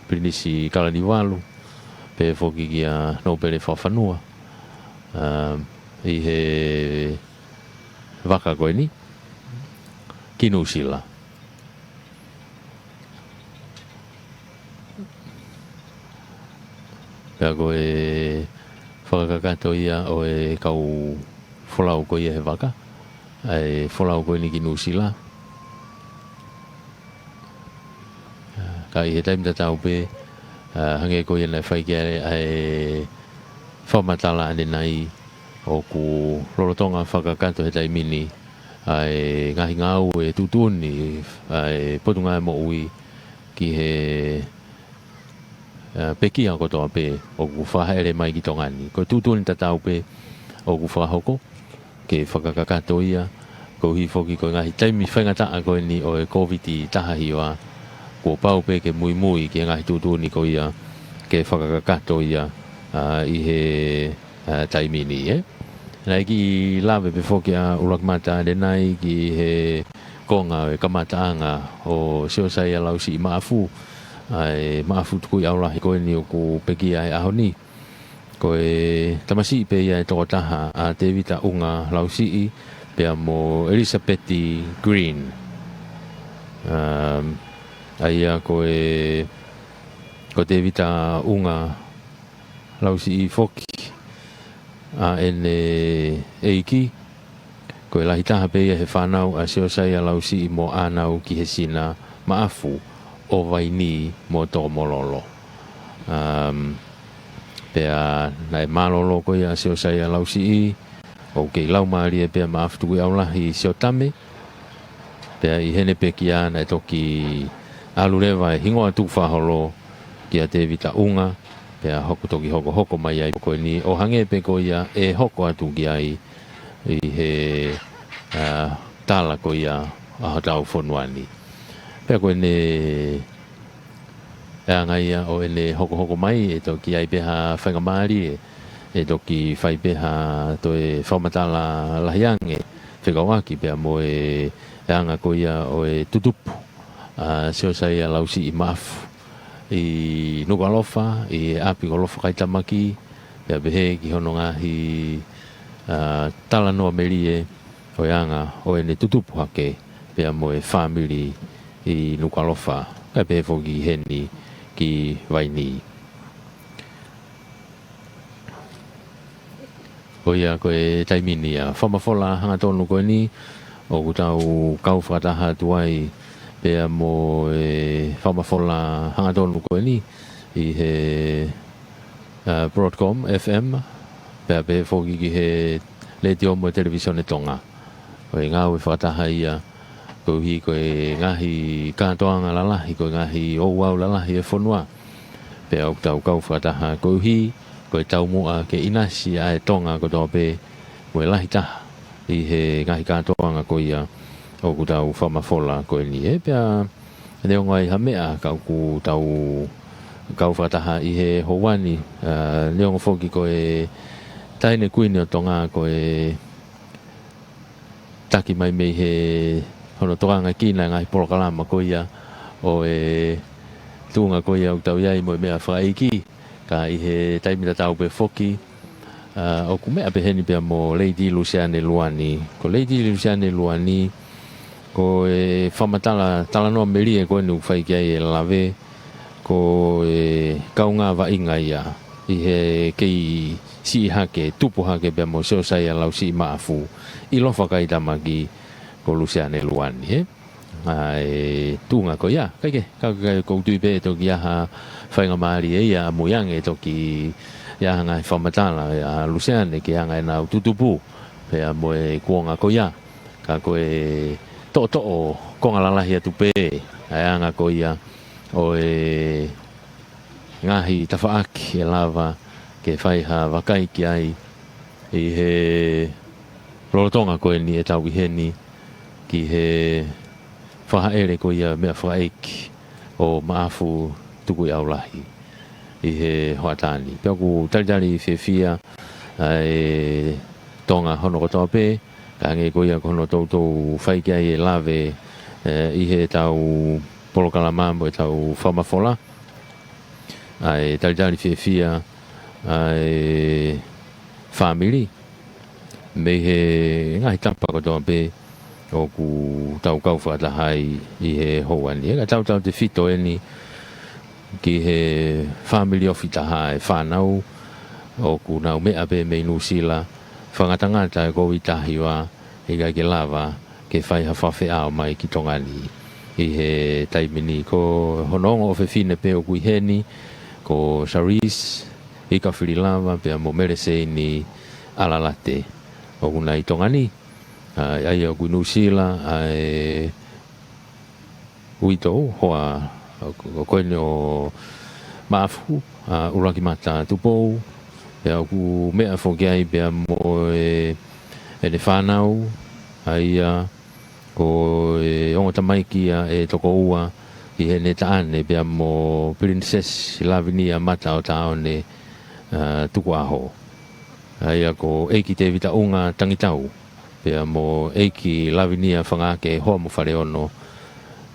Pilinisi Kalaniuvalu, pea foki kia Nōpele Fakafanua, ʻa, ʻi he vaka ko eni ki Nuʻusila. Pea ko e fakakakato ia ʻo e kau folau ko ia he vaka, ʻa e folau ko eni ki Nuʻusila. Ka ʻi he taimi tatau pē, ʻa, hangē ko ia naʻe fai ki ai ʻa e fakamatala ʻanenai, ʻoku lolotonga fakakakato he taimi ni ʻa e ngaahi ngāue tuʻutuʻuni ʻa e Potungāue Moʻui ki he, ʻa, pekia kotoa pē ʻoku fakahaʻele mai ki Tonga ni. Ko e tuʻutuʻuni tatau pē ʻoku fakahoko ke fakakakato ia, koeʻuhi foki ko e ngaahi taimi faingataʻa ko eni ʻo e Kōviti taha hiva, kuo pau pē ke muimui ki he ngaahi tuʻutuʻuni ko ia ke fakakakato ia, ʻa, ʻi he, ʻa, taimi ni, ē. Naʻe kiʻi lave pē foki ʻa ʻUluakimata ʻanenai ki he konga ʻo e kamataʻanga ʻo Siosaia Lausiʻi Maʻafu, ʻa e Maʻafu Tukuʻiʻaulahi ko eni ʻoku pekia he ʻaho ni. Ko e tamasiʻi pē ia ʻe toko taha ʻa Tēvita ʻUnga Lausiʻi pea mo ʻElisapeti Green. Um, ʻa ia ko e, ko Tēvita ʻUnga Lausiʻi foki ʻa ʻene ʻeiki, ko e lahi taha pē ia he fānau ʻa Siosaia Lausiʻi mo ʻĀnau Kihesina Maʻafu ʻo Vainī mo Tokomololo. Um, pea naʻe mālōlō ko ia ʻa Siosaia Lausiʻi, ʻoku kei laumālie pē ʻa Maʻafu Tukuʻiʻaulahi Siotame, pea ʻi heʻene pekia naʻe toki ʻalu leva e hingoa tukufakaholo kia Tēvita ʻUnga, pea hoko toki hokohoko mai ai ko eni, ʻo hangē pē ko ia ʻe hoko atu ki ai ʻi he, ʻa, tala ko ia ʻa hotau fonua ni. Pea ko ʻene ʻe anga ia ʻo ʻene hokohoko mai, ʻe toki ʻi ai pē ha faingamālie, ʻe toki fai pē ha toe fakamatala lahi ange, fekauʻaki pea mo e anga ko ia ʻo e tutupu ʻa Siosaia Lausiʻi Maʻafu ʻi Nukuʻalofa, ʻi he ʻapi ko Lofakaitamaki, pea pehē ki hono ngaahi, ʻa, talanoa melie ʻo e anga ʻo ʻene tutupu hake pea mo e fāmili ʻi Nukuʻalofa, kae pehē foki heni ki Vainī. Ko ia ko e taimi ni ʻa e fakamafola hangatonu ko eni, ʻoku tau kau fakataha atu ai pea mo e fakamafola hangatonu ko eni ʻi he, ʻa, Broadcom F M, pea pehē foki ki he Letiō mo e Televīsone Tonga. Ko e ngāue fakataha ia, koeʻuhi ko e ngaahi kātoanga lalahi, ko e ngaahi ouau lalahi ʻo e fonua. Pea ʻoku tau kau fakataha, koeʻuhi ko e taumuʻa ke ʻinasi ʻa e Tonga kotoa pē, mo e lahi taha ʻi he ngaahi kātoanga ko ia ʻoku tau fakamafola ko eni, ē. Pea neongo ai ha meʻa ka ʻoku tau kau fakataha ʻi he houa ni, ʻa, neongo foki ko e Taʻahine Kuini ʻo Tonga ko e taki mai mei he hono tokangaʻi ʻa e ngaahi polokalama ko ia ʻo e tuʻunga ko ia ʻoku tau ʻi ai mo e meʻa fakaʻeiki. Ka ʻi he taimi tatau pē foki, ʻa, ʻoku meʻa pē heni pea mo Lady Luseane Luani. Ko Lady Luseane Luani, ko e fakamatala talanoa melie ko eni ʻoku fai ki ai e lave, ko e kaungā vaʻinga ia ʻi he kei siʻi hake, tupu hake pea mo Siosaia Lausiʻi Maʻafu, ʻi Lofa Kaitamaki, ko Luseane Luani, ē? ʻA e tuʻunga ko ia, kae kehe, ka, ka, ʻoku ou tui pē ʻe toki ʻi ai ha faingamālie ia ʻamui ange ʻe toki ʻi ai ha ngaahi fakamatala ʻa Luseane ki he anga ʻenau tutupu pea mo e kuonga ko ia. Ka ko e toʻotoʻo konga lalahi atu pē ʻa e anga ko ia ʻo e ngaahi tafaʻaki ʻe lava ke fai ha vakai ki ai ʻi he lolotonga ko eni ʻetau ʻi heni ki he fakahaʻele ko ia meʻa fakaʻeiki ʻo Maʻafu Tukuʻiʻaulahi ʻi he hoʻatā ni. Pea ʻoku talitali fiefia ʻa e Tonga hono kotoa pē, ka hangē ko ia ko hono toutou fai ki ai e lave, ē, ʻi heʻetau polokalama mo ʻetau fakamafola. ʻA e talitali fiefia ʻa e fāmili mei he ngaahi tapa kotoa pē ʻoku tau kau fakataha ai ʻi he houa ni. Ē, ka tautautefito eni ki he fāmili ofi taha ʻa e fānau ʻoku nau meʻa pē mei Nuʻusila, fakangatangata e Kōviti taha hiva, ʻikai ke lava ke fai ha fakafeʻao mai ki Tonga ni ʻi he taimi ni. Ko hono ongo ʻofefine pē ʻoku ʻi heni, ko Saris Ikafililava pea mo Meleseini ʻAlalate, ʻoku nau ʻi Tonga ni. ʻA, ʻa ia ʻoku ʻi Nuʻusila ʻa e uitou, hoa ko eni ʻo Maʻafu, ʻa, ʻUluakimata Tupou, pea ʻoku meʻa foki ai pea mo e, ʻene fānau, ʻa ia ko e ongo tamaiki ia ʻe toko ua ʻi heʻene taʻane pea mo Pilinisesi Lavinia Mata ʻo Taone, ʻa, Tukuʻaho. ʻA ia ko ʻEiki Tēvita ʻUnga Tangitau, pea mo ʻEiki Lavinia Fangake Hoa mo Faleono,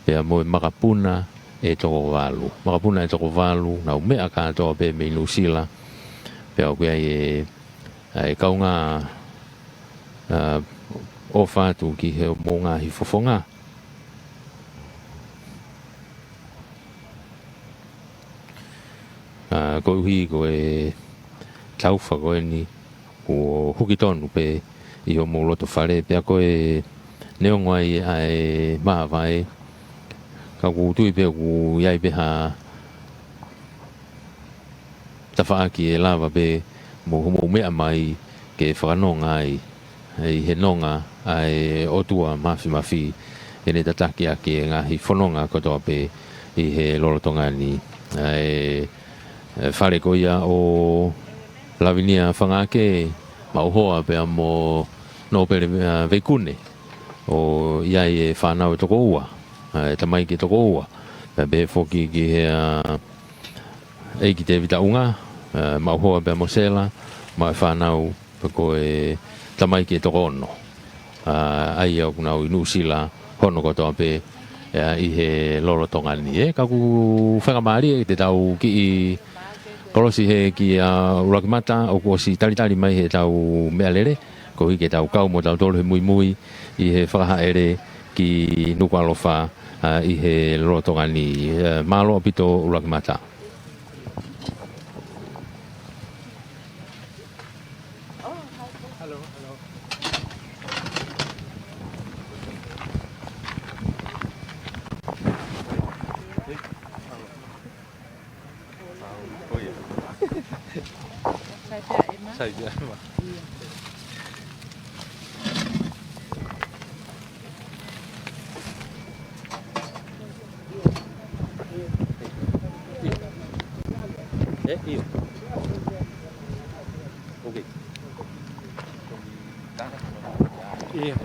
pea mo e makapuna ʻe toko valu. Makapuna ʻe toko valu, nau meʻa kātoa pē mei Nuʻusila, pea ʻoku ʻi ai e, ʻa e kaungā, ʻa, ʻofa atu ki he moʻunga ʻi Fofonga. ʻA, koeʻuhi ko e taufa ko eni, kuo huki tonu pē ʻi homou loto fale, pea ko e neongo ai ʻa e māvae, ka ʻoku ou tui pē ʻoku ʻi ai pē ha tafaʻaki ʻe lava pē mo hoʻomou meʻa mai ke fakanonga ai, ʻi he nonga ʻa e ʻOtua Māfimafi, ʻene tataki ʻaki e ngaahi fononga kotoa pē ʻi he lolotonga ni. ʻA e, ʻa e fale ko ia ʻo Lavinia Fangake, maʻu hoa pea mo Nōpele, ʻa, Veikune, ʻoku ʻi ai e fānau ʻe toko ua, ʻa e tamaiki ʻe toko ua, pea pehē foki ki he, ʻa, ʻEiki Tēvita ʻUnga, ʻa, maʻu hoa pea mo Sela, maʻu e fānau, pea ko e tamaiki ʻe toko ono. ʻA, ʻa ia ʻoku nau ʻi Nuʻusila hono kotoa pē, ʻa, ʻi he lolotonga ni. Ē, ka ʻoku faingamālie te tau kiʻi kolosi hē kia ʻUluakimata, ʻoku ʻosi talitali mai heʻetau meʻalele, koeʻuhi ke tau kau mo tautolu he muimui ʻi he fakahaʻele ki Nukuʻalofa, ʻa, ʻi he lolotonga ni. Ē, mālō ʻaupito ʻUluakimata. Sai pē ʻa ʻEma. Sai pē ʻa ʻEma. ʻIo. ʻIo. Ok. ʻIo.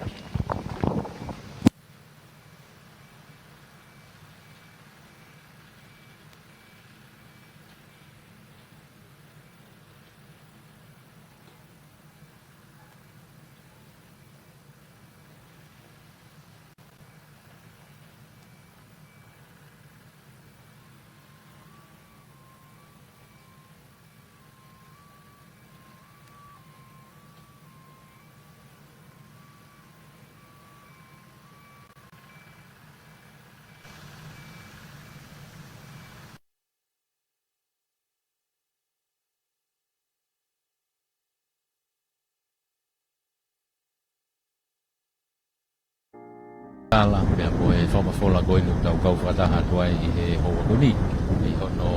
fakamatala, pea mo e fakamafola ko eni ʻoku tau kau fakataha atu ai ʻi he houa ko eni. ʻI hono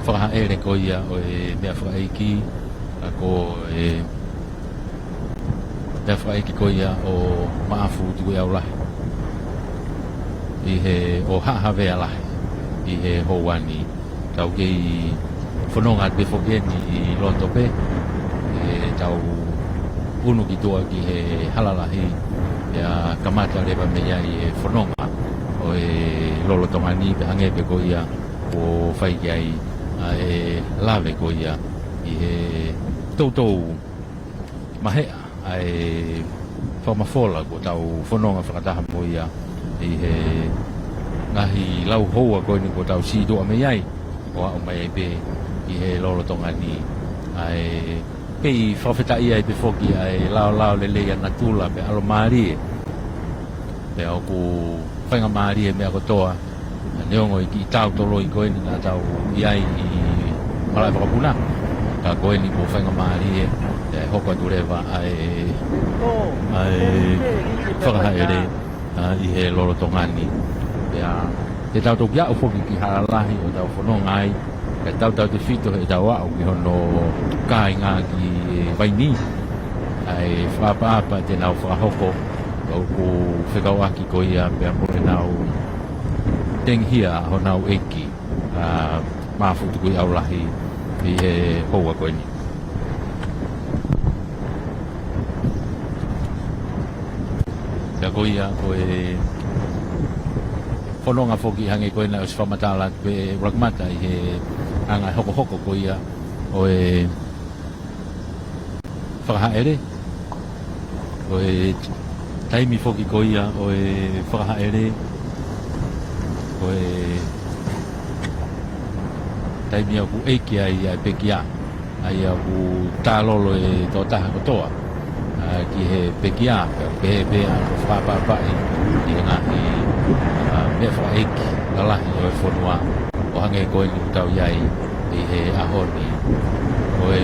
fakahaʻele ko ia ʻo e meʻafakaʻeiki, ʻa ko e meʻafakaʻeiki ko ia ʻo Maʻafu Tukuʻiʻaulahi. ʻI he ʻo Haʻa Havea Lahi. ʻI he houa ni. Tau kei fononga atu pē foki eni ʻi loto pē, ʻe tau unu ki tuʻa ki he hala lahi, pea kamata leva mei ai e fononga ʻo e lolotonga ni pea hangē pē ko ia kuo fai ki ai ʻa e lave ko ia ʻi he toutou maheʻa ʻa e fakamafola kuo tau fononga fakataha mo ia ʻi he ngaahi lau houa ko eni kuo tau sītuʻa mei ai, ʻo aʻu mai ai pē ʻi he lolotonga ni. ʻA e kei fakafetaʻi ai pē foki ʻa e laolao lelei ʻa natula pea ʻalomālie. Pea ʻoku faingamālie meʻa kotoa, neongo e kiʻi tau toloi ko eni naʻa tau ʻi ai ʻi malaʻe vakapuna. Ka ko eni kuo faingamālie, pea hoko atu leva ʻa e, ʻa e fakahaʻele, ʻa, ʻi he lolotonga ni. Pea te tau toki aʻu foki ki Hala Lahi ʻo tau fononga ai, kae tautautefito heʻetau aʻu ki hono kāinga ki Vaini. ʻA e fakaʻapaʻapa te nau fakahoko, ʻoku fekauʻaki ko ia pea mo ʻenau tengihia honau ʻeiki, ʻa Maʻafu Tukuʻiʻaulahi ʻi he houa ko eni. Pea ko ia ko e fononga foki hangē ko ena ʻosi fakamatala atu pē ʻe Ulakamata ʻi he anga hokohoko ko ia ʻo e fakahaʻele. Ko e taimi foki ko ia ʻo e fakahaʻele, ko e taimi ʻoku ʻeiki ai ʻa e pekia. ʻA ia ʻoku tālolo e tokotaha kotoa, ʻa, ki he pekia, pea pehē pē ʻa hono fakaʻapaʻapaʻi ʻi he ngaahi, ʻa, meʻafakaʻeiki lalahi ʻo e fonua, ʻo hangē ko eni ʻoku tau ʻi ai ʻi he ʻaho ni. Ko e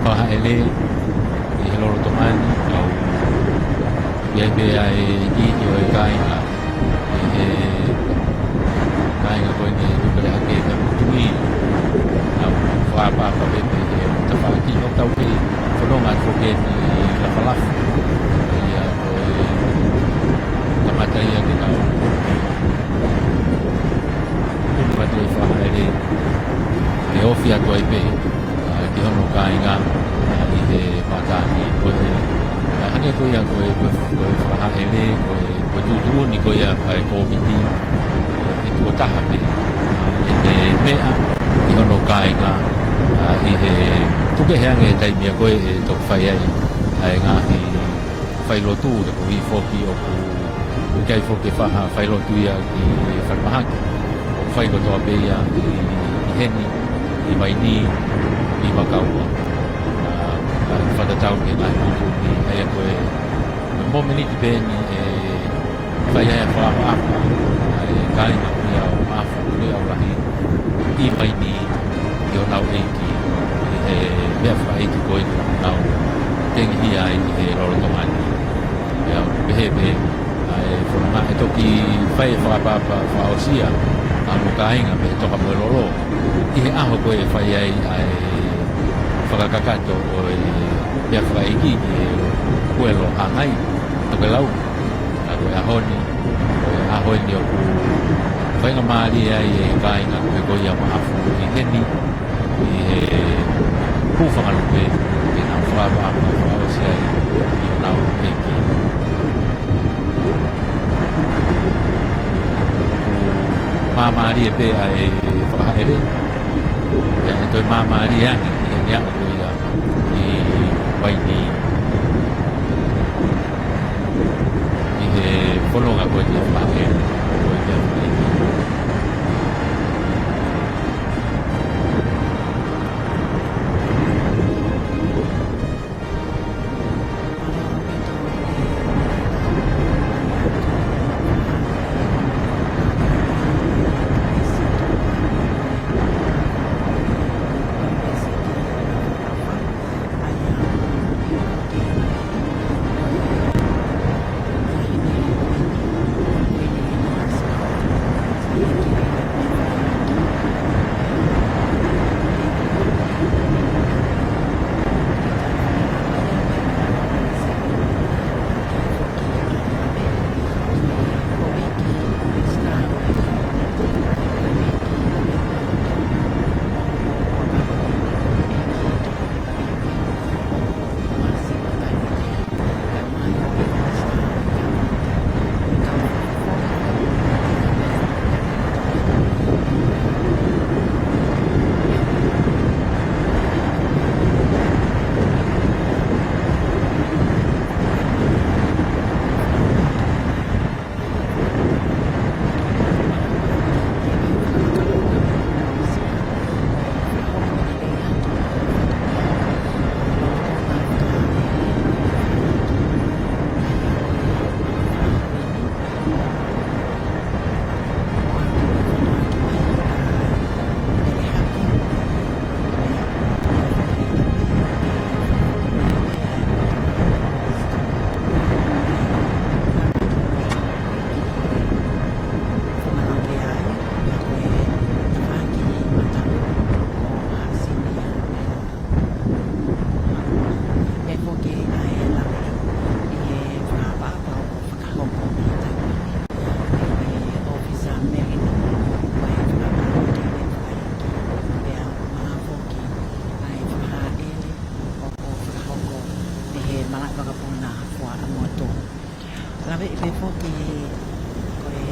fakahaʻele ʻi he lolotonga ni, ʻoku ʻi ai pē ʻa e iiki ʻo e kāinga ʻi he kāinga ko eni ʻoku kei hake ʻi he motuʻa. Nau fakaʻapaʻapa pē ʻi he tafaʻaki ʻoku tau kei fononga atu foki eni ʻi Lafalafa. ʻA ia ko e kamata ia ke tau unu atu e fakahaʻele, ke ofi atu ai pē, ʻa, ki hono kāinga, ʻa, ʻi he matāni ko ē. ʻA, hangē ko ia ko e, ko e, ko e fakahaʻele, ko e, ko e tuʻutuʻuni ko ia ʻa e kōmiti, ʻe tuʻo taha pē ʻene meʻa ki hono kāinga, ʻa, ʻi he tuku kehe ange e taimi ia ko ē ʻe toki fai ai ʻa e ngaahi failotu, he ko e foki ʻoku ʻikai foki ke faʻa failotu ia ki falemahaki. ʻOku fai kotoa pē ia ʻi, ʻi heni, ʻi Vaini, ʻi Makaua. ʻA, ʻa, fakatatau ki he ngaahi tuʻutuʻuni, ʻa ia ko e, ko e momeniti pē eni ʻe fai ai ʻa e fakaʻapaʻapa ʻa e kāinga ko ia ʻo Maʻafu Tukuʻiʻaulahi ʻi Vaini ki honau ʻeiki, ʻi he meʻafakaʻeiki ko eni ʻoku nau tengihia ai ʻi he lolotonga ni. Pea ʻoku pehē pē ʻa e fononga ʻe toki fai e fakaʻapaʻapa fakaʻosi ia ʻa hono kāinga pea toka mo e lolo ʻi he ʻaho ko ē ʻe fai ai ʻa e fakakakato ʻo e meʻafakaʻeiki ki he Kuelo Hangai, Tokelau. Ka ko e ʻaho ni, ko e ʻaho eni ʻoku faingamālie ai e kāinga ko ē ko ia Maʻafu ʻi heni, ʻi he hūfangalupe, ke nau fakaʻapaʻapa fakaʻosi ai ʻi honau ʻeiki. Māmālie pē ʻa e fakahaʻele, pea ʻe toe māmālie ange ʻi heʻene aʻu ko ia ʻi Vaini ʻi he fononga ko eni ʻa e fakahaʻele, ko eni ʻa e fakahaʻele. Lave pē foki ko e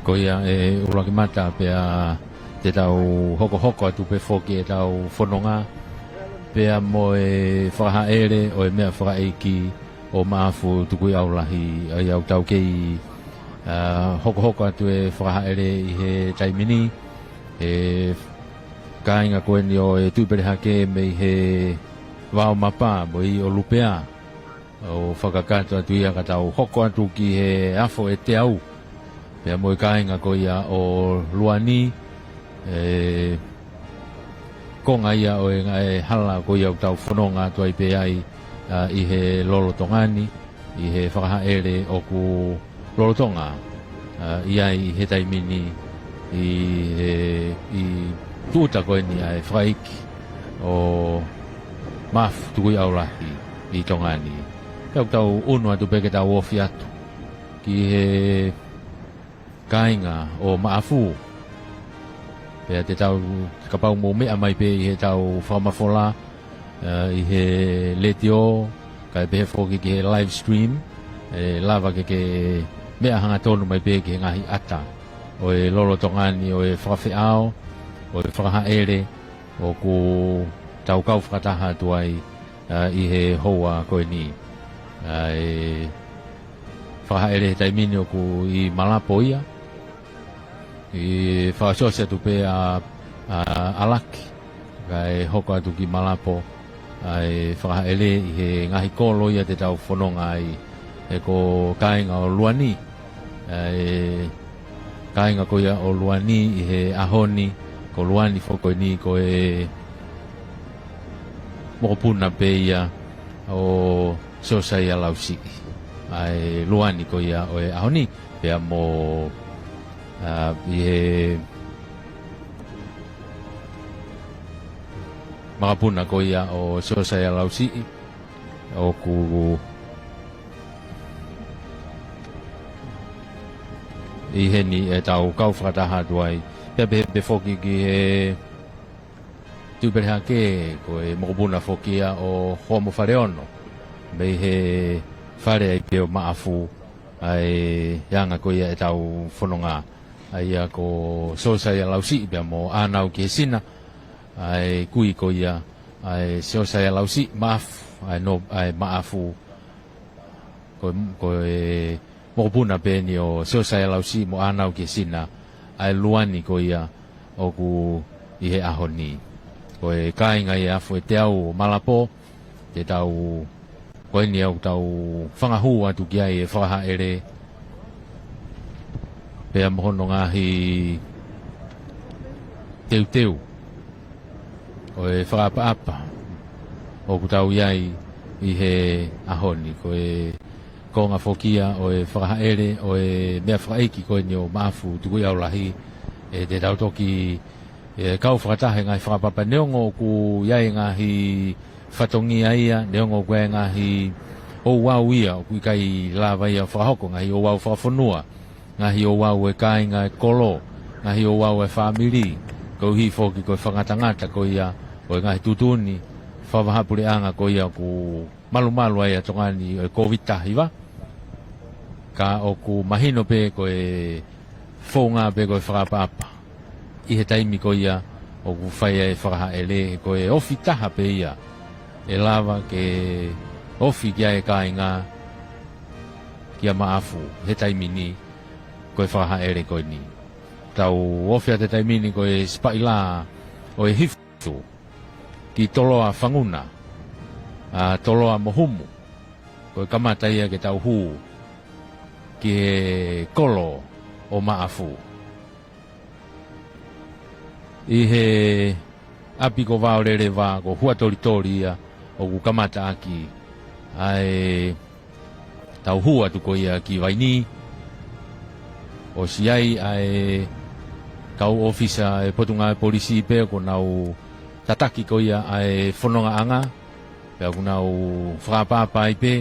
Ko ia ʻe ʻUluakimata, pea te tau hokohoko atu pē foki ʻetau fononga pea mo e fakahaʻele ʻo e meʻa fakaʻeiki ʻo Maʻafu Tukuiʻaulahi, ʻa ia ʻoku tau kei, ā, hokohoko atu e fakahaʻele ʻi he taimi ni, ʻe kāinga ko eni ʻo e Tuʻipelehake mei he Vaomapa mo e ʻOlupea. ʻO fakakakato atu ia ka tau hoko atu ki he afo ʻe teau. Pea mo e kāinga ko ia ʻo Luani, ʻe konga ia ʻo e ngaahi hala ko ia ʻoku tau fononga atu ai pē ai, ā, ʻi he lolotonga ni, ʻi he fakahaʻele ʻoku lolotonga, ā, ʻi ai ʻi he taimi ni ʻi he, ʻi tūʻuta ko eni ʻa e fakaʻeiki ʻo Maʻafu Tukuiʻaulahi ʻi Tonga ni. Pea ʻoku tau ʻunu atu pē ke tau ofi atu ki he kāinga ʻo Maʻafu. Pea te tau, kapau mou meʻa mai pē ʻi heʻetau fakamafola, ā, ʻi he letiō, kae pehē foki ki he live stream, ʻe lava ke ke meʻa hangatonu mai pē ki he ngaahi ʻata ʻo e lolotonga ni ʻo e fakafeʻao, ʻo e fakahaʻele, ʻoku tau kau fakataha atu ai, ā, ʻi he houa ko eni. Ā, e fakahaʻele he taimi ni ʻoku ʻi Malapo ia, ʻi fakasosi atu pē ʻa, ʻa ʻAlaki, kae hoko atu ki Malapo ʻa e fakahaʻele ʻi he ngaahi kolo ia te tau fononga ai. He ko e kāinga ʻo Luani, ʻa e kāinga ko ia ʻo Luani ʻi he ʻaho ni, ko Luani foki ko eni ko e mokopuna pē ia ʻo Siosaia Lausiʻi. ʻA e Luani ko ia ʻo e ʻaho ni, pea mo, ʻa, ʻi he makapuna ko ia ʻo Siosaia Lausiʻi, ʻoku ʻi heni ʻetau kau fakataha atu ai. Pea pehē pē foki ki he Tuʻipelehake, ko e mokopuna foki ia ʻo Hoamo Faleono, mei he fale ai pē ʻo Maʻafu, ʻa e anga ko ia ʻetau fononga. ʻA ia ko Siosaia Lausiʻi pea mo ʻĀnau ki he Sina, ʻa e kui ko ia ʻa e Siosaia Lausiʻi Maʻafu, ʻa e no, ʻa e Maʻafu, ko, ko e mokopuna pē eni ʻo Siosaia Lausiʻi mo ʻĀnau ki he Sina, ʻa e Luani ko ia ʻoku ʻi he ʻaho ni. Ko e kāinga ia Afueteau ʻo Malapo, te tau, ko eni ʻoku tau fanga hū atu ki ai e fakahaʻele, pea mo hono ngaahi teuteu ʻo e fakaʻapaʻapa ʻoku tau ʻi ai ʻi he ʻaho ni. Ko e konga foki ia ʻo e fakahaʻele ʻo e meʻa fakaʻeiki ko eni ʻo Maʻafu Tukuʻiʻaulahi, ʻe te tau toki, ʻe, kau fakataha he ngaahi fakaʻapaʻapa neongo ʻoku ʻi ai e ngaahi fatongia ia, neongo ʻoku ʻi ai e ngaahi ouau ia ʻoku ʻikai lava ia ʻo fakahoko, ngaahi ouau fakafonua, ngaahi ouau e kāinga e kolo, ngaahi ouau e fāmili, koeʻuhi foki ko e fakangatangata ko ia ʻo e ngaahi tuʻutuʻuni fakavahaʻapuleʻanga ko ia ʻoku malumalu ai ʻa Tonga ni ʻo e Kōviti taha hiva. Ka ʻoku mahino pē ko e founga pē ko e fakaʻapaʻapa ʻi he taimi ko ia ʻoku fai ai e fakahaʻele, ko e ofi taha pē ia ʻe lava ke ofi ki ai e kāinga kia Maʻafu he taimi ni, ko e fakahaʻele ko eni. Tau ofi atu he taimi ni ko e sipaʻi lā ʻo e Hifu ki Toloa Fanguna, ʻa Toloa mo Humu, ko e kamata ia ke tau hū ki he kolo ʻo Maʻafu. ʻI he ʻapi ko Vaolele Vā, ko Huatolitoli ia ʻoku kamata ʻaki ʻa e tau hū atu ko ia ki Vainī. ʻOsi ʻi ai ʻa e kau ʻōfisa e Potungāue Polisi pē kuo nau tataki ko ia ʻa e fonongaʻanga, pea kuo nau fakaʻapaʻapa ai pē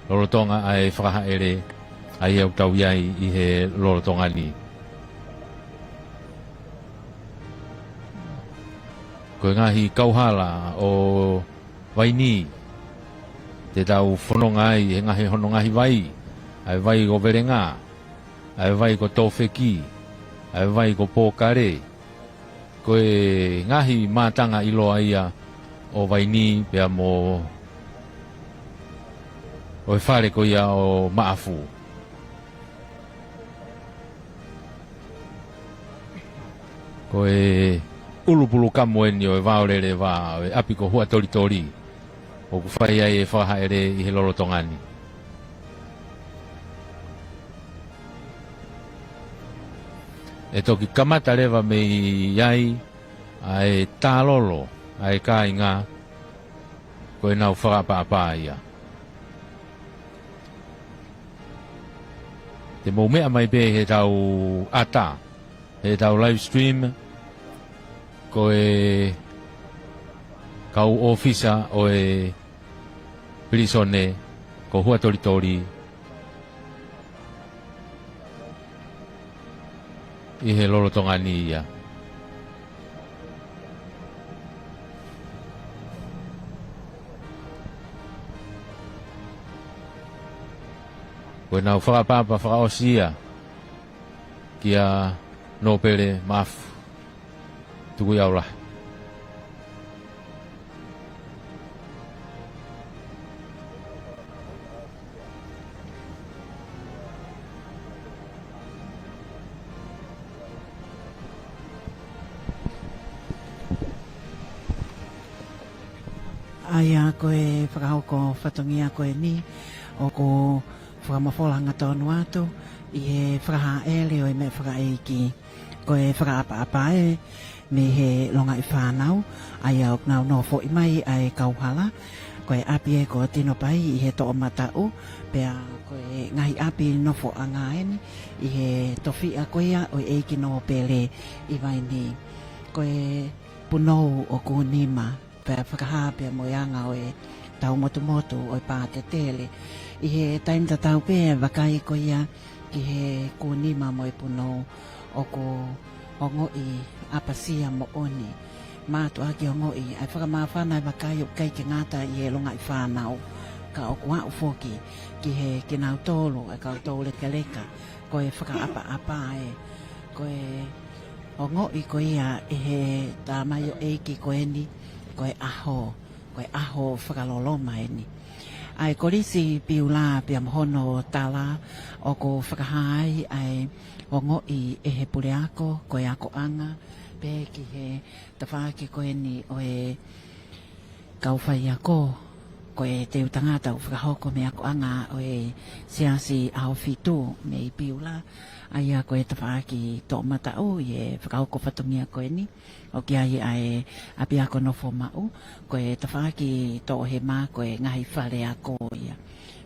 lolotonga ʻa e fakahaʻele ʻa ia ʻoku tau ʻi ai ʻi he lolotonga ni. Ko e ngaahi kauhala ʻo Vainī te tau fononga ai he ngaahi, hono ngaahi vai, ʻa e vai ko Velengā, ʻa e vai ko Tōfeki, ʻa e vai ko Pōkale. Ko e ngaahi mātanga ʻiloa ia ʻo Vainī pea mo ʻo e fale ko ia ʻo Maʻafu. Ko e ʻulupulu kamu eni ʻo e Vaolele Vā, ʻo e ʻapi ko Huatolitoli, ʻoku fai ai e fakahaʻele ʻi he lolotonga ni. ʻE toki kamata leva mei ai ʻa e tālolo ʻa e kāinga ko ʻenau fakaʻapaʻapa ia. Te mou meʻa mai pē he tau ʻata, he tau live stream, ko e kau ʻōfisa ʻo e pilīsone ko Huatolitoli ʻi he lolotonga ni ia. Ko ʻenau fakaʻapaʻapa fakaʻosi ia kia Nōpele Maʻafu Tukuʻiʻaulahi. ʻA ia ko e fakahoko fatongia ko eni, ʻoku fakamafola hangatonu atu ʻi he fakahāʻele ʻo e meʻa fakaʻeiki. Ko e fakaʻapaʻapa ē mei he longaʻi fānau, ʻa ia ʻoku nau nofoʻi mai ʻa e kauhala, ko e ʻapi ē ko Tinopai ʻi he toʻomataʻu, pea ko e ngaahi ʻapi nofoʻanga eni ʻi he tofiʻa ko ia ʻo e ʻeiki nōpele ʻi Vainī. Ko e punou ʻo Kūnima, pea fakahā pea mo e anga ʻo e tau motumotu ʻo e pātetele. ʻI he taimi tatau pē vakai ko ia ki he Kūnima mo e punou, ʻoku ongoʻi ʻapasia moʻoni. Mātuʻaki ongoʻi ʻa e fakamāfana ʻa e vakai ʻoku ʻikai ke ngata ʻi he longaʻi fānau, ka ʻoku aʻu foki ki he kinautolu ʻa e kau toulekeleka. Ko e fakaʻapaʻapa ē, ko e ongoʻi ko ia ʻe he tamaioʻeiki ko eni, ko e ʻaho, ko e ʻaho fakaloloma eni. ʻA e Kolisi Piula pea mo hono tala, ʻoku fakahā ai ʻa e ongoʻi ʻe he puleako, ko e akoʻanga, pehē ki he tafaʻaki ko eni ʻo e kau faiako, ko e teu tangata ʻoku fakahoko mei he akoʻanga ʻo e Siasi ʻAhofitu mei Piula, ʻa ia ko e tafaʻaki toʻomataʻu ʻi he fakahoko fatongia ko eni, ʻoku ʻi ai ʻa e ʻapiako nofo maʻu, ko e tafaʻaki toʻohema ko e ngaahi fale ako ia.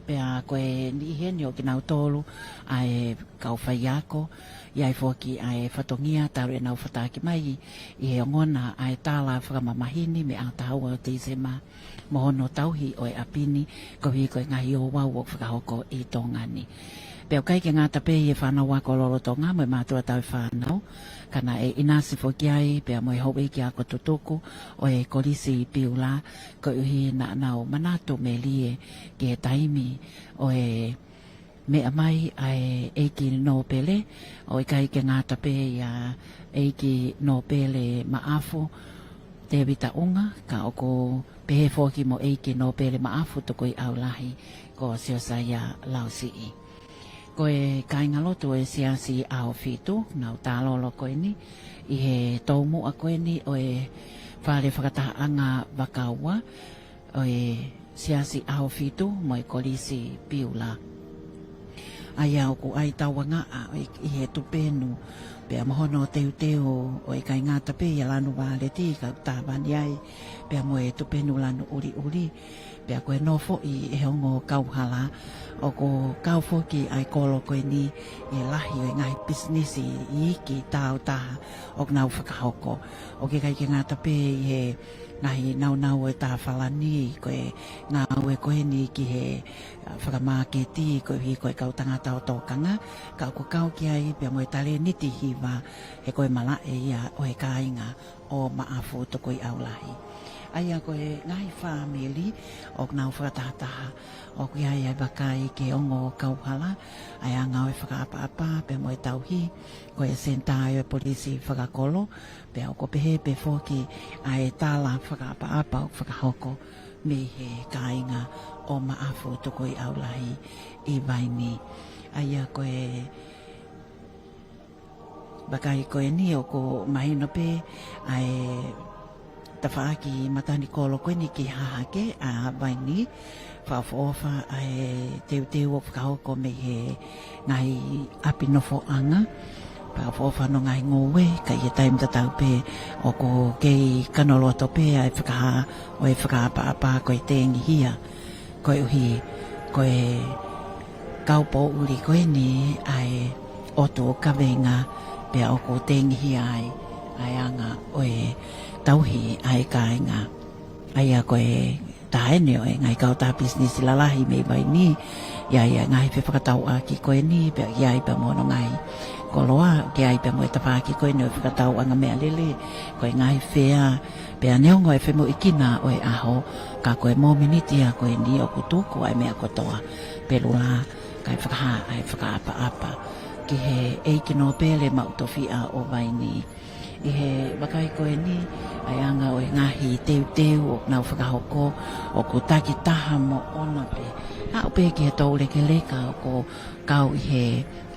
Pea ko e niʻihi eni ʻo kinautolu ʻa e kau faiako, ʻi ai foki ʻa e fatongia talu ʻenau fataki mai ʻi he ongona ʻa e tala fakamamahi ni mei he ʻaho taha ua ʻo Tīsema, mo hono tauhi ʻo e ʻapi ni, koeʻuhi ko e ngaahi ouau ʻoku fakahoko ʻi Tonga ni. Pea ʻoku ʻikai ke ngata pē ʻi he fānau ako lolotonga mo e mātuʻa tauhi fānau, ka naʻe ʻinasi foki ai pea mo e houʻeiki ako tutuku ʻo e Kolisi Piula, koeʻuhi naʻa nau manatu melie ki he taimi ʻo e meʻa mai ʻa e ʻeiki nōpele, ʻo ʻikai ke ngata pē ʻia ʻeiki nōpele Maʻafu Tēvita ʻUnga, ka ʻoku pehē foki mo ʻeiki nōpele Maʻafu Tukuiʻaulahi ko Siosaia Lausiʻi. Ko e kāingalotu ʻo e Siasi ʻAhofitu, nau tālolo ko eni ʻi he toumuʻa ko eni ʻo e fale fakatahaʻanga vakaua ʻo e Siasi ʻAhofitu mo e Kolisi Piula. ʻA ia ʻoku ʻai tauangaʻa ʻi, ʻi he tupenu, pea mo hono teuteu ʻo ʻikai ngata pē ʻia lanu vāleti ka ʻoku tāvani ai, pea mo e tupenu lanu ʻuliʻuli, pea ko e nofoʻi ʻe he ongo kauhala, ʻoku kau foki ʻa e kolo ko eni ʻi he lahi ʻo e ngaahi pisinisi iiki tāutaha ʻoku nau fakahoko. ʻOku ʻikai ke ngata pē ʻi he ngaahi naunau ʻo e tāfalani, ko e ngāue ko eni ki he, ʻa, fakamāketi, koeʻuhi ko e kau tangata ʻo tōkanga, ka ʻoku kau ki ai pea mo e talēniti hiva, he ko e malaʻe ia ʻo e kāinga ʻo Maʻafu Tukuiʻaulahi. ʻA ia ko e ngaahi fāmili ʻoku nau fakatahataha, ʻoku ʻi ai ʻa e vakai ki he ongo kauhala, ʻa e anga ʻo e fakaʻapaʻapa pea mo e tauhi, ko e senitā ʻo e polisi fakakolo, pea ʻoku pehē pē foki ʻa e tala fakaʻapaʻapa ʻoku fakahoko mei he kāinga ʻo Maʻafu Tukuiʻaulahi ʻi Vainī. ʻA ia ko e vakai ko eni ʻoku mahino pē ʻa e tafaʻaki matanikolo ko eni ki Hahake ʻa Vainī, fakaʻofoʻofa ʻa e teuteu ʻoku fakahoko mei he ngaahi ʻapi nofoʻanga, fakaʻofoʻofa hono ngaahi ngoue, ka ʻi he taimi tatau pē ʻoku kei kanoloto pē ʻa e fakahā ʻo e fakaʻapaʻapa ko e tengihia, koeʻuhi ko e kau poʻuli ko eni ʻa e ʻotu ʻo kavenga, pea ʻoku tengihia ai ʻa e anga ʻo e tauhi ʻa e kāinga. ʻA ia ko e taha eni ʻo e ngaahi kautaha pisinisi lalahi mei Vainī, ʻi ai ʻa e ngaahi fefakatauʻaki ko eni, pea ʻi ai pea mo hono ngaahi koloa, ʻi ai pea mo e tafaʻaki ko eni ʻo e fakatauʻanga meʻalele, ko e ngaahi fea, pea neongo e femoʻuekina ʻo e ʻaho, ka ko e mōmeniti ia ko eni ʻoku tuku ʻa e meʻa kotoa, pelu lā, kae fakahā ʻa e fakaʻapaʻapa ki he ʻeiki nōpele maʻu tofiʻa ʻo Vainī. ʻI he vakai ko eni, ʻA e anga ʻo e ngaahi teuteu ʻoku nau fakahoko, ʻoku takitaha moʻona pē. Aʻu pē ki he toulekeleka ʻoku kau ʻi he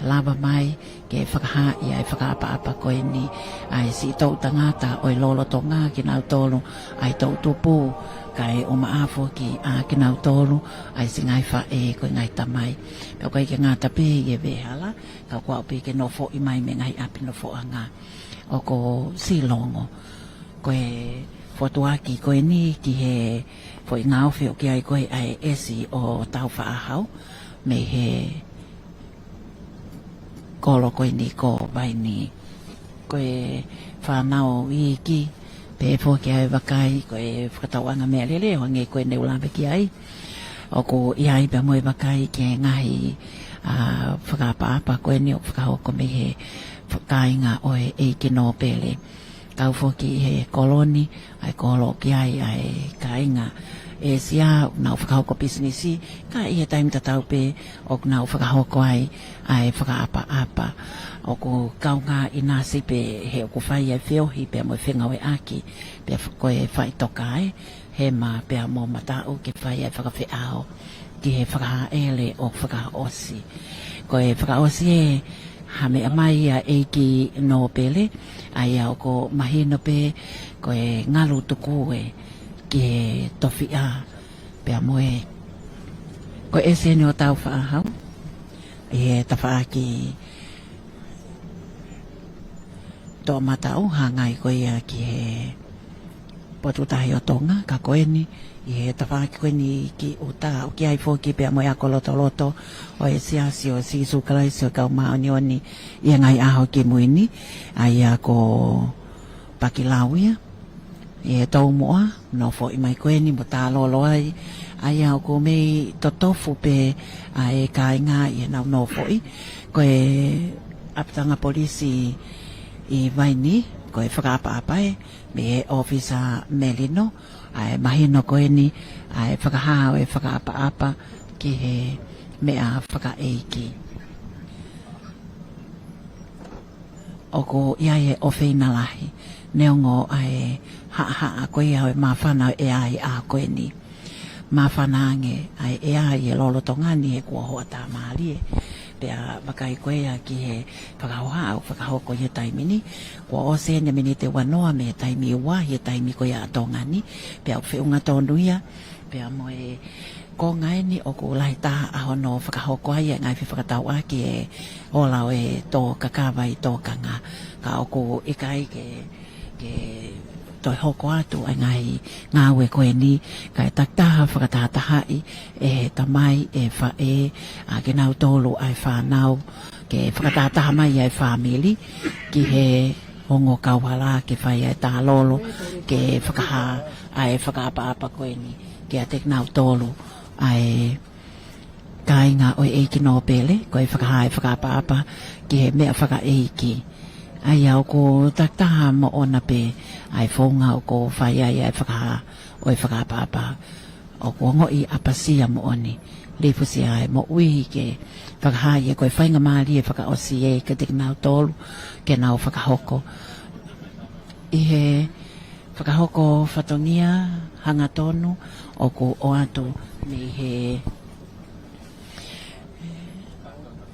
lava mai ke fakahā ʻa e fakaʻapaʻapa ko eni ʻa e siʻi toʻu tangata ʻo e lolotonga, kinautolu ʻa e toʻu tupu, kae ʻumaʻā foki ʻa kinautolu ʻa e siʻi ngaahi faʻē ko e ngaahi tamai. Pea ʻoku ʻikai ke ngata pē ʻi he veʻehala, ka ʻoku aʻu pē ke nofoʻi mai mei he ngaahi ʻapi nofoʻanga ʻoku silongo. Ko e fotuaki ko eni ki he foʻi ngaofe ʻoku ʻi ai ko ē ʻa e ʻesi ʻo Tāufaʻāhau mei he kolo ko eni ko Vainī. Ko e fānau iiki pē foki ʻa e vakai, ko e fakatauʻanga meʻalele ʻo hangē ko eni ʻoku lave ki ai, ʻoku ʻi ai pea mo e vakai ki he ngaahi, ā, fakaʻapaʻapa ko eni ʻoku fakahoko mei he fa-, kāinga ʻo e ʻEiki Nōpele. Kau foki ʻi he kolo ni, ʻa e kolo ʻoku ʻi ai ʻa e kāinga ʻĒsia, ʻoku nau fakahoko pisinisi, ka ʻi he taimi tatau pē ʻoku nau fakahoko ai ʻa e fakaʻapaʻapa. ʻOku kaungā ʻinasi pē he ʻoku fai ʻa e feohi pea mo e fengāueʻaki, pea f-, ko e faʻitoka ē, hema pea mo mataʻu ke fai ʻa e fakafeʻao ki he fakahaʻele ʻoku fakaʻosi. Ko e fakaʻosi ē, hā meʻa mai ʻa e ʻEiki Nōpele, ʻa ia ʻoku mahino pē ko e ngalu tuku ē ki he tofiʻa pea mo e, ko e ʻesi eni ʻo Tāufaʻāhau ʻi he tafaʻaki toʻomataʻu, hangē ko ia ki he Potutahi ʻo Tonga, ka ko eni ʻi he tafaʻaki ko eni ki ʻuta, ʻoku ʻi ai foki pea mo e ako lotoloto ʻo e Siasi ʻo Sīsū Kalaisi ʻo e Kau Māʻoniʻoni ʻi he Ngaahi ʻAho Kimui Ni, ʻa ia ko Pakilau ia. ʻI he toumuʻa, nofoʻi mai ko eni mo tālolo ai, ʻa ia ʻoku mei totofu pē ʻa e kāinga ʻi heʻenau nofoʻi. Ko e ʻapitanga polisi ʻi Vainī, ko e fakaʻapaʻapa ē mei he ʻōfisa Melino, ʻa e mahino ko eni ʻa e fakahā ʻo e fakaʻapaʻapa ki he meʻa fakaʻeiki. ʻOku ʻi ai e ʻofeina lahi, neongo ʻa e haʻahaʻa ko ia ʻo e māfana ʻo e ʻea ʻi he ʻaho ko eni. Māfana ange ʻa e ʻea ʻi he lolotonga ni he kuo hoʻatā mālie. Pea vakai ko ia ki he fakahohaʻa ʻoku fakahoko ʻi he taimi ni. Kuo ʻosi eni e miniti ua noa mei he taimi ua ʻi he taimi ko ia ʻa Tonga ni. Pea ʻoku feʻunga tonu ia pea mo e konga eni ʻoku lahi taha ʻa hono fakahoko ai e ngaahi fefakatauʻaki e ola ʻo e tō kakava ʻi tōkanga. Ka ʻoku ʻikai ke, ke toe hoko atu ʻa e ngaahi ngāue ko eni, kae takitaha fakatahatahaʻi ʻe he tamai, ʻe he faʻē, ʻa kinautolu ʻa e fānau, ke fakatahataha mai ʻa e fāmili ki he ongo kauhala ke fai ʻa e tālolo, ke fakahā ʻa e fakaʻapaʻapa ko eni kiate kinautolu ʻa e kāinga ʻo e ʻEiki Nōpele, ko e fakahā e fakaʻapaʻapa ki he meʻa fakaʻeiki. ʻA ia ʻoku takitaha moʻona pē ʻa e founga ʻoku fai ai ʻa e fakahā ʻo e fakaʻapaʻapa. ʻOku ongoʻi ʻapasia moʻoni, lifusia e moʻui ke fakahā ia ko e faingamālie fakaʻosi ē kiate kinautolu ke nau fakahoko. ʻI he fakahoko fatongia hangatonu ʻoku ʻoatu mei he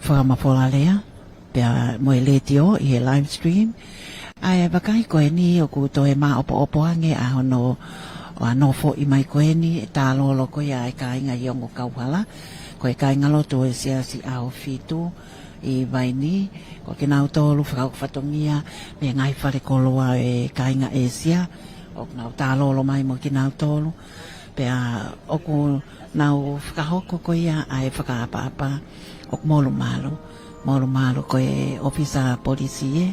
fakamafola lea pea mo e letiō ʻi he live stream. ʻA e vakai ko eni ʻoku toe māʻopoʻopo ange ʻa hono, ʻa e nofoʻi mai ko eni e tālolo ko ia ʻa e kāinga ʻi he ongo kauhala. Ko e kāingalotu ʻo e Siasi ʻAhofitu ʻi Vainī, ko kinautolu fakahoko fatongia mei he ngaahi fale koloa ʻo e kāinga ʻĒsia, ʻoku nau tālolo mai mo kinautolu. Pea ʻoku nau fakahoko ko ia ʻa e fakaʻapaʻapa, ʻoku molumalu, molumalu ko e ʻōfisa polisi ē,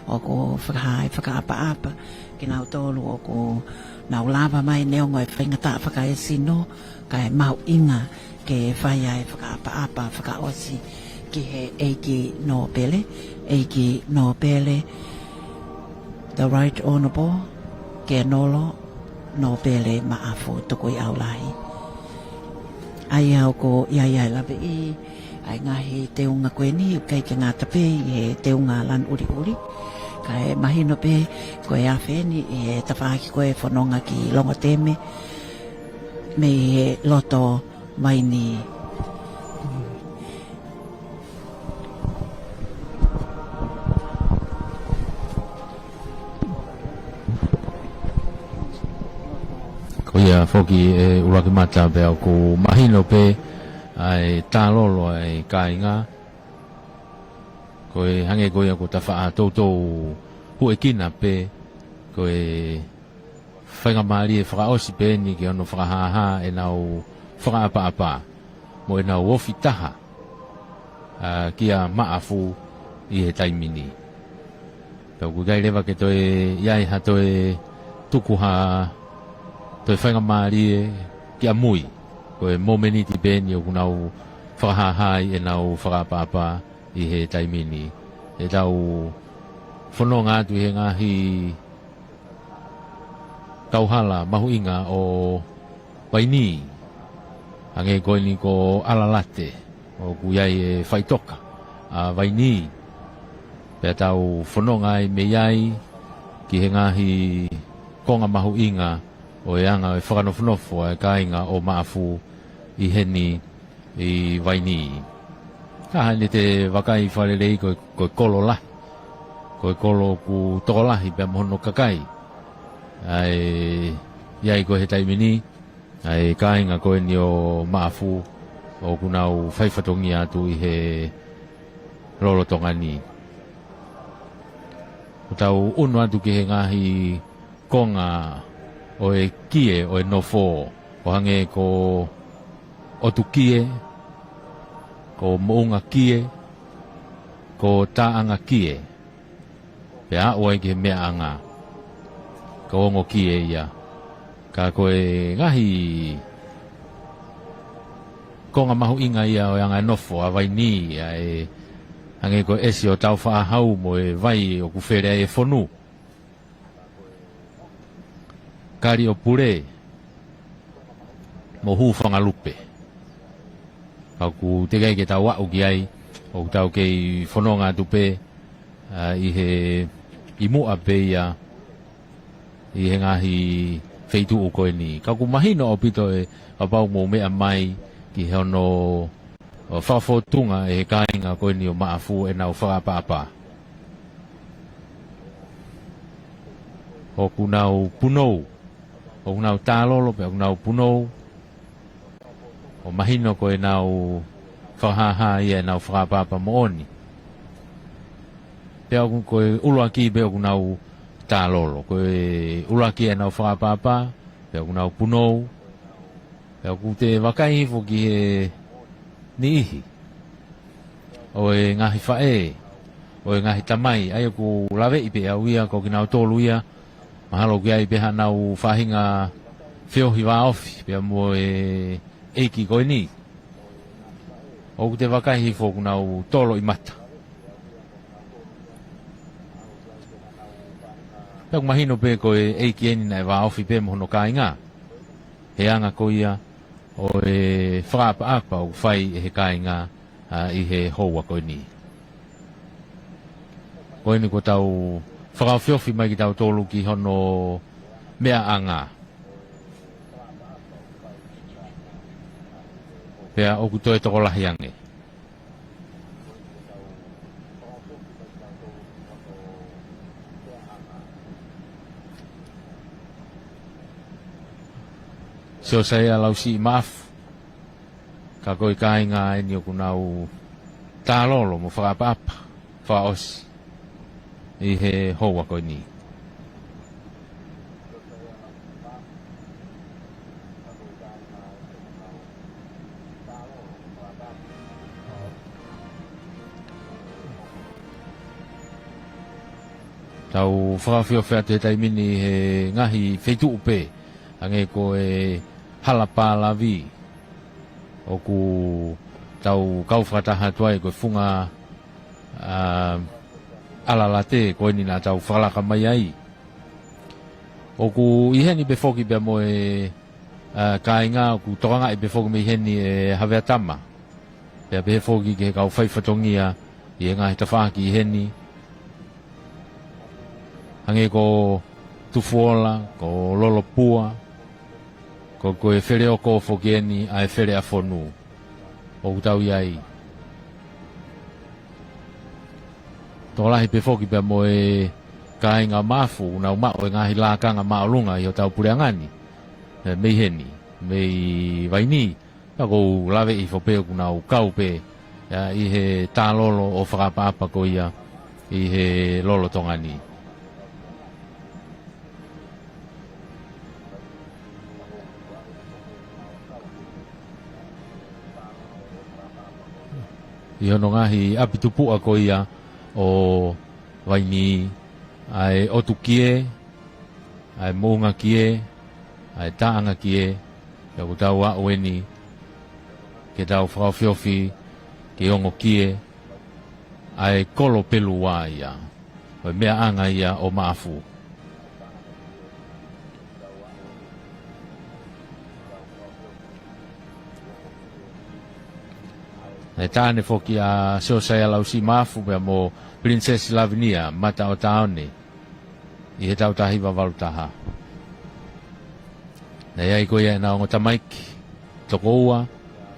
ʻoku fakahā e fakaʻapaʻapa kinautolu ʻoku nau lava mai neongo e faingataʻa fakaesino, kae mahuʻinga ke fai ʻa e fakaʻapaʻapa fakaʻosi ki he ʻEiki Nōpele, ʻEiki Nōpele, The Right Honourable Kenolo Nōpele Maʻafu Tukuiʻaulahi. ʻA ia ʻoku ʻi ai ʻa e laveʻi ʻa e ngaahi teunga ko eni, ʻoku ʻikai ke ngata pē ʻi he teunga lanu ʻuliʻuli, ʻE mahino pē ko e afe eni ʻi he tafaʻaki ko e fononga ki Longoteme mei he loto Vainī. Ko ia foki ʻe ʻUluaki Mata pea ʻoku mahino pē ʻa e tālolo ʻa e kāinga. Ko e hangē ko ia ko e tafaʻaki toutou huʻekina pē, ko e faingamālie fakaʻosi pē eni ke ono fakahāhā ʻenau fakaʻapaʻapa mo ʻenau ofi taha, ʻa, kia Maʻafu ʻi he taimi ni. Pea ʻoku ʻikai leva ke toe ʻi ai ha toe tuku ha toe faingamālie ki ʻamui. Ko e momeniti pē eni ʻoku nau fakahāhā ai ʻenau fakaʻapaʻapa ʻi he taimi ni. ʻE tau fononga atu ʻi he ngaahi kauhala mahuʻinga ʻo Vainī. Hangē ko eni ko ʻAlalate, ʻoku ʻi ai e faʻitoka ʻa Vainī. Pea tau fononga ai mei ai ki he ngaahi konga mahuʻinga ʻo e anga ʻo e fakanofonofo ʻa e kāinga ʻo Maʻafu ʻi heni ʻi Vainī. Ka hane te vakai fakalelei ko, ko e kolo lahi. Ko e kolo ʻoku tokolahi pea mo hono kakai. ʻA e, ʻi ai ko e he taimi ni, ʻa e kāinga ko eni ʻo Maʻafu ʻoku nau fai fatongia atu ʻi he lolotonga ni. ʻOku tau ʻunu atu ki he ngaahi konga ʻo e kie ʻo e nofo, ʻo hangē ko ʻOtukie, ko Moʻungakie, ko Taʻangakie, pea aʻu ai ki he Meʻaʻanga, ko Ongokie ia. Ka ko e ngaahi konga mahuʻinga ia ʻo e anga nofo ʻa Vainī, ʻa e hangē ko e ʻesi ʻo Taufaʻahau mo e vai ʻoku fele ai e fonu. Kaliʻopule mo Hūfangalupe. Ka ʻoku teʻeki ai ke tau aʻu ki ai, ʻoku tau kei fononga atu pē, ʻa, ʻi he, ʻi muʻa pē ia, ʻi he ngaahi feituʻu ko eni. Ka ʻoku mahino ʻaupito ē kapau mou meʻa mai ki hono ʻo fakafōtunga ʻe he kāinga ko eni ʻo Maʻafu ʻenau fakaʻapaʻapa. ʻOku nau punou, ʻoku nau tālolo, pea ʻoku nau punou, ʻo mahino ko ʻenau fakahāhā ia ʻenau fakaʻapaʻapa moʻoni. Pea ʻoku ko e ʻuluaki pē ʻoku nau tālolo, ko e ʻuluaki ʻenau fakaʻapaʻapa, pea ʻoku nau punou, pea ʻoku te vakai hifo ki he niʻihi ʻo e ngaahi faʻē, ʻo e ngaahi tamai, ʻa ia ʻoku laveʻi pē ʻe au ia, ko kinautolu ia, mahalo ʻoku ʻi ai pē haʻanau faʻahinga feohi vāofi, pea mo e ʻeiki ko eni. ʻOku te vakai hifo ʻoku nau tolo ʻi mata. Pea ʻoku mahino pē ko e ʻeiki eni naʻe vāofi pē mo hono kāinga. He anga ko ia ʻo e fakaʻapaʻapa ʻoku fai ʻe he kāinga, ʻa, ʻi he houa ko eni. Ko eni kuo tau fakaofiofi mai kitautolu ki hono meʻaʻanga. Pea ʻoku toe tokolahi ange. Siosaia Lausiʻi Maʻafu, ka ko e kāinga eni ʻoku nau tālolo mo fakaʻapaʻapa fakaʻosi ʻi he houa ko eni. Tau fakaofiofi atu he taimi ni he ngaahi feituʻu pē, hangē ko e Hala Pālavi, ʻoku tau kau fakataha atu ai ko e funga, ʻa, ʻAlalate ko eni naʻa tau fakalaka mai ai. ʻOku ʻi heni pē foki pea mo e, ʻa, kāinga ʻoku tokangaʻi pē foki mei heni ʻe Havea Tama. Pea pehē foki ki he kau fai fatongia ʻi he ngaahi tafaʻaki ʻi heni. Hangē ko Tufuola, ko Lolopua, ko, ko e Feleoko foki eni ʻa e Feleʻafonu ʻoku tau ʻi ai. Tokolahi pē foki pea mo e kāinga Maʻafu, ʻoku nau maʻu e ngaahi lakanga māʻolunga ʻi hotau puleʻanga ni. ʻE, mei heni, mei Vainī, pea ʻoku ou lave hifo pē ʻoku nau kau pē, ʻa, ʻi he talolo ʻo fakaʻapaʻapa ko ia ʻi he lolotonga ni. ʻI hono ngaahi ʻapi tupuʻa ko ia ʻo Vainī, ʻa e ʻotu kie, ʻa e moʻunga kie, ʻa e taʻanga kie, ʻoku tau aʻu eni ke tau fakaofiofi ke ongo kie, ʻa e kolo Pelua ia ʻo e meʻaʻanga ia ʻo Maʻafu. Naʻe taʻane foki ʻa Siosaia Lausiʻi Maʻafu pea mo Pilinisesi Lavinia Mataʻotaone ʻi he taʻu taha hiva valu taha. Naʻe ʻi ai ko ia ʻena ongo tamaiki, toko ua,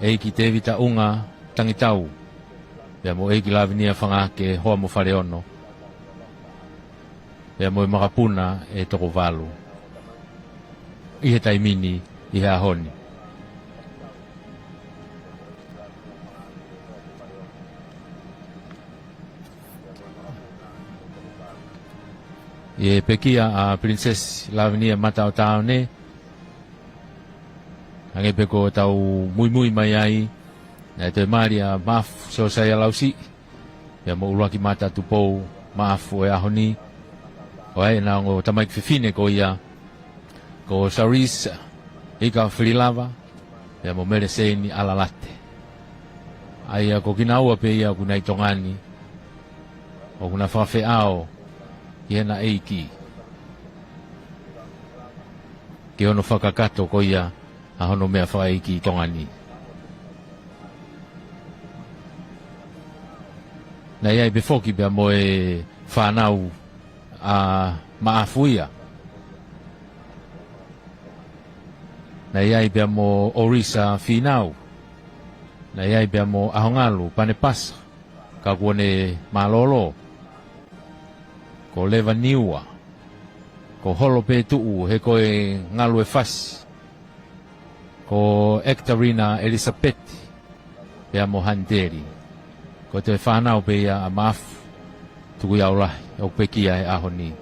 ʻEiki Tēvita ʻUnga Tangitau, pea mo ʻEiki Lavinia Fangake Hoamofaleono, pea mo e makapuna ʻe toko valu ʻi he taimi ni, ʻi he ʻaho ni. ʻI he pekia ʻa Pilinisesi Lavinia Mataʻotaone, hangē pē ko ʻetau muimui mai ai, naʻe toe mali ʻa Maʻafu Siosaia Lausiʻi pea mo ʻUluaki Mata Tupou Maʻafu ʻo e ʻaho ni, ʻo ʻi ai ʻena ongo tamaiki fefine ko ia, ko Saris Ika Fililava, pea mo Meleseini ʻAlalate. ʻA ia ko kinaua pē ia ʻoku nau ʻi Tonga ni, ʻoku na fakafeʻao ki heʻena ʻeiki, ki hono fakakakato ko ia ʻa hono meʻa fakaʻeiki ʻi Tonga ni. Naʻe ʻi ai pē foki pea mo e fānau ʻa Maʻafu ia. Naʻe ʻi ai pea mo ʻOlisa Fīnau. Naʻe ʻi ai pea mo ʻAhongalu Panepasa, ka kuo ne mālōlō. Ko Leva Niua, ko Holo Pētuʻu, he ko e Ngalu e Fasi, ko ʻEkitarina ʻElisapeti, pea mo Haniteli. Ko e toe fānau pē ia ʻa Maʻafu Tukuiaulahi ʻoku pekia he ʻaho ni.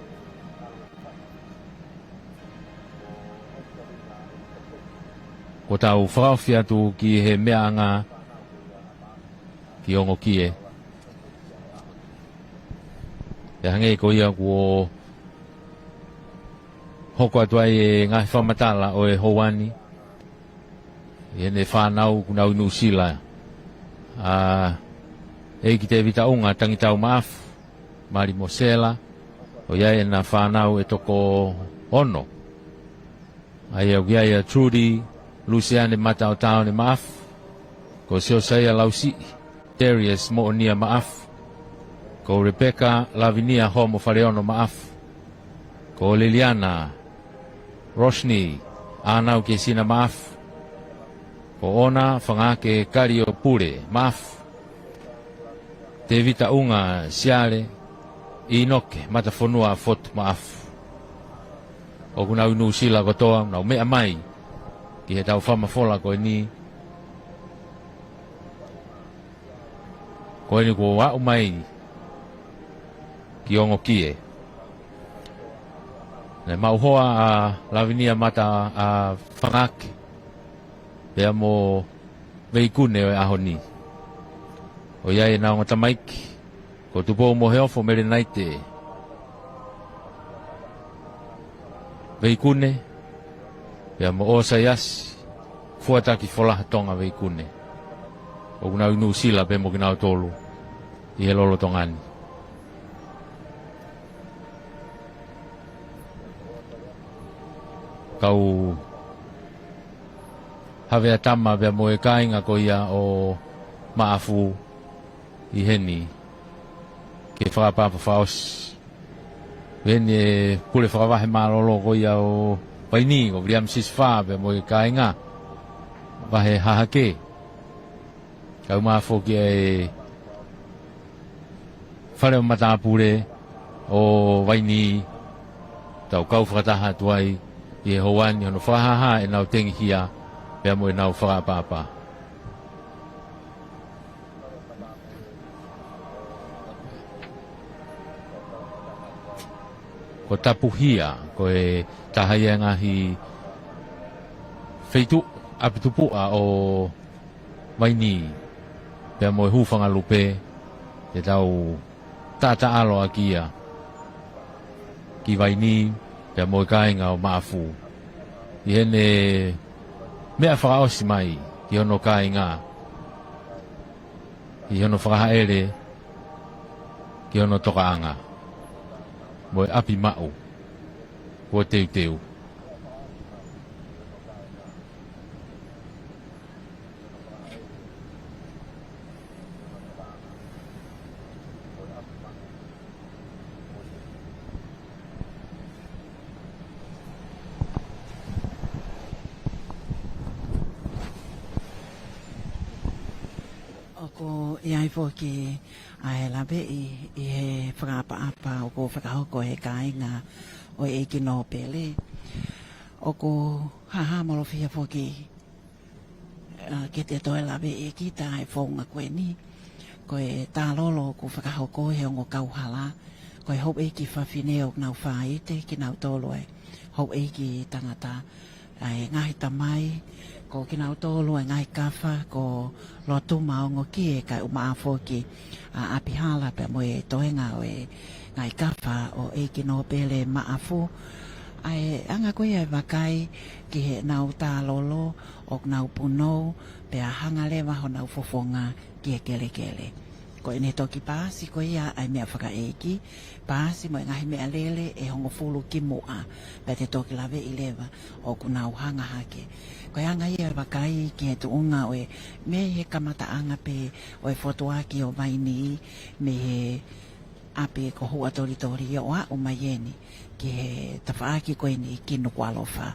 Kuo tau fakaofi atu ki he meʻaʻanga ki ongo kie. Pea hangē ko ia kuo hoko atu ai e ngaahi fakamatala ʻo e houa ni, ʻi heʻene fānau ʻoku nau ʻi Nuʻusila, ʻa ʻEiki Tēvita ʻUnga Tangitau Maʻafu, mali mo Sela, ʻo ʻi ai ʻena fānau ʻe toko ono. ʻA ia ʻoku ʻi ai ʻa Trudy Lusiane Mataʻotaone Maʻafu, ko Siosaia Lausiʻi, Darius Moʻonia Maʻafu, ko Rebecca Lavinia Hoamofaleono Maʻafu, ko Liliana Rosny ʻAnau Kiesina Maʻafu, ko ʻOna Fangake Kaliopule Maʻafu, Tēvita ʻUnga Siale, ʻInoke Matafonua Fotu Maʻafu. ʻOku nau ʻi Nuʻusila kotoa, nau meʻa mai ki heʻetau fakamafola ko eni. Ko eni kuo aʻu mai ki ongo kie. Naʻe maʻu hoa ʻa Lavinia Mata ʻa Fangake pea mo Veikune ʻo e ʻaho ni. ʻO ʻi ai ʻena ongo tamaiki, ko Tupoumoheofo Melenaite Veikune, pea mo ʻOsaiasi Fuataki Folaha Tonga Veikune. ʻOku nau ʻi Nuʻusila pea mo kinautolu ʻi he lolotonga ni. Kau havea tama pea mo e kāinga ko ia ʻo Maʻafu ʻi heni ke fakaʻapaʻapa fakaʻosi Heni e pule fakavahe mālōlō ko ia ʻo Vainī, ko Viliami Sisifā pea mo e kāinga, Vahe Hahake. Kae ʻumaʻā foki e fale ʻo matāpule ʻo Vainī, tau kau fakataha atu ai ʻi he houa ni hono fakahāhā ʻenau tengihia pea mo ʻenau fakaʻapaʻapa. Ko Tapuhia, ko e taha ia e ngaahi feituʻu ʻapitupuʻa ʻo Vainī, pea mo e Hūfangalupe, te tau taʻataʻalo ʻaki ia ki Vainī, pea mo e kāinga ʻo Maʻafu. ʻI heʻene meʻa fakaʻosi mai ki hono kāinga, ʻi hono fakahaʻele ki hono tokaʻanga mo e ʻapi maʻu kuo teuteu. ʻOku ʻi ai foki ʻa e laveʻi ʻi he fakaʻapaʻapa ʻoku fakahoko ʻe he kāinga ʻo e ʻEiki Nōpele. ʻOku hāhāmolofia foki, ʻa, ke te toe laveʻi ʻe kita e founga ko eni. Ko e tālolo ʻoku fakahoko ʻe he ongo kauhala, ko e houʻeiki fafine ʻoku nau faite kinautolu e houʻeiki tangata, ʻa e ngaahi tamai, ko kinautolu e ngaahi kafa, ko Lotumaongokie kae ʻumaʻā foki ʻa ʻApihala pea mo e toenga ʻo e ngaahi kafa ʻo ʻEiki Nōpele Maʻafu. ʻA e anga ko ia e vakai ki heʻenau tālolo ʻoku nau punou, pea hanga leva honau fofonga ki he kelekele. Ko ʻene toki paasi ko ia ʻa e meʻa fakaʻeiki, paasi mo e ngaahi meʻalele ʻe hongofulu ki muʻa, pea te toki laveʻi leva ʻoku nau hanga hake. Ko e anga ia e vakai ki he tuʻunga ʻo e, mei he kamataʻanga pē ʻo e fotuaki ʻo Vainī, mei he ʻapi ko Huʻatolitoli ʻo aʻu mai eni ki he tafaʻaki ko eni ki Nukuʻalofa.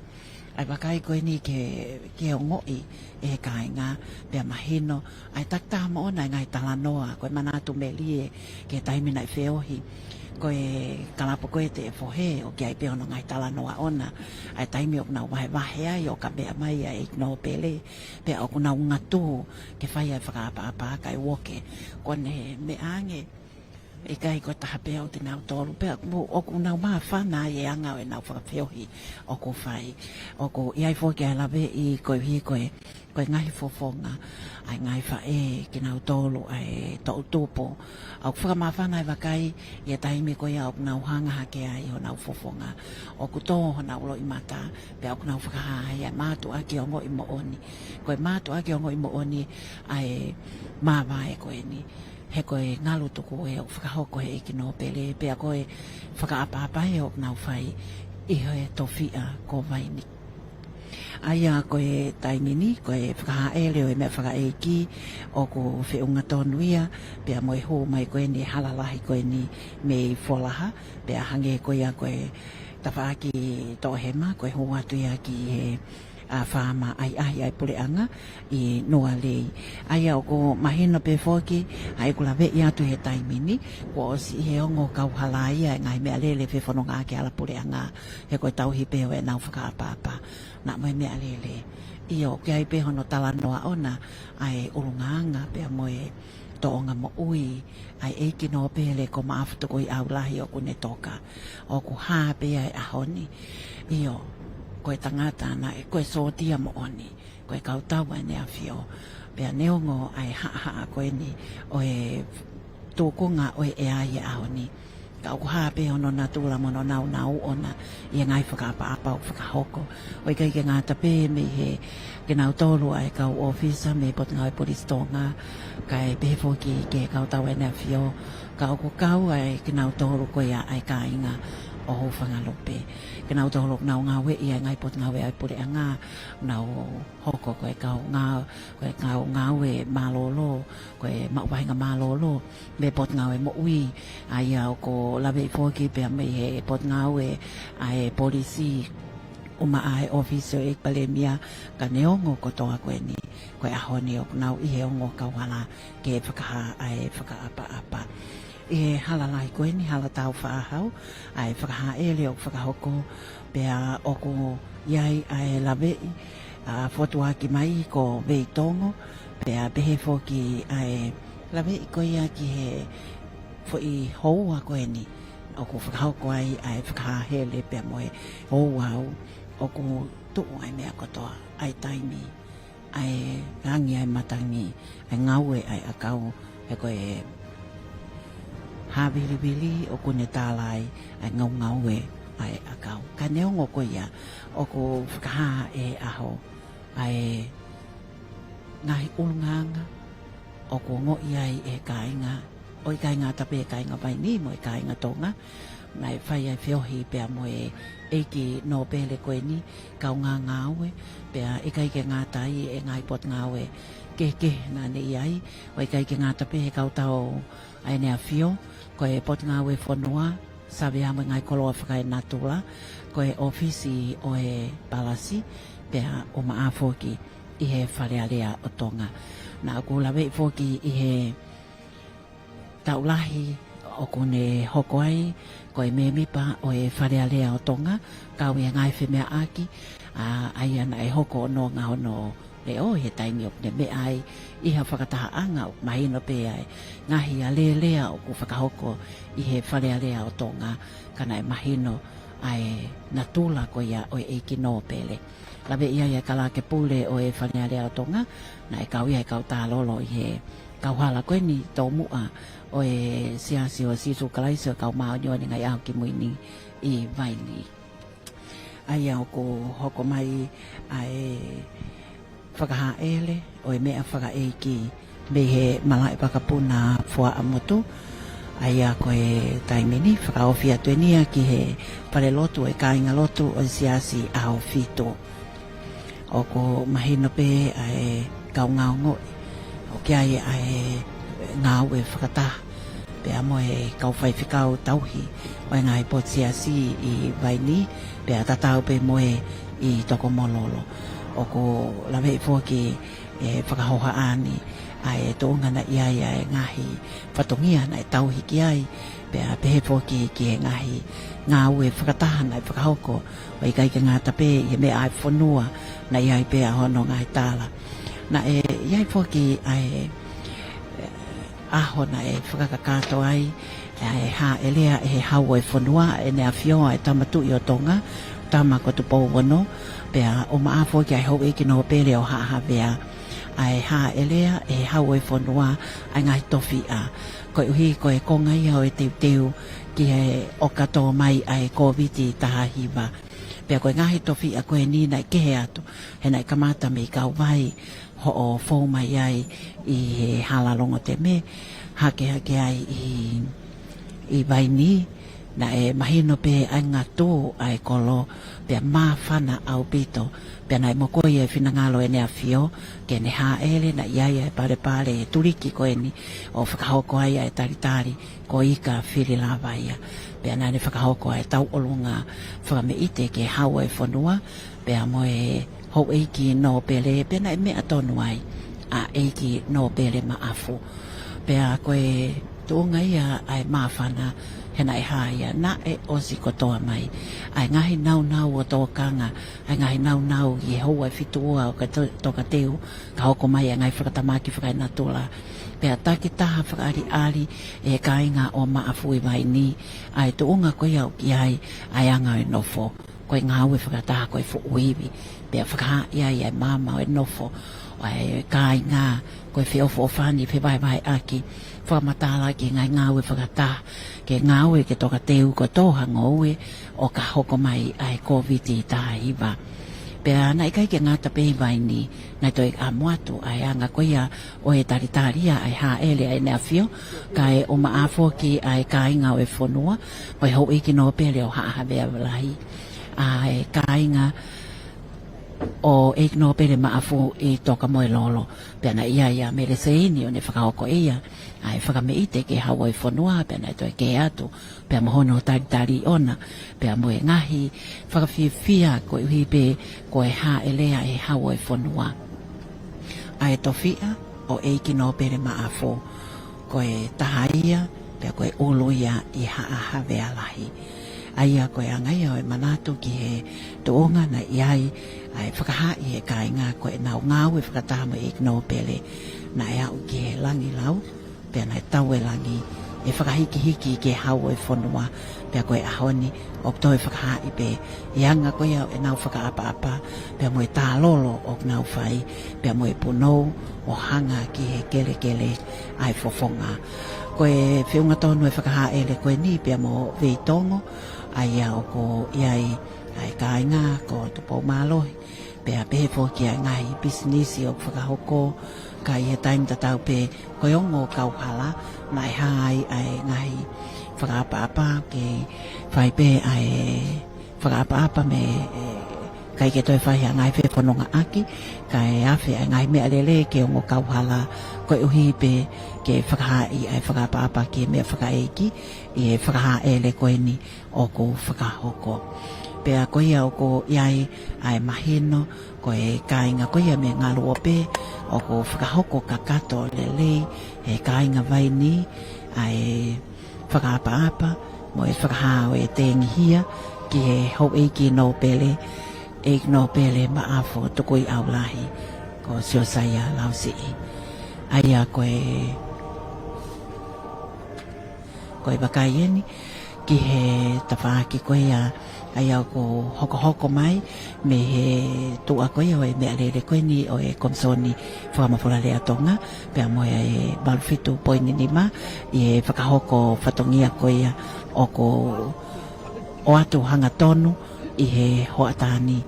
ʻA e vakai ko eni ke, ke ongoʻi ʻe he kāinga, pea mahino ʻa e takitaha moʻona e ngaahi talanoa, ko e manatu melie ki he taimi naʻe feohi ko e kalapu ko ē te fohe, ʻoku ʻi ai pē hono ngaahi talanoa ʻona, ʻa e taimi ʻoku nau vahevahe ai ʻo ka meʻa mai ʻa e ʻEiki Nōpele, pea ʻoku nau ngatu ke fai ʻa e fakaʻapaʻapa kae uoke. Ko ʻene meʻa ange, ʻikai ko e taha pē ʻo kinautolu, pea mo, ʻoku nau māfana ai e anga ʻo ʻenau fakafeohi ʻoku fai. ʻOku ʻi ai foki ʻa e laveʻi koeʻuhi ko e, ko e ngaahi fofonga ʻa e ngaahi faʻē kinautolu ʻa e toʻutupu. ʻOku fakamāfana e vakai ʻi he taimi ko ia ʻoku nau hanga hake ai honau fofonga. ʻOku tō honau loʻimata, pea ʻoku nau fakahā ai ʻa e mātuʻaki ongoʻi moʻoni. Ko e mātuʻaki ongoʻi moʻoni ʻa e māvae ko eni. He ko e ngalu tuku ē ʻoku fakahoko ʻe he ʻEiki Nōpele, pea ko e fakaʻapaʻapa ē ʻoku nau fai ʻi he tofiʻa ko Vainī. ʻA ia ko e taimi ni, ko e fakahaʻele ʻo e meʻa fakaʻeiki, ʻoku feʻunga tonu ia, pea mo e hū mai ko eni e hala lahi ko eni mei Folaha, pea hangē ko ia ko e tafaʻaki Toʻohema, ko e hū atu ia ki he ʻa e faama ʻahiʻahi ʻa e puleʻanga ʻi Nualei. ʻA ia ʻoku mahino pē foki, ʻa ʻeku laveʻi atu he taimi ni, kuo ʻosi ʻi he ongo kauhala ia e ngaahi meʻalele fefononga ki he hala puleʻanga, he ko e tauhi pē ʻo ʻenau fakaʻapaʻapa. Naʻa mo e meʻalele. ʻIo, ʻoku ʻi ai pē hono talanoa ʻona, ʻa e ʻulungaanga pea mo e tōʻonga moʻui ʻa e ʻEiki Nōpele ko Maʻafutukuʻiʻaulahi ʻoku ne toka. ʻOku hā pē ia he ʻaho ni. ʻIo, ko e tangata naʻe, ko e sōtia moʻoni, ko e kau tau ʻa ʻEne ʻAfio. Pea neongo ʻa e haʻahaʻa ko eni ʻo e tūkunga ʻo e ʻea ʻi he ʻaho ni, ka ʻoku hā pē hono natula mo hono nāunau ʻona ʻi he ngaahi fakaʻapaʻapa ʻoku fakahoko. ʻO ʻikai ke ngata pē mei he kinautolu ʻa e kau ʻōfisa mei he Potungāue Polisi Tonga, kae pehē foki ki he kau tau ʻa ʻEne ʻAfio, ka ʻoku kau ai kinautolu ko ia ʻa e kāinga ʻo Houfangalupe. Ke nau tau loku nau ngāueʻi ʻa e ngaahi potungāue ʻa e puleʻanga, nau hoko ko e kau ngā-, ko e kau ngāue mālōlō, ko e maʻu vahenga mālōlō mei he Potungāue Moʻui, ʻa ia ʻoku laveʻi foki pea mei he Potungāue ʻa e Polisi, ʻumaʻā e ʻŌfisi ʻo e ʻEiki Palēmia, ka neongo kotoa ko eni, ko e ʻaho ni ʻoku nau ʻi he ongo kauhala ke fakahā ʻa e fakaʻapaʻapa. ʻI he hala lahi ko eni, hala Tāufaʻāhau, ʻa e fakahāʻele ʻoku fakahoko, pea ʻoku ʻi ai ʻa e laveʻi, ʻa, fotuaki mai ko Veitongo, pea pehē foki ʻa e laveʻi ko ia ki he foʻi houa ko eni, ʻoku fakahoko ai ʻa e fakahāʻele pea mo e ouau, ʻoku tuʻu ai meʻa kotoa, ʻa e taimi, ʻa e langi, ʻa e matangi, ʻa e ngāue ʻa e ʻakau, he ko e havilivili ʻoku ne tālai ʻa e ngaungāue ʻa e ʻakau. Ka neongo ko ia, ʻoku fakahā ʻe he ʻaho ʻa e ngaahi ʻulungaanga ʻoku ongoʻi ai ʻe he kāinga, ʻo ʻikai ngata pē kāinga Vainī mo e kāinga Tonga, naʻe fai ai feohi pea mo e ʻEiki Nōpele ko eni, kaungā ngāue, pea ʻikai ke ngata ai ʻe he ngaahi potungāue kehekehe naʻa ne ʻi ai, ʻo ʻikai ke ngata pē he kau tau ʻa ʻEne ʻAfio, ko e Potungāue Fonua, Savea mo e Ngaahi Koloa Fakaenatula, ko e ʻŌfisi ʻo e Palasi, pea ʻumaʻā foki ʻi he Fale Alea ʻo Tonga. Naʻa ku laveʻi foki ʻi he taʻu lahi ʻoku ne hoko ai ko e mēmipa ʻo e Fale Alea ʻo Tonga, kau ʻi he ngaahi femeaʻaki, ʻa, ʻa ia naʻe hoko ʻo nonga hono leʻo ʻi he taimi ʻoku ne meʻa ai ʻi ha fakatahaʻanga, ʻoku mahino pē ʻa e ngaahi alēlea ʻoku fakahoko ʻi he Fale Alea ʻo Tonga, ka naʻe mahino ʻa e natula ko ia ʻo e ʻEiki Nōpele. Laveʻi ai ʻa e Kalake Pule ʻo e Fale Alea ʻo Tonga, naʻe kau ia ʻi he kau tālolo ʻi he kauhala ko eni, tomuʻa ʻo e Siasi ʻo Sīsū Kalaisi ʻo e Kau Māʻoniʻoni ʻi he Ngaahi ʻAho Kimui Ni ʻi Vainī. ʻA ia ʻoku hoko mai ʻa e fakahāʻele ʻo e meʻa fakaʻeiki mei he malaʻe vakapuna Fuaʻamotu. ʻA ia ko e taimi ni, fakaofi atu eni ia ki he falelotu ʻo e kāingalotu ʻo e Siasi ʻAhofitu. ʻOku mahino pē ʻa e kau ngaongoʻi ʻoku ʻi ai ʻa e ngāue fakataha pea mo e kau faifekau tauhi ʻo e ngaahi potu siasi ʻi Vainī, pea tatau pē mo e ʻi Tokomololo. ʻOku laveʻi foki ʻe he fakahohaʻa ni ʻa e tuʻunga naʻe ʻi ai ʻa e ngaahi fatongia naʻe tauhi ki ai, pea pehē foki ki he ngaahi ngāue fakataha naʻe fakahoko, ʻo ʻikai ke ngata pē ʻi he meʻa ʻa e fonua, naʻe ʻi ai pē ʻa hono ngaahi tala. Naʻe ʻi ai foki ʻa e ʻaho naʻe fakakakato ai ʻa e hāʻele ʻa e Hau ʻo e Fonua, ʻEne ʻAfio ʻa e Tama Tuʻi ʻo Tonga, Tama ko Tupou Ono, pea ʻumaʻā foki ʻa e Houʻeiki Nōpele ʻo Haʻa Havea, ʻa e hāʻele ʻa e Hau ʻo e Fonua ʻa e ngaahi tofiʻa, koeʻuhi ko e konga ia ʻo e teuteu ki he ʻoka tō mai ʻa e Kōviti taha hiva. Pea ko e ngaahi tofiʻa ko eni naʻe kehe atu, he naʻe kamata mei Kauvai, hoʻo fou mai ai ʻi he hala Longoteme, hake hake ai ʻi, ʻi Vainī, naʻe mahino pē ʻa e ngatū ʻa e kolo, pea māfana ʻaupito, pea naʻe mokoi e finangalo ʻEne ʻAfio ke ne hāʻele, naʻe ʻi ai ʻa e palepale tuliki ko eni ʻo fakahoko ai ʻa e talitali ko Ika Fililavaia. Pea naʻa ne fakahoko ʻa e tauʻolunga fakameʻite ki he Hau ʻo e Fonua, pea mo e Houʻeiki Nōpele, pea naʻe meʻa tonu ai ʻa ʻEiki Nōpele Maʻafu. Pea ko e tuʻunga ia ʻa e māfana, he naʻe hā ia, naʻe ʻosi kotoa mai ʻa e ngaahi naunau ʻo tōkanga, ʻa e ngaahi naunau ʻi he houa ʻe fitu ua ʻo ka to-, tokateu, ka hoko mai ʻa e ngaahi fakatamaki fakaenatula. Pea takitaha fakaʻaliʻali ʻe he kāinga ʻo Maʻafu ʻi Vainī ʻa e tuʻunga ko ia ʻoku ʻi ai ʻa e anga ʻo e nofo, ko e ngāue fakataha, ko e fuʻu ivi, pea fakahā ia ʻa e maama ʻo e nofo ʻa e kāinga, ko e feʻofoʻofani, fevahevaheʻaki, fakamatala ki he ngaahi ngāue fakataha, ke ngāue ke tokateu ko e tō ha ngoue ʻo ka hoko mai ʻa e Kōviti taha hiva. Pea naʻe ʻikai ke ngata pē ʻi Vainī, naʻe toe ʻamu atu ʻa e anga ko ia ʻo e talitali ʻa e hāʻele ʻa ʻEne ʻAfio, kae ʻumaʻā foki ʻa e kāinga ʻo e fonua, mo e houʻeiki nōpele ʻo Haʻa Havea Lahi, ʻa e kāinga ʻo ʻEiki Nōpele Maʻafu ʻi Tokamoelolo. Pea naʻe ʻi ai ʻa Mele Seini ʻo ne fakahoko ʻe ia ʻa e fakameʻite ki he Hau ʻo e fonua, pea naʻe toe kē atu pea mo hono talitali ʻoʻona, pea mo e ngaahi fakafiefia koeʻuhi pē ko e hāʻele ʻa e Hau ʻo e fonua. ʻA e tofiʻa ʻo ʻEiki Nōpele Maʻafu, ko e taha ia, pea ko e ʻulu ia ʻi Haʻa Havea Lahi. ʻA ia ko e anga ia ʻo e manatu ki he tuʻunga naʻe ʻi ai ʻa e fakahaaʻi ʻe he kāinga ko ʻenau ngāue fakataha mo ʻEiki Nōpele, naʻe aʻu ki he langi lau, pea naʻe tau e langi ʻe fakahikihiki ki he Hau ʻo e fonua, pea ko e ʻaho ni ʻoku toe fakahaaʻi pē ʻi he anga ko ia ʻenau fakaʻapaʻapa, pea mo e tālolo ʻoku nau fai, pea mo e punou ʻo hanga ki he kelekele ʻa e fofonga. Ko e feʻunga tonu e fakahāʻele ko eni pea mo Veitongo, ʻa ia ʻoku ʻi ai ʻa e kāinga ko Tupoumālohi, pea pehē foki ʻa e ngaahi pisinisi ʻoku fakahoko, ka ʻi he taimi tatau pē ko e ongo kauhala, naʻe hā ai ʻa e ngaahi fakaʻapaʻapa ke fai pē ʻa e fakaʻapaʻapa mei he, ʻikai ke toe fai ha ngaahi fefonongaʻaki, kae afe ʻa e ngaahi meʻalele ki he ongo kauhala koeʻuhi pē ke fakahaaʻi ʻa e fakaʻapaʻapa ki he meʻa fakaʻeiki ʻi he fakahāʻele ko eni ʻoku fakahoko. Pea ko ia ʻoku ʻi ai ʻa e mahino, ko e kāinga ko ia mei Galuope ʻoku fakahoko kakato lelei ʻe he kāinga Vainī ʻa e fakaʻapaʻapa mo e fakahā ʻo e tengihia ki he houʻeiki nōpele, ʻEiki Nōpele Maʻafu Tukuiʻaulahi, ko Siosaia Lausiʻi. ʻA ia ko e, ko e vakai eni ki he tafaʻaki ko ia ʻa ia ʻoku hokohoko mai mei he tuʻa ko ia ʻo e meʻalele ko eni ʻo e Komisoni Fakamafola Lea Tonga, pea mo e valu fitu poini nima ʻi he fakahoko fatongia ko ia ʻoku ʻoatu hangatonu ʻi he hoʻatā ni.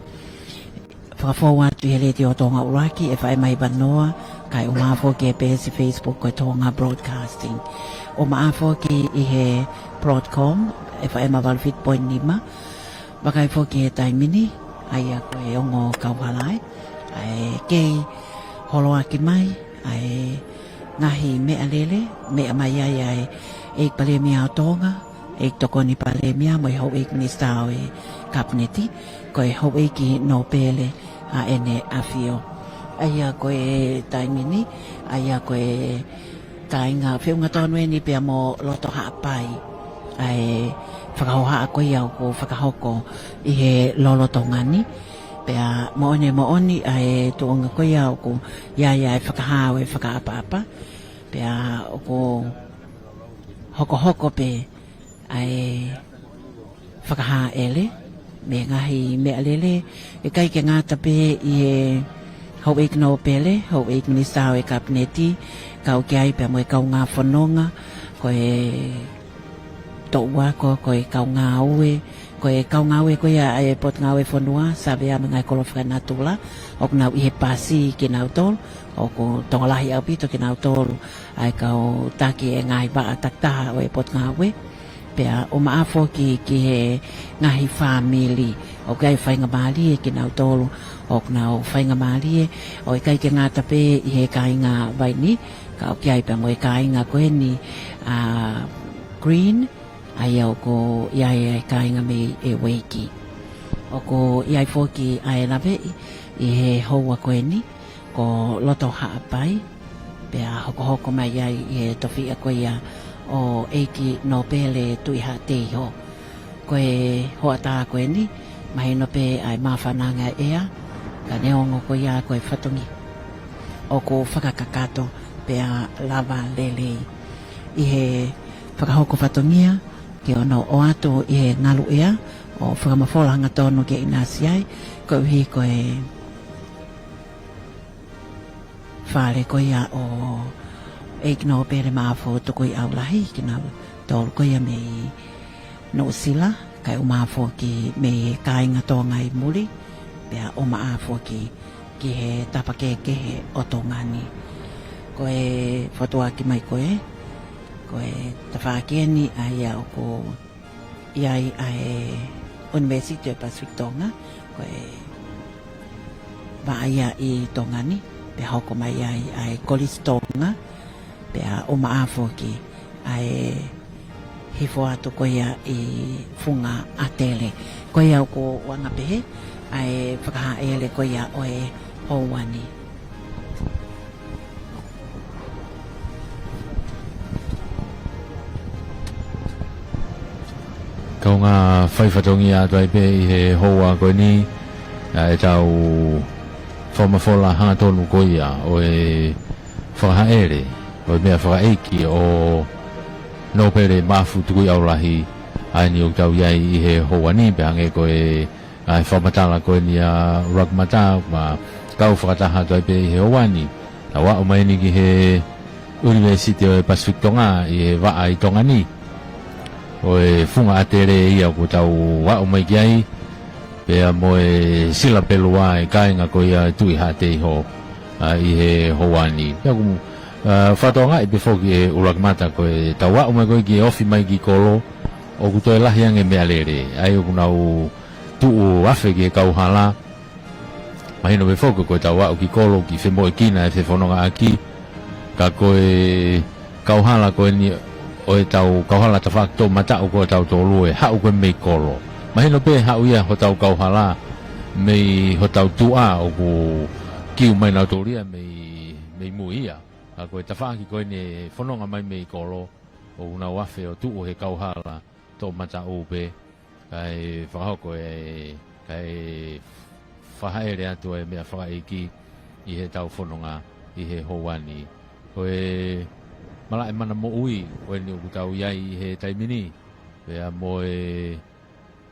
Fakafou atu ʻi he Letiō Tonga ʻUluaki, ʻe faʻē mai vanoa, kae ʻumaʻā foki e peesi Facebook ko e Tonga Broadcasting. ʻUmaʻā foki ʻi he Broadcom, ʻe faʻē mai valu fitu poini nima. Vakai foki he taimi ni, ʻa ia ko e ongo kauhala ē, ʻa e kei holoaki mai ʻa e ngaahi meʻalele, meʻa mai ai ʻa e ʻEiki Palēmia ʻo Tonga, ʻEiki Tokoni Palēmia mo e houʻeiki minisitā ʻo e Kapineti, ko e houʻeiki nōpele ʻa ʻEne ʻAfio. ʻA ia ko e taimi ni, ʻa ia ko e kāinga, feʻunga tonu eni pea mo Loto Haʻapai, ʻa e fakahohaʻa ko ia ʻoku fakahoko ʻi he lolotonga ni. Pea moʻoni, moʻoni ʻa e tuʻunga ko ia ʻoku ʻi ai ʻa e fakahā ʻo e fakaʻapaʻapa, pea ʻoku hokohoko pē ʻa e fakahāʻele mei he ngaahi meʻalele, ʻikai ke ngata pē ʻi he houʻeiki nōpele, houʻeiki minisitā ʻo e Kapineti, kau ki ai pea mo e kaungā fononga, ko e toʻu ako, ko e kau ngāue, ko e kau ngāue ko ia ʻa e Potungāue Fonua, Savea mo e ngaahi kolo fakanatula, ʻoku nau ʻi he pasi kinautolu, ʻoku tokolahi ʻaupito kinautolu ʻa e kau taki e ngaahi vaʻa takitaha ʻo e Potungāue. Pea ʻumaʻā foki ki he ngaahi fāmili, ʻoku ʻi ai faingamālie kinautolu, ʻoku nau faingamālie, ʻo ʻikai ke ngata pē ʻi he kāinga Vainī, ka ʻoku ʻi ai pea mo e kāinga ko eni ʻa Green, ʻa ia ʻoku ʻi ai ʻa e kāinga mei ʻEueiki. ʻOku ʻi ai foki ʻa e laveʻi ʻi he houa ko eni, ko Loto Haʻapai, pea hokohoko mai ai ʻi he tofiʻa ko ia ʻo ʻEiki Nōpele Tuʻihaʻateiho. Ko e hoʻatā ko eni, mahino pē ʻa e māfana ʻa e ʻea, ka neongo ko ia ko e fatongia ʻoku fakakakato pea lava lelei. ʻI he fakahoko fatongia, ke ono ʻoatu ʻi he ngaluʻea ʻo fakamafola hangatonu ke ʻinasi ai, koeʻuhi ko e fale ko ia ʻo ʻEiki Nōpele Maʻafu Tukuiʻaulahi, kinautolu ko ia mei Nuʻusila, kae ʻumaʻā foki mei he kāinga Tonga ʻi muli, pea ʻumaʻā foki ki he tapa kehekehe ʻo Tonga ni. Ko e fokotuʻuaki mai ko ē, ko e tafaʻaki eni ʻa ia ʻoku ʻi ai ʻa e ʻUnivēsiti ʻo e Pasifiki Tonga, ko e vaʻa ia ʻi Tonga ni, pea hoko mai ai ʻa e Kolisi Tonga, pea ʻumaʻā foki ʻa e hifo atu ko ia ʻi Funga ʻAtele. Ko ia ʻoku ou anga pehē ʻa e fakahaʻele ko ia ʻo e houa ni. Kaungā fai fatongia atu ai pē ʻi he houa ko eni, ʻa ʻetau fakamafola hangatonu ko ia ʻo e fakahaʻele ʻo e meʻa fakaʻeiki ʻo Nōpele Maʻafu Tukuʻiʻaulahi, ʻa eni ʻoku tau ʻi ai ʻi he houa ni, pea hangē ko e, ʻa e fakamatala ko eni ʻa ʻUluakimata, ma kau fakataha atu ai pē ʻi he houa ni. Tau aʻu mai eni ki he ʻUnivēsiti ʻo e Pasifiki Tonga ʻi he vaʻa ʻi Tonga ni. ʻO e Funga ʻAtele ia ʻoku tau aʻu mai ki ai, pea mo e Sila Pelua e kāinga ko ia Tuʻi Haʻateiho, ʻa, ʻi he houa ni. Pea ʻoku, ʻa, fakatokangaʻi pē foki ʻe ʻUluakimata ko e tau aʻu mai ko ē ki he ofi mai ki kolo, ʻoku toe lahi ange meʻalele. ʻA ia ʻoku nau tuʻu afe ki he kauhala. Mahino pē foki ko e tau aʻu ki kolo ki femoʻuekina e fefonongaʻaki. Ka ko e kauhala ko eni ʻo e tau kauhala tafaʻaki toʻomataʻu ko ē ʻo tautolu ʻe haʻu ko ē mei kolo. Mahino pē haʻu ia hotau kauhala mei hotau tuʻa ʻoku kiu mai nautolu ia mei, mei mui ia. Ka ko e tafaʻaki ko eni ʻe fononga mai mei kolo ʻoku nau afe ʻo tuʻu he kauhala toʻomataʻu pē, kae fakahoko e, kae fakahaʻele atu e meʻa fakaʻeiki ʻi he tau fononga ʻi he houa ni. Ko e malaʻe mana moʻui ko eni ʻoku tau ʻi ai ʻi he taimi ni, pea mo e,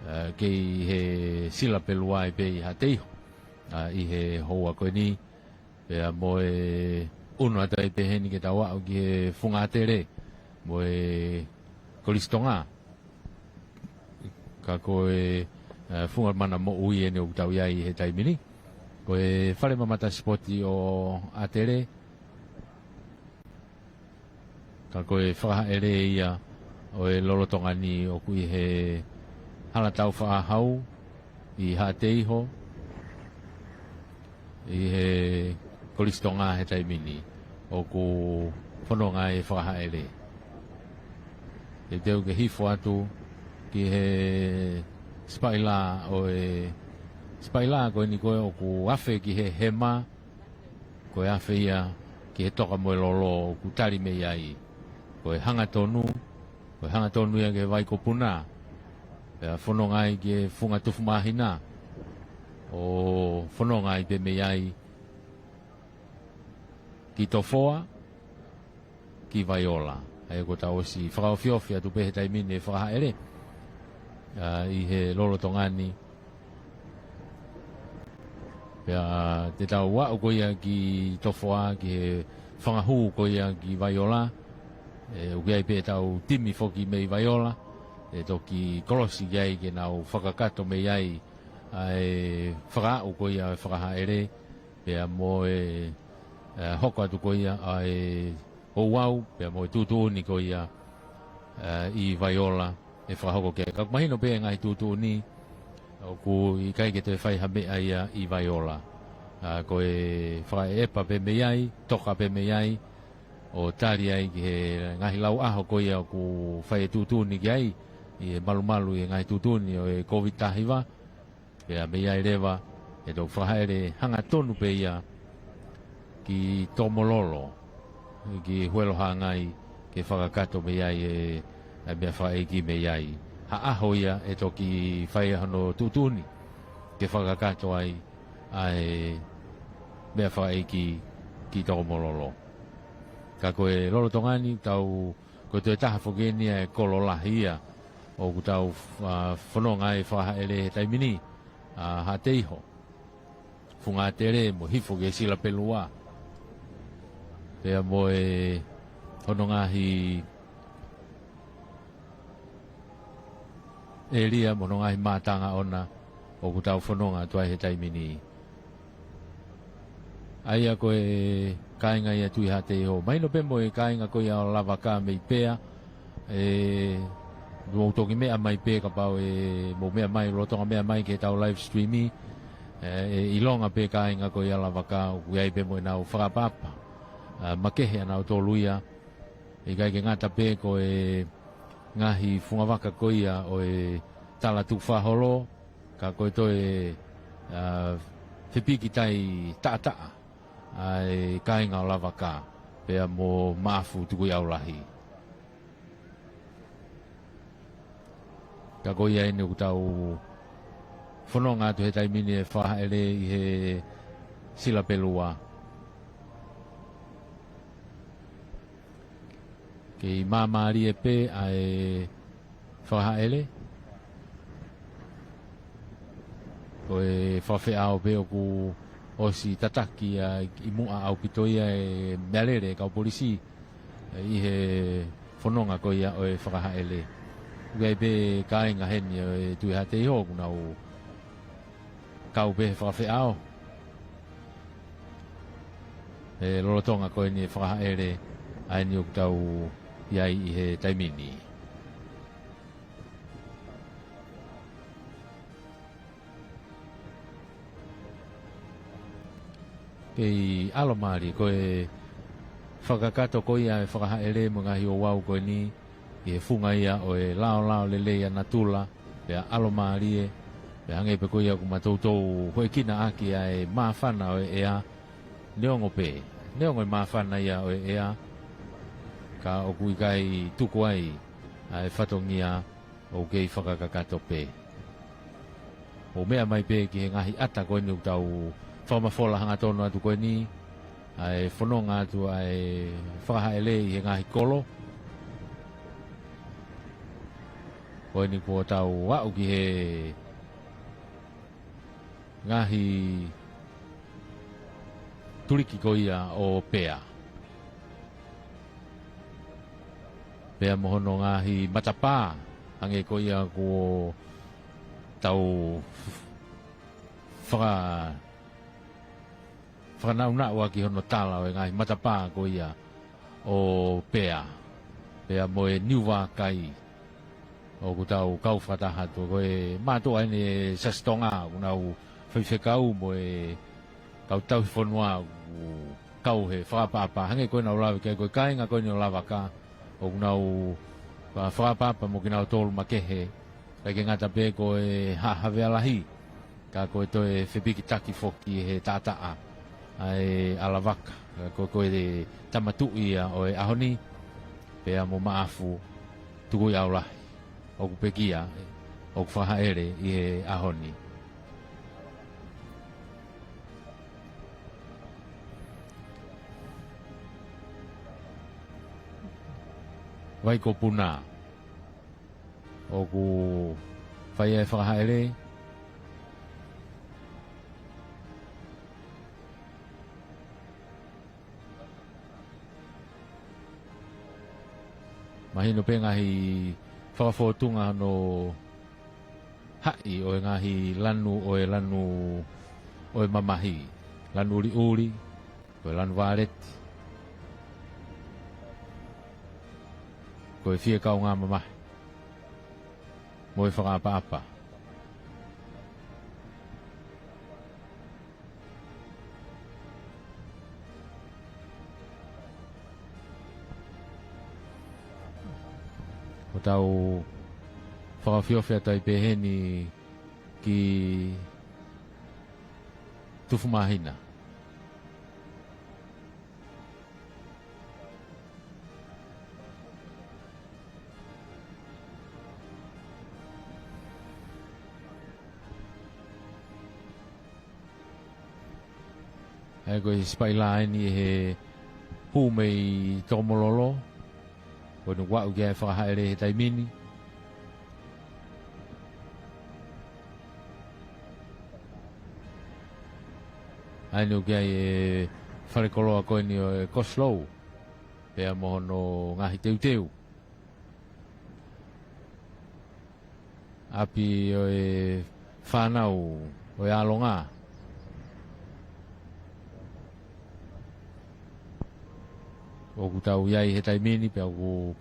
ʻa, kei he Sila Pelua ai pē ʻi Haʻateiho, ʻa, ʻi he houa ko eni, pea mo e ʻunu atu ai pē heni ke tau aʻu ki he Funga ʻAtele mo e Kolisi Tonga. Ka ko e, ʻa, funga mana moʻui eni ʻoku tau ʻi ai he taimi ni. Ko e fale mamata sipoti ʻo ʻAtele, ka ko e fakahaʻele ia ʻo e lolotonga ni ʻoku ʻi he Hala Taufaʻāhau ʻi Haʻateiho, ʻi he Kolisi Tonga he taimi ni ʻoku fononga ai e fakahaʻele. Teuteu ke hifo atu ki he sipaʻila ʻo e, sipaʻila ko eni ko ē ʻoku afe ki he hema, ko e afe ia ki he toka mo e lolo ʻoku tali mei ai. Ko e hangatonu, ko e hangatonu ia ki he Vaikopuna, pea fononga ai ki he Funga Tufumāhina, ʻo fononga ai pē mei ai ki Tofoa, ki Vaiola. ʻA ia kuo tau ʻosi fakaofiofi atu pē he taimi ni e fakahaʻele, ʻa, ʻi he lolotonga ni. Pea te tau aʻu ko ia ki Tofoa, ki he fanga hū ko ia ki Vaiola, ʻe, ʻoku ʻi ai pē ʻetau timi foki mei Vaiola, ʻe toki kolosi ki ai ke nau fakakakato mei ai ʻa e fakaaʻu ko ia e fakahaʻele, pea mo e, ʻe, hoko atu ko ia ʻa e ouau, pea mo e tuʻutuʻuni ko ia, ʻe, ʻi Vaiola ʻe fakahoko ki ai. Ka ʻoku mahino pē e ngaahi tuʻutuʻuni, ʻoku ʻikai ke toe fai ha meʻa ia ʻi Vaiola. ʻA, ko e fakaʻeʻepa pē mei ai, toka pē mei ai, ʻo tali ai ki he ngaahi lauʻaho ko ia ʻoku fai e tuʻutuʻuni ki ai, ʻi he malumalu ʻi he ngaahi tuʻutuʻuni ʻo e Kōviti taha hiva, pea mei ai leva, ʻe toki fakahaʻele hangatonu pē ia ki Tokomololo, ki Huelo Hāngai, ke fakakakato mei ai e, e meʻa fakaʻeiki mei ai. Ha ʻaho ia ʻe toki fai ai hono tuʻutuʻuni, ke fakakakato ai ʻa e meʻa fakaʻeiki ki Tokomololo. Ka ko e lolotonga ni tau, ko e toe taha foki eni ʻa e kolo lahi ia ʻoku tau, ʻa, fononga ai fakahaʻele he taimi ni, ʻa, Haʻateiho, Funga ʻAtele mo hifo ki he Sila Pelua. Pea mo e hono ngaahi ʻēlia mo hono ngaahi mātanga ʻona, ʻo ʻoku tau fononga atu ai he taimi ni. ʻA ia ko e kāinga ia Tuʻi Haʻateiho. Mahino pē mo e kāinga ko ia ʻo Lavaka mei Pea. ʻE, mou toki meʻa mai pē kapau ʻe mou meʻa mai, lolotonga meʻa mai ki heʻetau live stream ʻi. ʻE, ʻe ʻilonga pē kāinga ko ia Lavaka, ʻoku ʻi ai pē mo ʻenau fakaʻapaʻapa. ʻA, makehe ʻanautolu ia. ʻIkai ke ngata pē ko e ngaahi fungavaka ko ia ʻo e tala tukufakaholo, ka ko e toe, ʻa, fepiki tai taʻataʻa ʻa e kāinga ʻo Lavaka, pea mo Maʻafu Tukuʻiʻaulahi. Ka ko ia eni ʻoku tau fononga atu he taimi ni ʻe Fakahaʻele ʻi he Silapelua. Kei māmālie pē ʻa e Fakahaʻele. Ko e fakafeʻao pē ʻoku ʻosi tataki ʻa ʻi muʻa ʻaupito ia e meʻalele kau polisi ʻi he fononga ko ia ʻo e Fakahaʻele. ʻOku ʻi ai pē kāinga heni ʻo e Tuʻi Haʻateiho ʻoku nau kau pē he fakafeʻao. ʻE lolotonga ko eni e Fakahaʻele ʻa eni ʻoku tau ʻi ai ʻi he taimi ni. Kei ʻalomālie ko e fakakakato ko ia e Fakahaʻele mo e ngaahi ouau ko eni ʻi he funga ia ʻo e laolao lelei ʻa natula, pea ʻalomālie, pea hangē pē ko ia ʻoku ma toutou hōʻekina ʻaki ʻa e māfana ʻo e ʻea, neongo pē, neongo e māfana ia ʻo e ʻea, ka ʻoku ʻikai tuku ai ʻa e fatongia ʻoku kei fakakakato pē. ʻO meʻa mai pē ki he ngaahi ʻata ko eni ʻoku tau fakamafola hangatonu atu ko eni, ʻa e fononga atu ʻa e Fakahaʻele ʻi he ngaahi kolo. Ko eni kuo tau aʻu ki he ngaahi tuliki ko ia ʻo Pea. Pea mo hono ngaahi matapā, hangē ko ia kuo tau faka-, fakanaunau ʻaki hono tala ʻo e ngaahi matapā ko ia ʻo Pea. Pea mo e niu vākai ʻoku tau kau fakataha atu. Ko e mātuʻa eni e Siasi Tonga, ʻoku nau faifekau mo e kau tauhi fonua ʻoku kau he fakaʻapaʻapa. Hangē ko ʻenau lave ki ai ko e kāinga ko eni ʻo Lavaka, ʻoku nau, ʻa, fakaʻapaʻapa mo kinautolu makehe. ʻIkai ke ngata pē ko e Haʻa Havea Lahi, ka ko e toe fepikitaki foki he taʻataʻa ʻa e ʻa Lavaka, ko, ko e tama tuʻi ia ʻo e ʻaho ni, pea mo Maʻafu Tukuʻiʻaulahi, ʻoku pekia, ʻoku Fakahaʻele ʻi he ʻaho ni. Vai ko Puna. ʻOku fai e Fakahaʻele. Mahino pē ngaahi fakafōtunga hono haʻi ʻo e ngaahi lanu, ʻo e lanu ʻo e mamahi. Lanu ʻuliʻuli, ko e lanu vāleti, ko e fie kaungā mamahi mo e fakaʻapaʻapa. ʻO tau fakaofiofi atu ai pē heni ki Tufumāhina. ʻA ia ko e sipailā eni he hū mei Tokomololo. Ko eni ʻoku aʻu ki ai e Fakahaʻele he taimi ni. ʻA eni ʻoku ʻi ai e falekoloa ko eni ʻo e Coslou, pea mo hono ngaahi teuteu. ʻApi ʻo e fānau ʻo e ʻAlonga. ʻOku tau ʻi ai he taimi ni pea ʻoku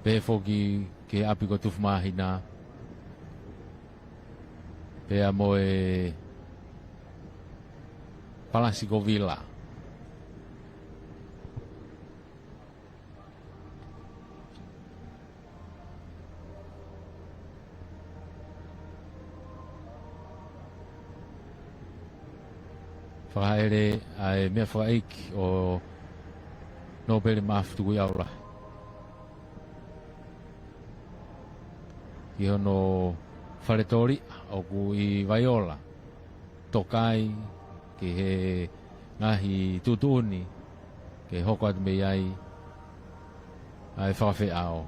pehē foki ki he ʻapi ko Tufumāhina pea mo e Palasi ko Vila. Fakahaʻele ʻa e meʻafakaʻeiki ʻo Nōpele Maʻafu Tukuʻiʻaula ki hono fale tōliʻa ʻoku ʻi Vaiola, tokai ki he ngaahi tuʻutuʻuni ke hoko atu mei ai ʻa e fakafeʻao.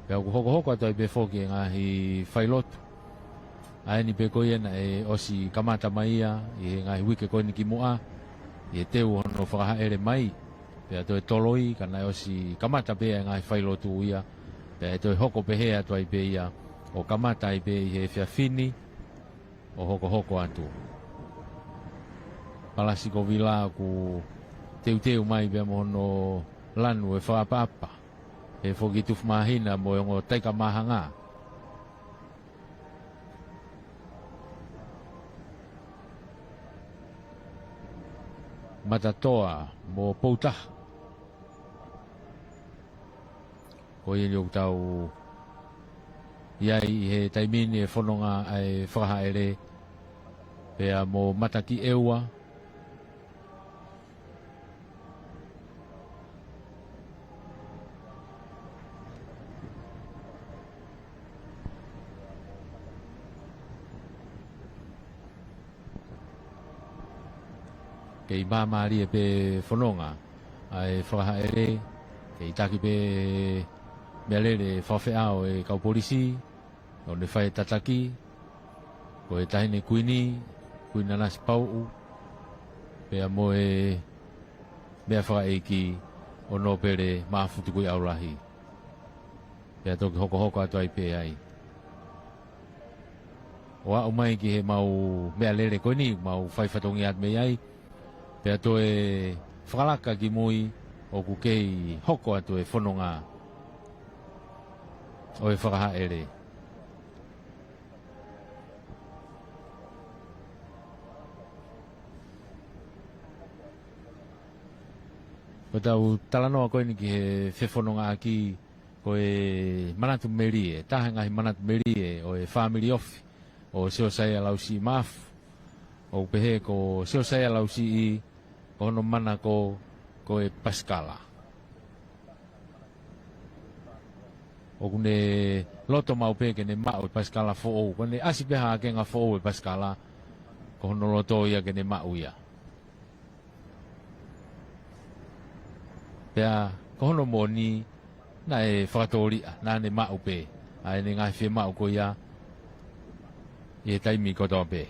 Pea ʻoku hokohoko atu ai pē foki e ngaahi failotu. ʻA eni pē ko ia naʻe ʻosi kamata mai ia ʻi he ngaahi uike ko eni kimuʻa, ʻi he teu hono fakahaʻele mai. Pea toe toloi ka naʻe ʻosi kamata pē e ngaahi failotu ia. Pea ʻe toe hoko pehē atu ai pē ia ʻo kamata ai pē ʻi he efiafi ni ʻo hokohoko atu. Palasi ko Vila ʻoku teuteu mai pea mo hono lanu e fakaʻapaʻapa he foki Tufumāhina mo e ongo Taika Māhanga. Matatoa mo Poutaha. Ko ia ʻoku tau ʻi ai ʻi he taimi ni e fononga ʻa e fakahaʻele pea mo Matakiʻeua. Kei māmālie pē fononga ʻa e fakahaʻele, kei taki pē meʻalele fakafeʻao e kau polisi, ʻo ne fai tataki, ko e Taʻahine Kuini, Kuini Nanasipauʻu, pea mo e meʻafakaʻeiki ʻo Nōpele Maʻafu Tukuʻiʻaulahi. Pea toki hokohoko atu ai pē ai. ʻO aʻu mai ki he mau meʻalele ko eni, mau fai fatongia atu mei ai, pea toe fakalaka ki mui ʻoku kei hoko atu e fononga ʻo e fakahaʻele. Ko ʻetau talanoa ko eni ki he fefonongaʻaki, ko e manatu melie, taha e ngaahi manatu melie ʻo e fāmili ofi ʻo Siosaia Lausiʻi Maʻafu. ʻOku pehē ko Siosaia Lausiʻi, ko hono mana ko, ko e pasikala. ʻOku ne loto maʻu pē ke ne maʻu e pasikala foʻou. Ko ʻene ʻasi pē ha ʻakenga foʻou e pasikala, ko hono loto ia ke ne maʻu ia. Pea ko hono moʻoni, naʻe fakatōliʻa, naʻa ne maʻu pē ʻa ʻene ngaahi fiemaʻu ko ia ʻi he taimi kotoa pē.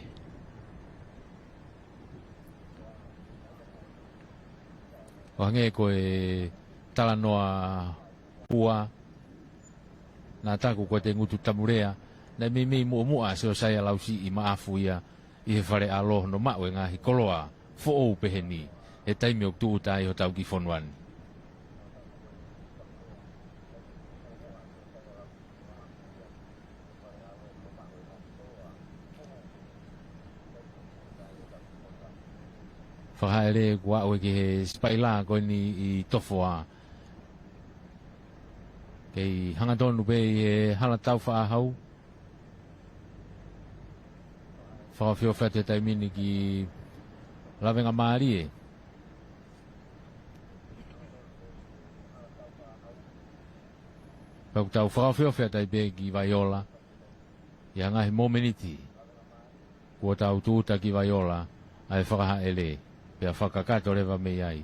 ʻO hangē ko e talanoa pua, naʻa taku ko e ngutu tamulea, naʻe meimei muʻomuʻa ʻa Siosaia Lausiʻi Maʻafu ia ʻi he fale ʻalo hono maʻu e ngaahi koloa foʻou peheni, he taimi ʻoku tūʻuta ai hotau kiʻi fonua ni. Fakahaʻele kuo aʻu ki he sipaila ko eni ʻi Tofoa. Kei hangatonu pē ʻi he hala tau faʻahau. Fakaofiofi atu he taimi ni ki Lavengamālie. Pea ʻoku tau fakaofiofi atu ai pē ki Vaiola. ʻI ha ngaahi momeniti kuo tau tūʻuta ki Vaiola ʻa e fakahaʻele, pea fakakakato leva mei ai.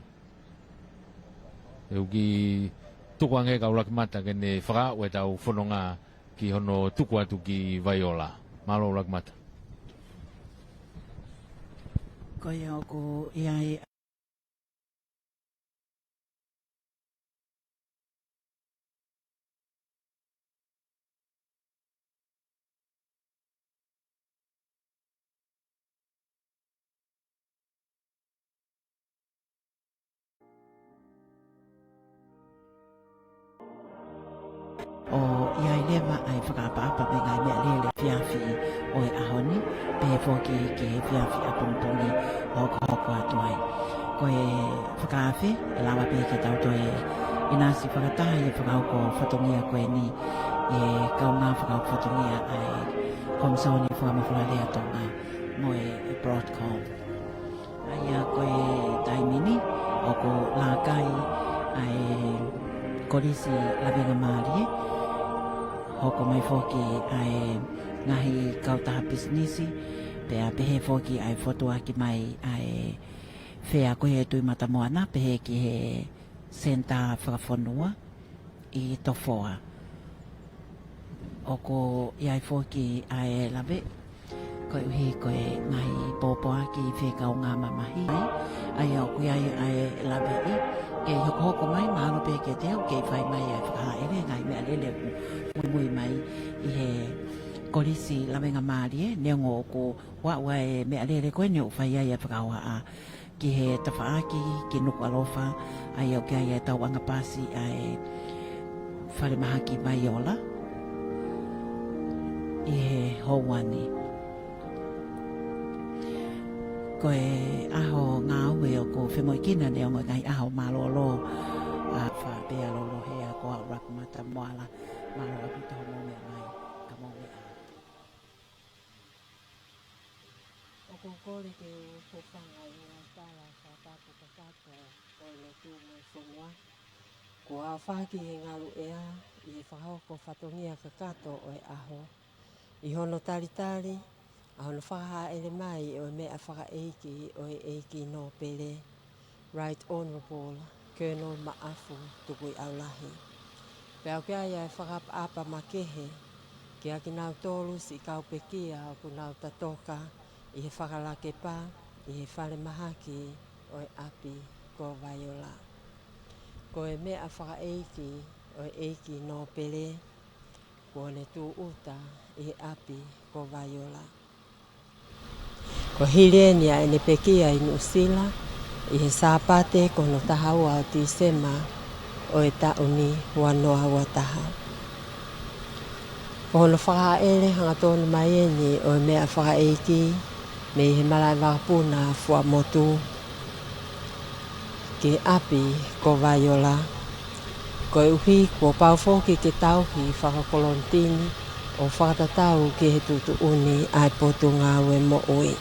ʻE uki tuku ange ka ʻUlakimata ke ne fakaaʻu ʻetau fononga ki hono tuku atu ki Vaiola. Mālō ʻUlakimata. Ko ia ʻoku ʻi ai ʻEva ʻa e fakaʻapaʻapa mei he ngaahi meʻalele efiafi ʻo e ʻaho ni, pehē foki ki he efiafi ʻapongipongi ʻoku hokohoko atu ai. Ko e fakaafe, ʻe lava pē ke tau toe ʻinasi fakataha ʻi he fakahoko fatongia ko eni ʻe he kaungā fakahoko fatongia ʻa e Komisoni Fakamafola Lea Tonga mo e Broadcom. ʻA ia ko e taimi ni ʻoku laka ai ʻa e Kolisi Lavengamālie, hoko mai foki ʻa e ngaahi kautaha pisinisi, pea pehē foki ʻa e fotuaki mai ʻa e fea ko ē ʻi Tuʻi Matamoana, pehē ki he Senitā Fakafonua ʻi Tofoa. ʻOku ʻi ai foki ʻa e lave, koeʻuhi ko e ngaahi pōpoaki fekau ngāue mamahi. ʻA ia ʻoku ʻi ai ʻa e lave ʻi, kei hokohoko mai, mahalo pē kiate au, kei fai mai ʻa e fakahāʻele ngaahi meʻalele ʻoku muimui mai ʻi he Kolisi Lavengamālie, neongo ʻoku ʻoaʻoa e meʻalele ko eni ʻoku fai ai ʻa e fakahohaʻa ki he tafaʻaki ki Nukuʻalofa, ʻa ia ʻoku ʻi ai ʻa e tauʻanga pasi ʻa e Falemahaki Vaiola ʻi he houa ni. Ko e ʻaho ngāue ʻoku femoʻuekina neongo e ngaahi ʻaho mālōlō, ʻa Faʻapea Lolohea, ko au Rakumata Moala, mālō ʻaupito hoʻomou meʻa mai, ka mou meʻa ā. ʻOku ou kole ke u hūfanga ʻi he ngaahi tala fakatapu kakato ʻo e lotu mo e fonua. Kuo aofaki ʻi he ngaluʻea ʻi he fakahoko fatongia kakato ʻo e ʻaho, ʻi hono talitali ʻa hono fakahāʻele mai ʻo e meʻa fakaʻeiki ʻo e ʻEiki Nōpele, Right Honourable Colonel Maʻafu Tukuiʻaulahi. Pea ʻoku ʻi ai ʻa e fakaʻapaʻapa makehe kiate kinautolu siʻi kau pekia ʻoku nau tatoka ʻi he fakalakepa ʻi he falemahaki ʻo e ʻapi ko Vaiola. Ko e meʻa fakaʻeiki ʻo e ʻEiki Nōpele, kuo ne tūʻuta ʻi he ʻapi ko Vaiola. Ko e hili eni ʻa ʻene pekia ʻi Nuʻusila, ʻi he Sāpate ko hono taha ua ʻo Tīsema ʻo e taʻu ni ua noa ua taha. Ko hono fakahāʻele hangatonu mai eni ʻo e meʻa fakaʻeiki mei he malaʻe vakapuna Fuaʻamotu ki he ʻapi ko Vaiola, koeʻuhi kuo pau foki ke tauhi fakakolontini ʻo fakatatau ki he tuʻutuʻuni ʻa e Potungāue Moʻui.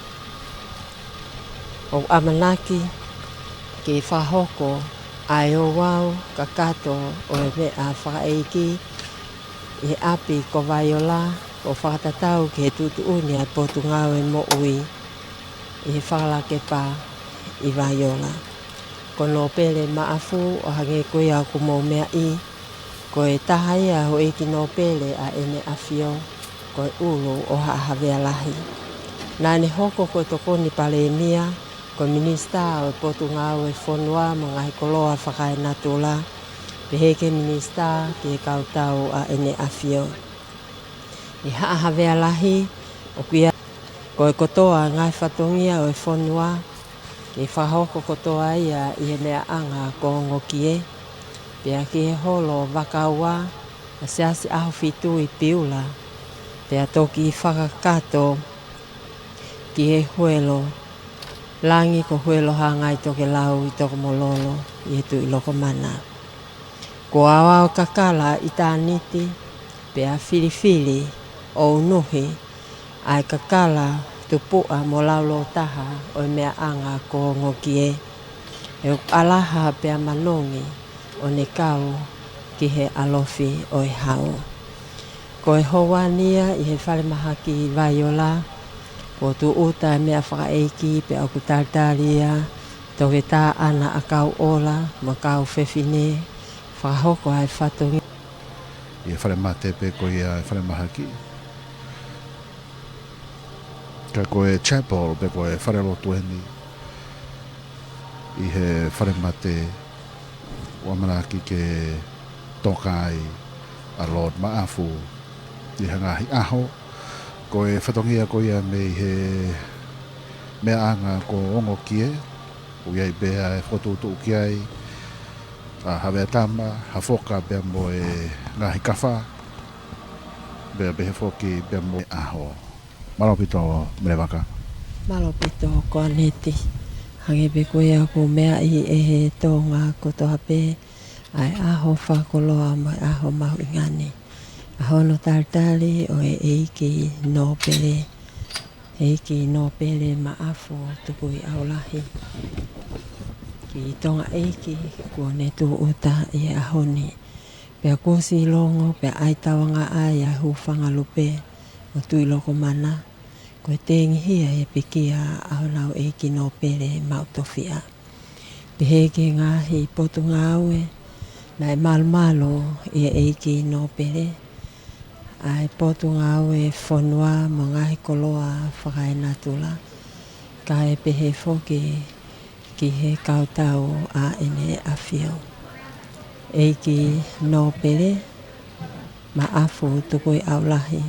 ʻOku ʻamanaki ke fakahoko ʻa e ouau kakato ʻo e meʻa fakaʻeiki ʻi he ʻapi ko Vaiola, ʻo fakatatau ki he tuʻutuʻuni ʻa e Potungāue Moʻui ʻi he fakalakepa ʻi Vaiola. Ko Nōpele Maʻafu, ʻo hangē ko ia ʻoku mou meaʻi, ko e taha ia ʻo e houʻeiki nōpele ʻa ʻEne ʻAfio, ko e ʻulu ʻo Haʻa Havea Lahi. Naʻa ne hoko ko e Tokoni Palēmia, ko e Minisitā ʻo e Potungāue Fonua mo e Ngaahi Koloa Fakaenatula, pehē ki he Minisitā ki he Kautau ʻa ʻEne ʻAfio. ʻI Haʻa Havea Lahi, ʻoku ʻi ai ko e kotoa ngaahi fatongia ʻo e fonua, ke fakahoko kotoa ia ʻi he meʻaʻanga ko Ongokie, pea ki he holo Vakaua, ʻa Siasi ʻAhofitu ʻi Piula, pea toki fakakakato ki he huelo langi ko Huelo Hangai Tokelau ʻi Tokomololo ʻi he Tuʻi Lokomana. Kuo aoao kakala ʻitāniti, pea filifili ʻo unuhi ʻa e kakala tupuʻa mo laulōtaha ʻo e meʻaʻanga ko Ongokie, ʻi he ʻalaha pea manongi ʻo ne kau ki he ʻalofi ʻo e hau. Ko e houa ni ia ʻi he falemahaki Vaiola, kuo tūʻuta e meʻa fakaʻeiki pea ʻoku talitali ia ʻe Toketā ʻAna ʻAkauʻola mo e kau fefine, fakahoko ʻa e fatongia ʻi he falemate pē ko ia e falemahaki. Ka ko e chapel pe ko e falelotu eni ʻi he falemate, ʻoku ʻamanaki ke toka ai ʻa Lord Maʻafu ʻi ha ngaahi ʻaho. Ko e fatongia ko ia mei he meʻaʻanga ko Ongokie, ʻoku ʻi ai pē ʻa e fokotuʻutuʻu ki ai ʻa Haveatama, Hafoka pea mo e ngaahi kafa. Pea pehē foki pea mo e ʻaho. Mālō ʻaupito Melevaka. Mālō ʻaupito Koaneti. Hangē pē ko ia ʻoku meaʻi ʻe he Tonga kotoa pē ʻa e ʻaho fakakoloa mo e ʻaho mahuʻinga ni. ʻAho hono talitali ʻo e ʻEiki Nōpele, ʻEiki Nōpele Maʻafu Tukuiʻaulahi. Ki Tonga ʻEiki kuo ne tūʻuta ʻi he ʻaho ni. Pea kuo ʻosi longo, pea ʻai tauange ai ʻa e hūfanga lupe ʻo Tuʻilokomana, ko e tengihia e pekia ʻa honau ʻeiki nōpele maʻu tofiʻa. Pehē ki he ngaahi potungāue, naʻe malumalu ʻi he ʻeiki nōpele ʻa e potungāue fonua mo e ngaahi koloa fakaenatula, kae pehē foki ki he kau tau ʻa ʻEne ʻAfio. ʻEiki Nōpele Maʻafu Tukuiʻaulahi,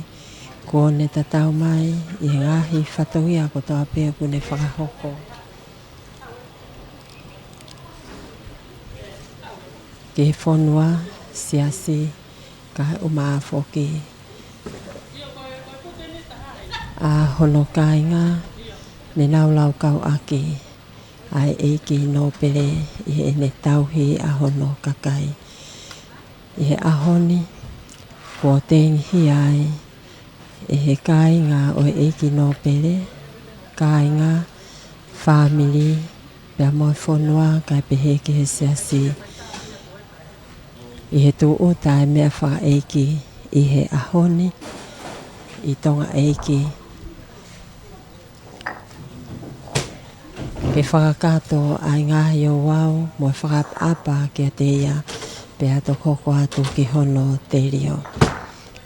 kuo ne tatau mai ʻi he ngaahi fatongia kotoa pē ʻoku ne fakahoko ki he fonua, siasi, kae ʻumaʻā foki ʻa hono kāinga, ne nau laukau ʻaki ʻa e ʻeiki nōpele ʻi heʻene tauhi ʻa hono kakai. ʻI he ʻaho ni, kuo tengihia ai ʻe he kāinga ʻo e ʻeiki nōpele, kāinga, fāmili, pea mo e fonua, kae pehē ki he siasi, ʻi he tūʻuta e meʻa fakaʻeiki ʻi he ʻaho ni ʻi Tonga ʻEiki, ke fakakakato ʻa e ngaahi ouau mo e fakaʻapaʻapa kiate ia, pea toki hoko atu ki hono telio.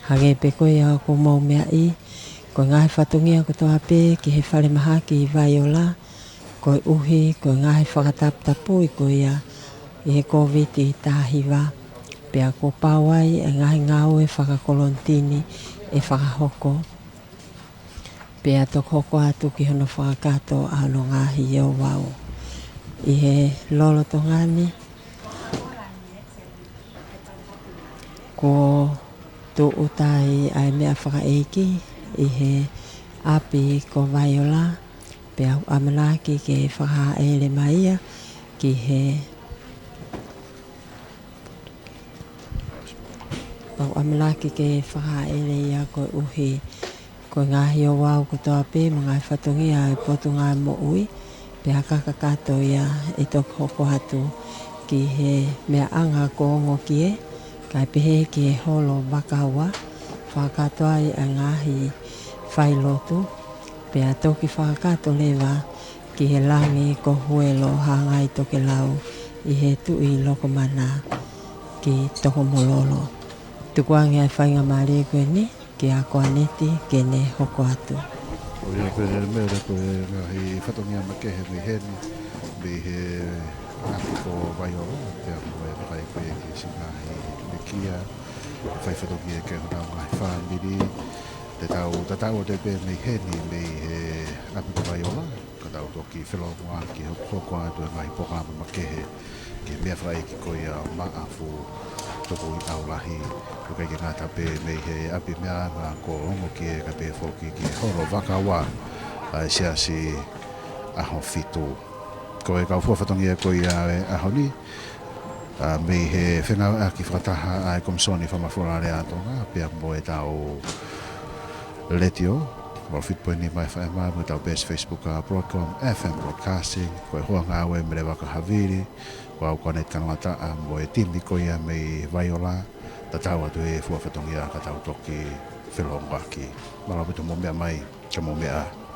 Hangē pē ko ia ʻoku mou meaʻi, ko e ngaahi fatongia kotoa pē ki he falemahaki ʻi Vaiola, koeʻuhi ko e ngaahi fakataputapui ko ia ʻi he Kōviti taha hiva, pea kuo pau ai e ngaahi ngāue fakakolonitini ʻe fakahoko, pea toki hoko atu ki hono fakakakato ʻa hono ngaahi ouau. ʻI he lolotonga ni, kuo tūʻuta ai ʻa e meʻa fakaʻeiki ʻi he ʻapi ko Vaiola, pea ʻoku ʻamanaki ke fakahāʻele mai ia ki he, ʻoku ʻamanaki ke fakahāʻele ia koeʻuhi ko e ngaahi ouau kotoa pē mo e ngaahi fatongia ʻa e Potungāue Moʻui, pea ka kakato ia ʻe toki hoko atu ki he meʻaʻanga ko Ongokie, kae pehē ki he holo Vakaua, fakakakato ai ʻa e ngaahi failotu, pea toki fakakakato leva ki he langi ko Huelo Hangai Tokelau ʻi he Tuʻilokomana ki Tokomololo. Tukuange ʻa e faingamālie ko eni kia Koaneti ke ne hoko atu. ʻIo, pea meʻa ko e ngaahi fatongia makehe mei heni, mei he ʻapi ko Vaiola, pea mo e fakaʻeiki ki he siʻi ngaahi pekia, fai fatongia ki honau ngaahi fāmili, te tau tatau atu pē mei heni, mei he ʻapi ko Vaiola, ka tau toki felōngoaki hokohoko atu e ngaahi polokalama makehe ki he meʻa fakaʻeiki ko ia Maʻafu Tukuiʻaulahi. ʻOku ʻikai ke ngata pē mei he ʻapi meʻaʻanga ko Ongokie, kae pehē foki ki he holo Vakaua ʻa e Siasi ʻAhofitu. Ko e kau fua fatongia ko ia e ʻaho ni, ʻa, mei he fengāueʻaki fakataha ʻa e Komisoni Fakamafola Alea ʻa Tonga, pea mo ʻetau letiō, mo fitu poini nima F M, mo ʻetau peesi Facebook ʻa Broadcom F M Broadcasting, ko e hoa ngāue Melevaka Havili, ko au Koaneti Kanoataʻa, mo e timi ko ia mei Vaiola, tatau atu e fua fatongia ka tau toki felōngoaki. Mālō ʻaupito mou meʻa mai, ka mou meʻa.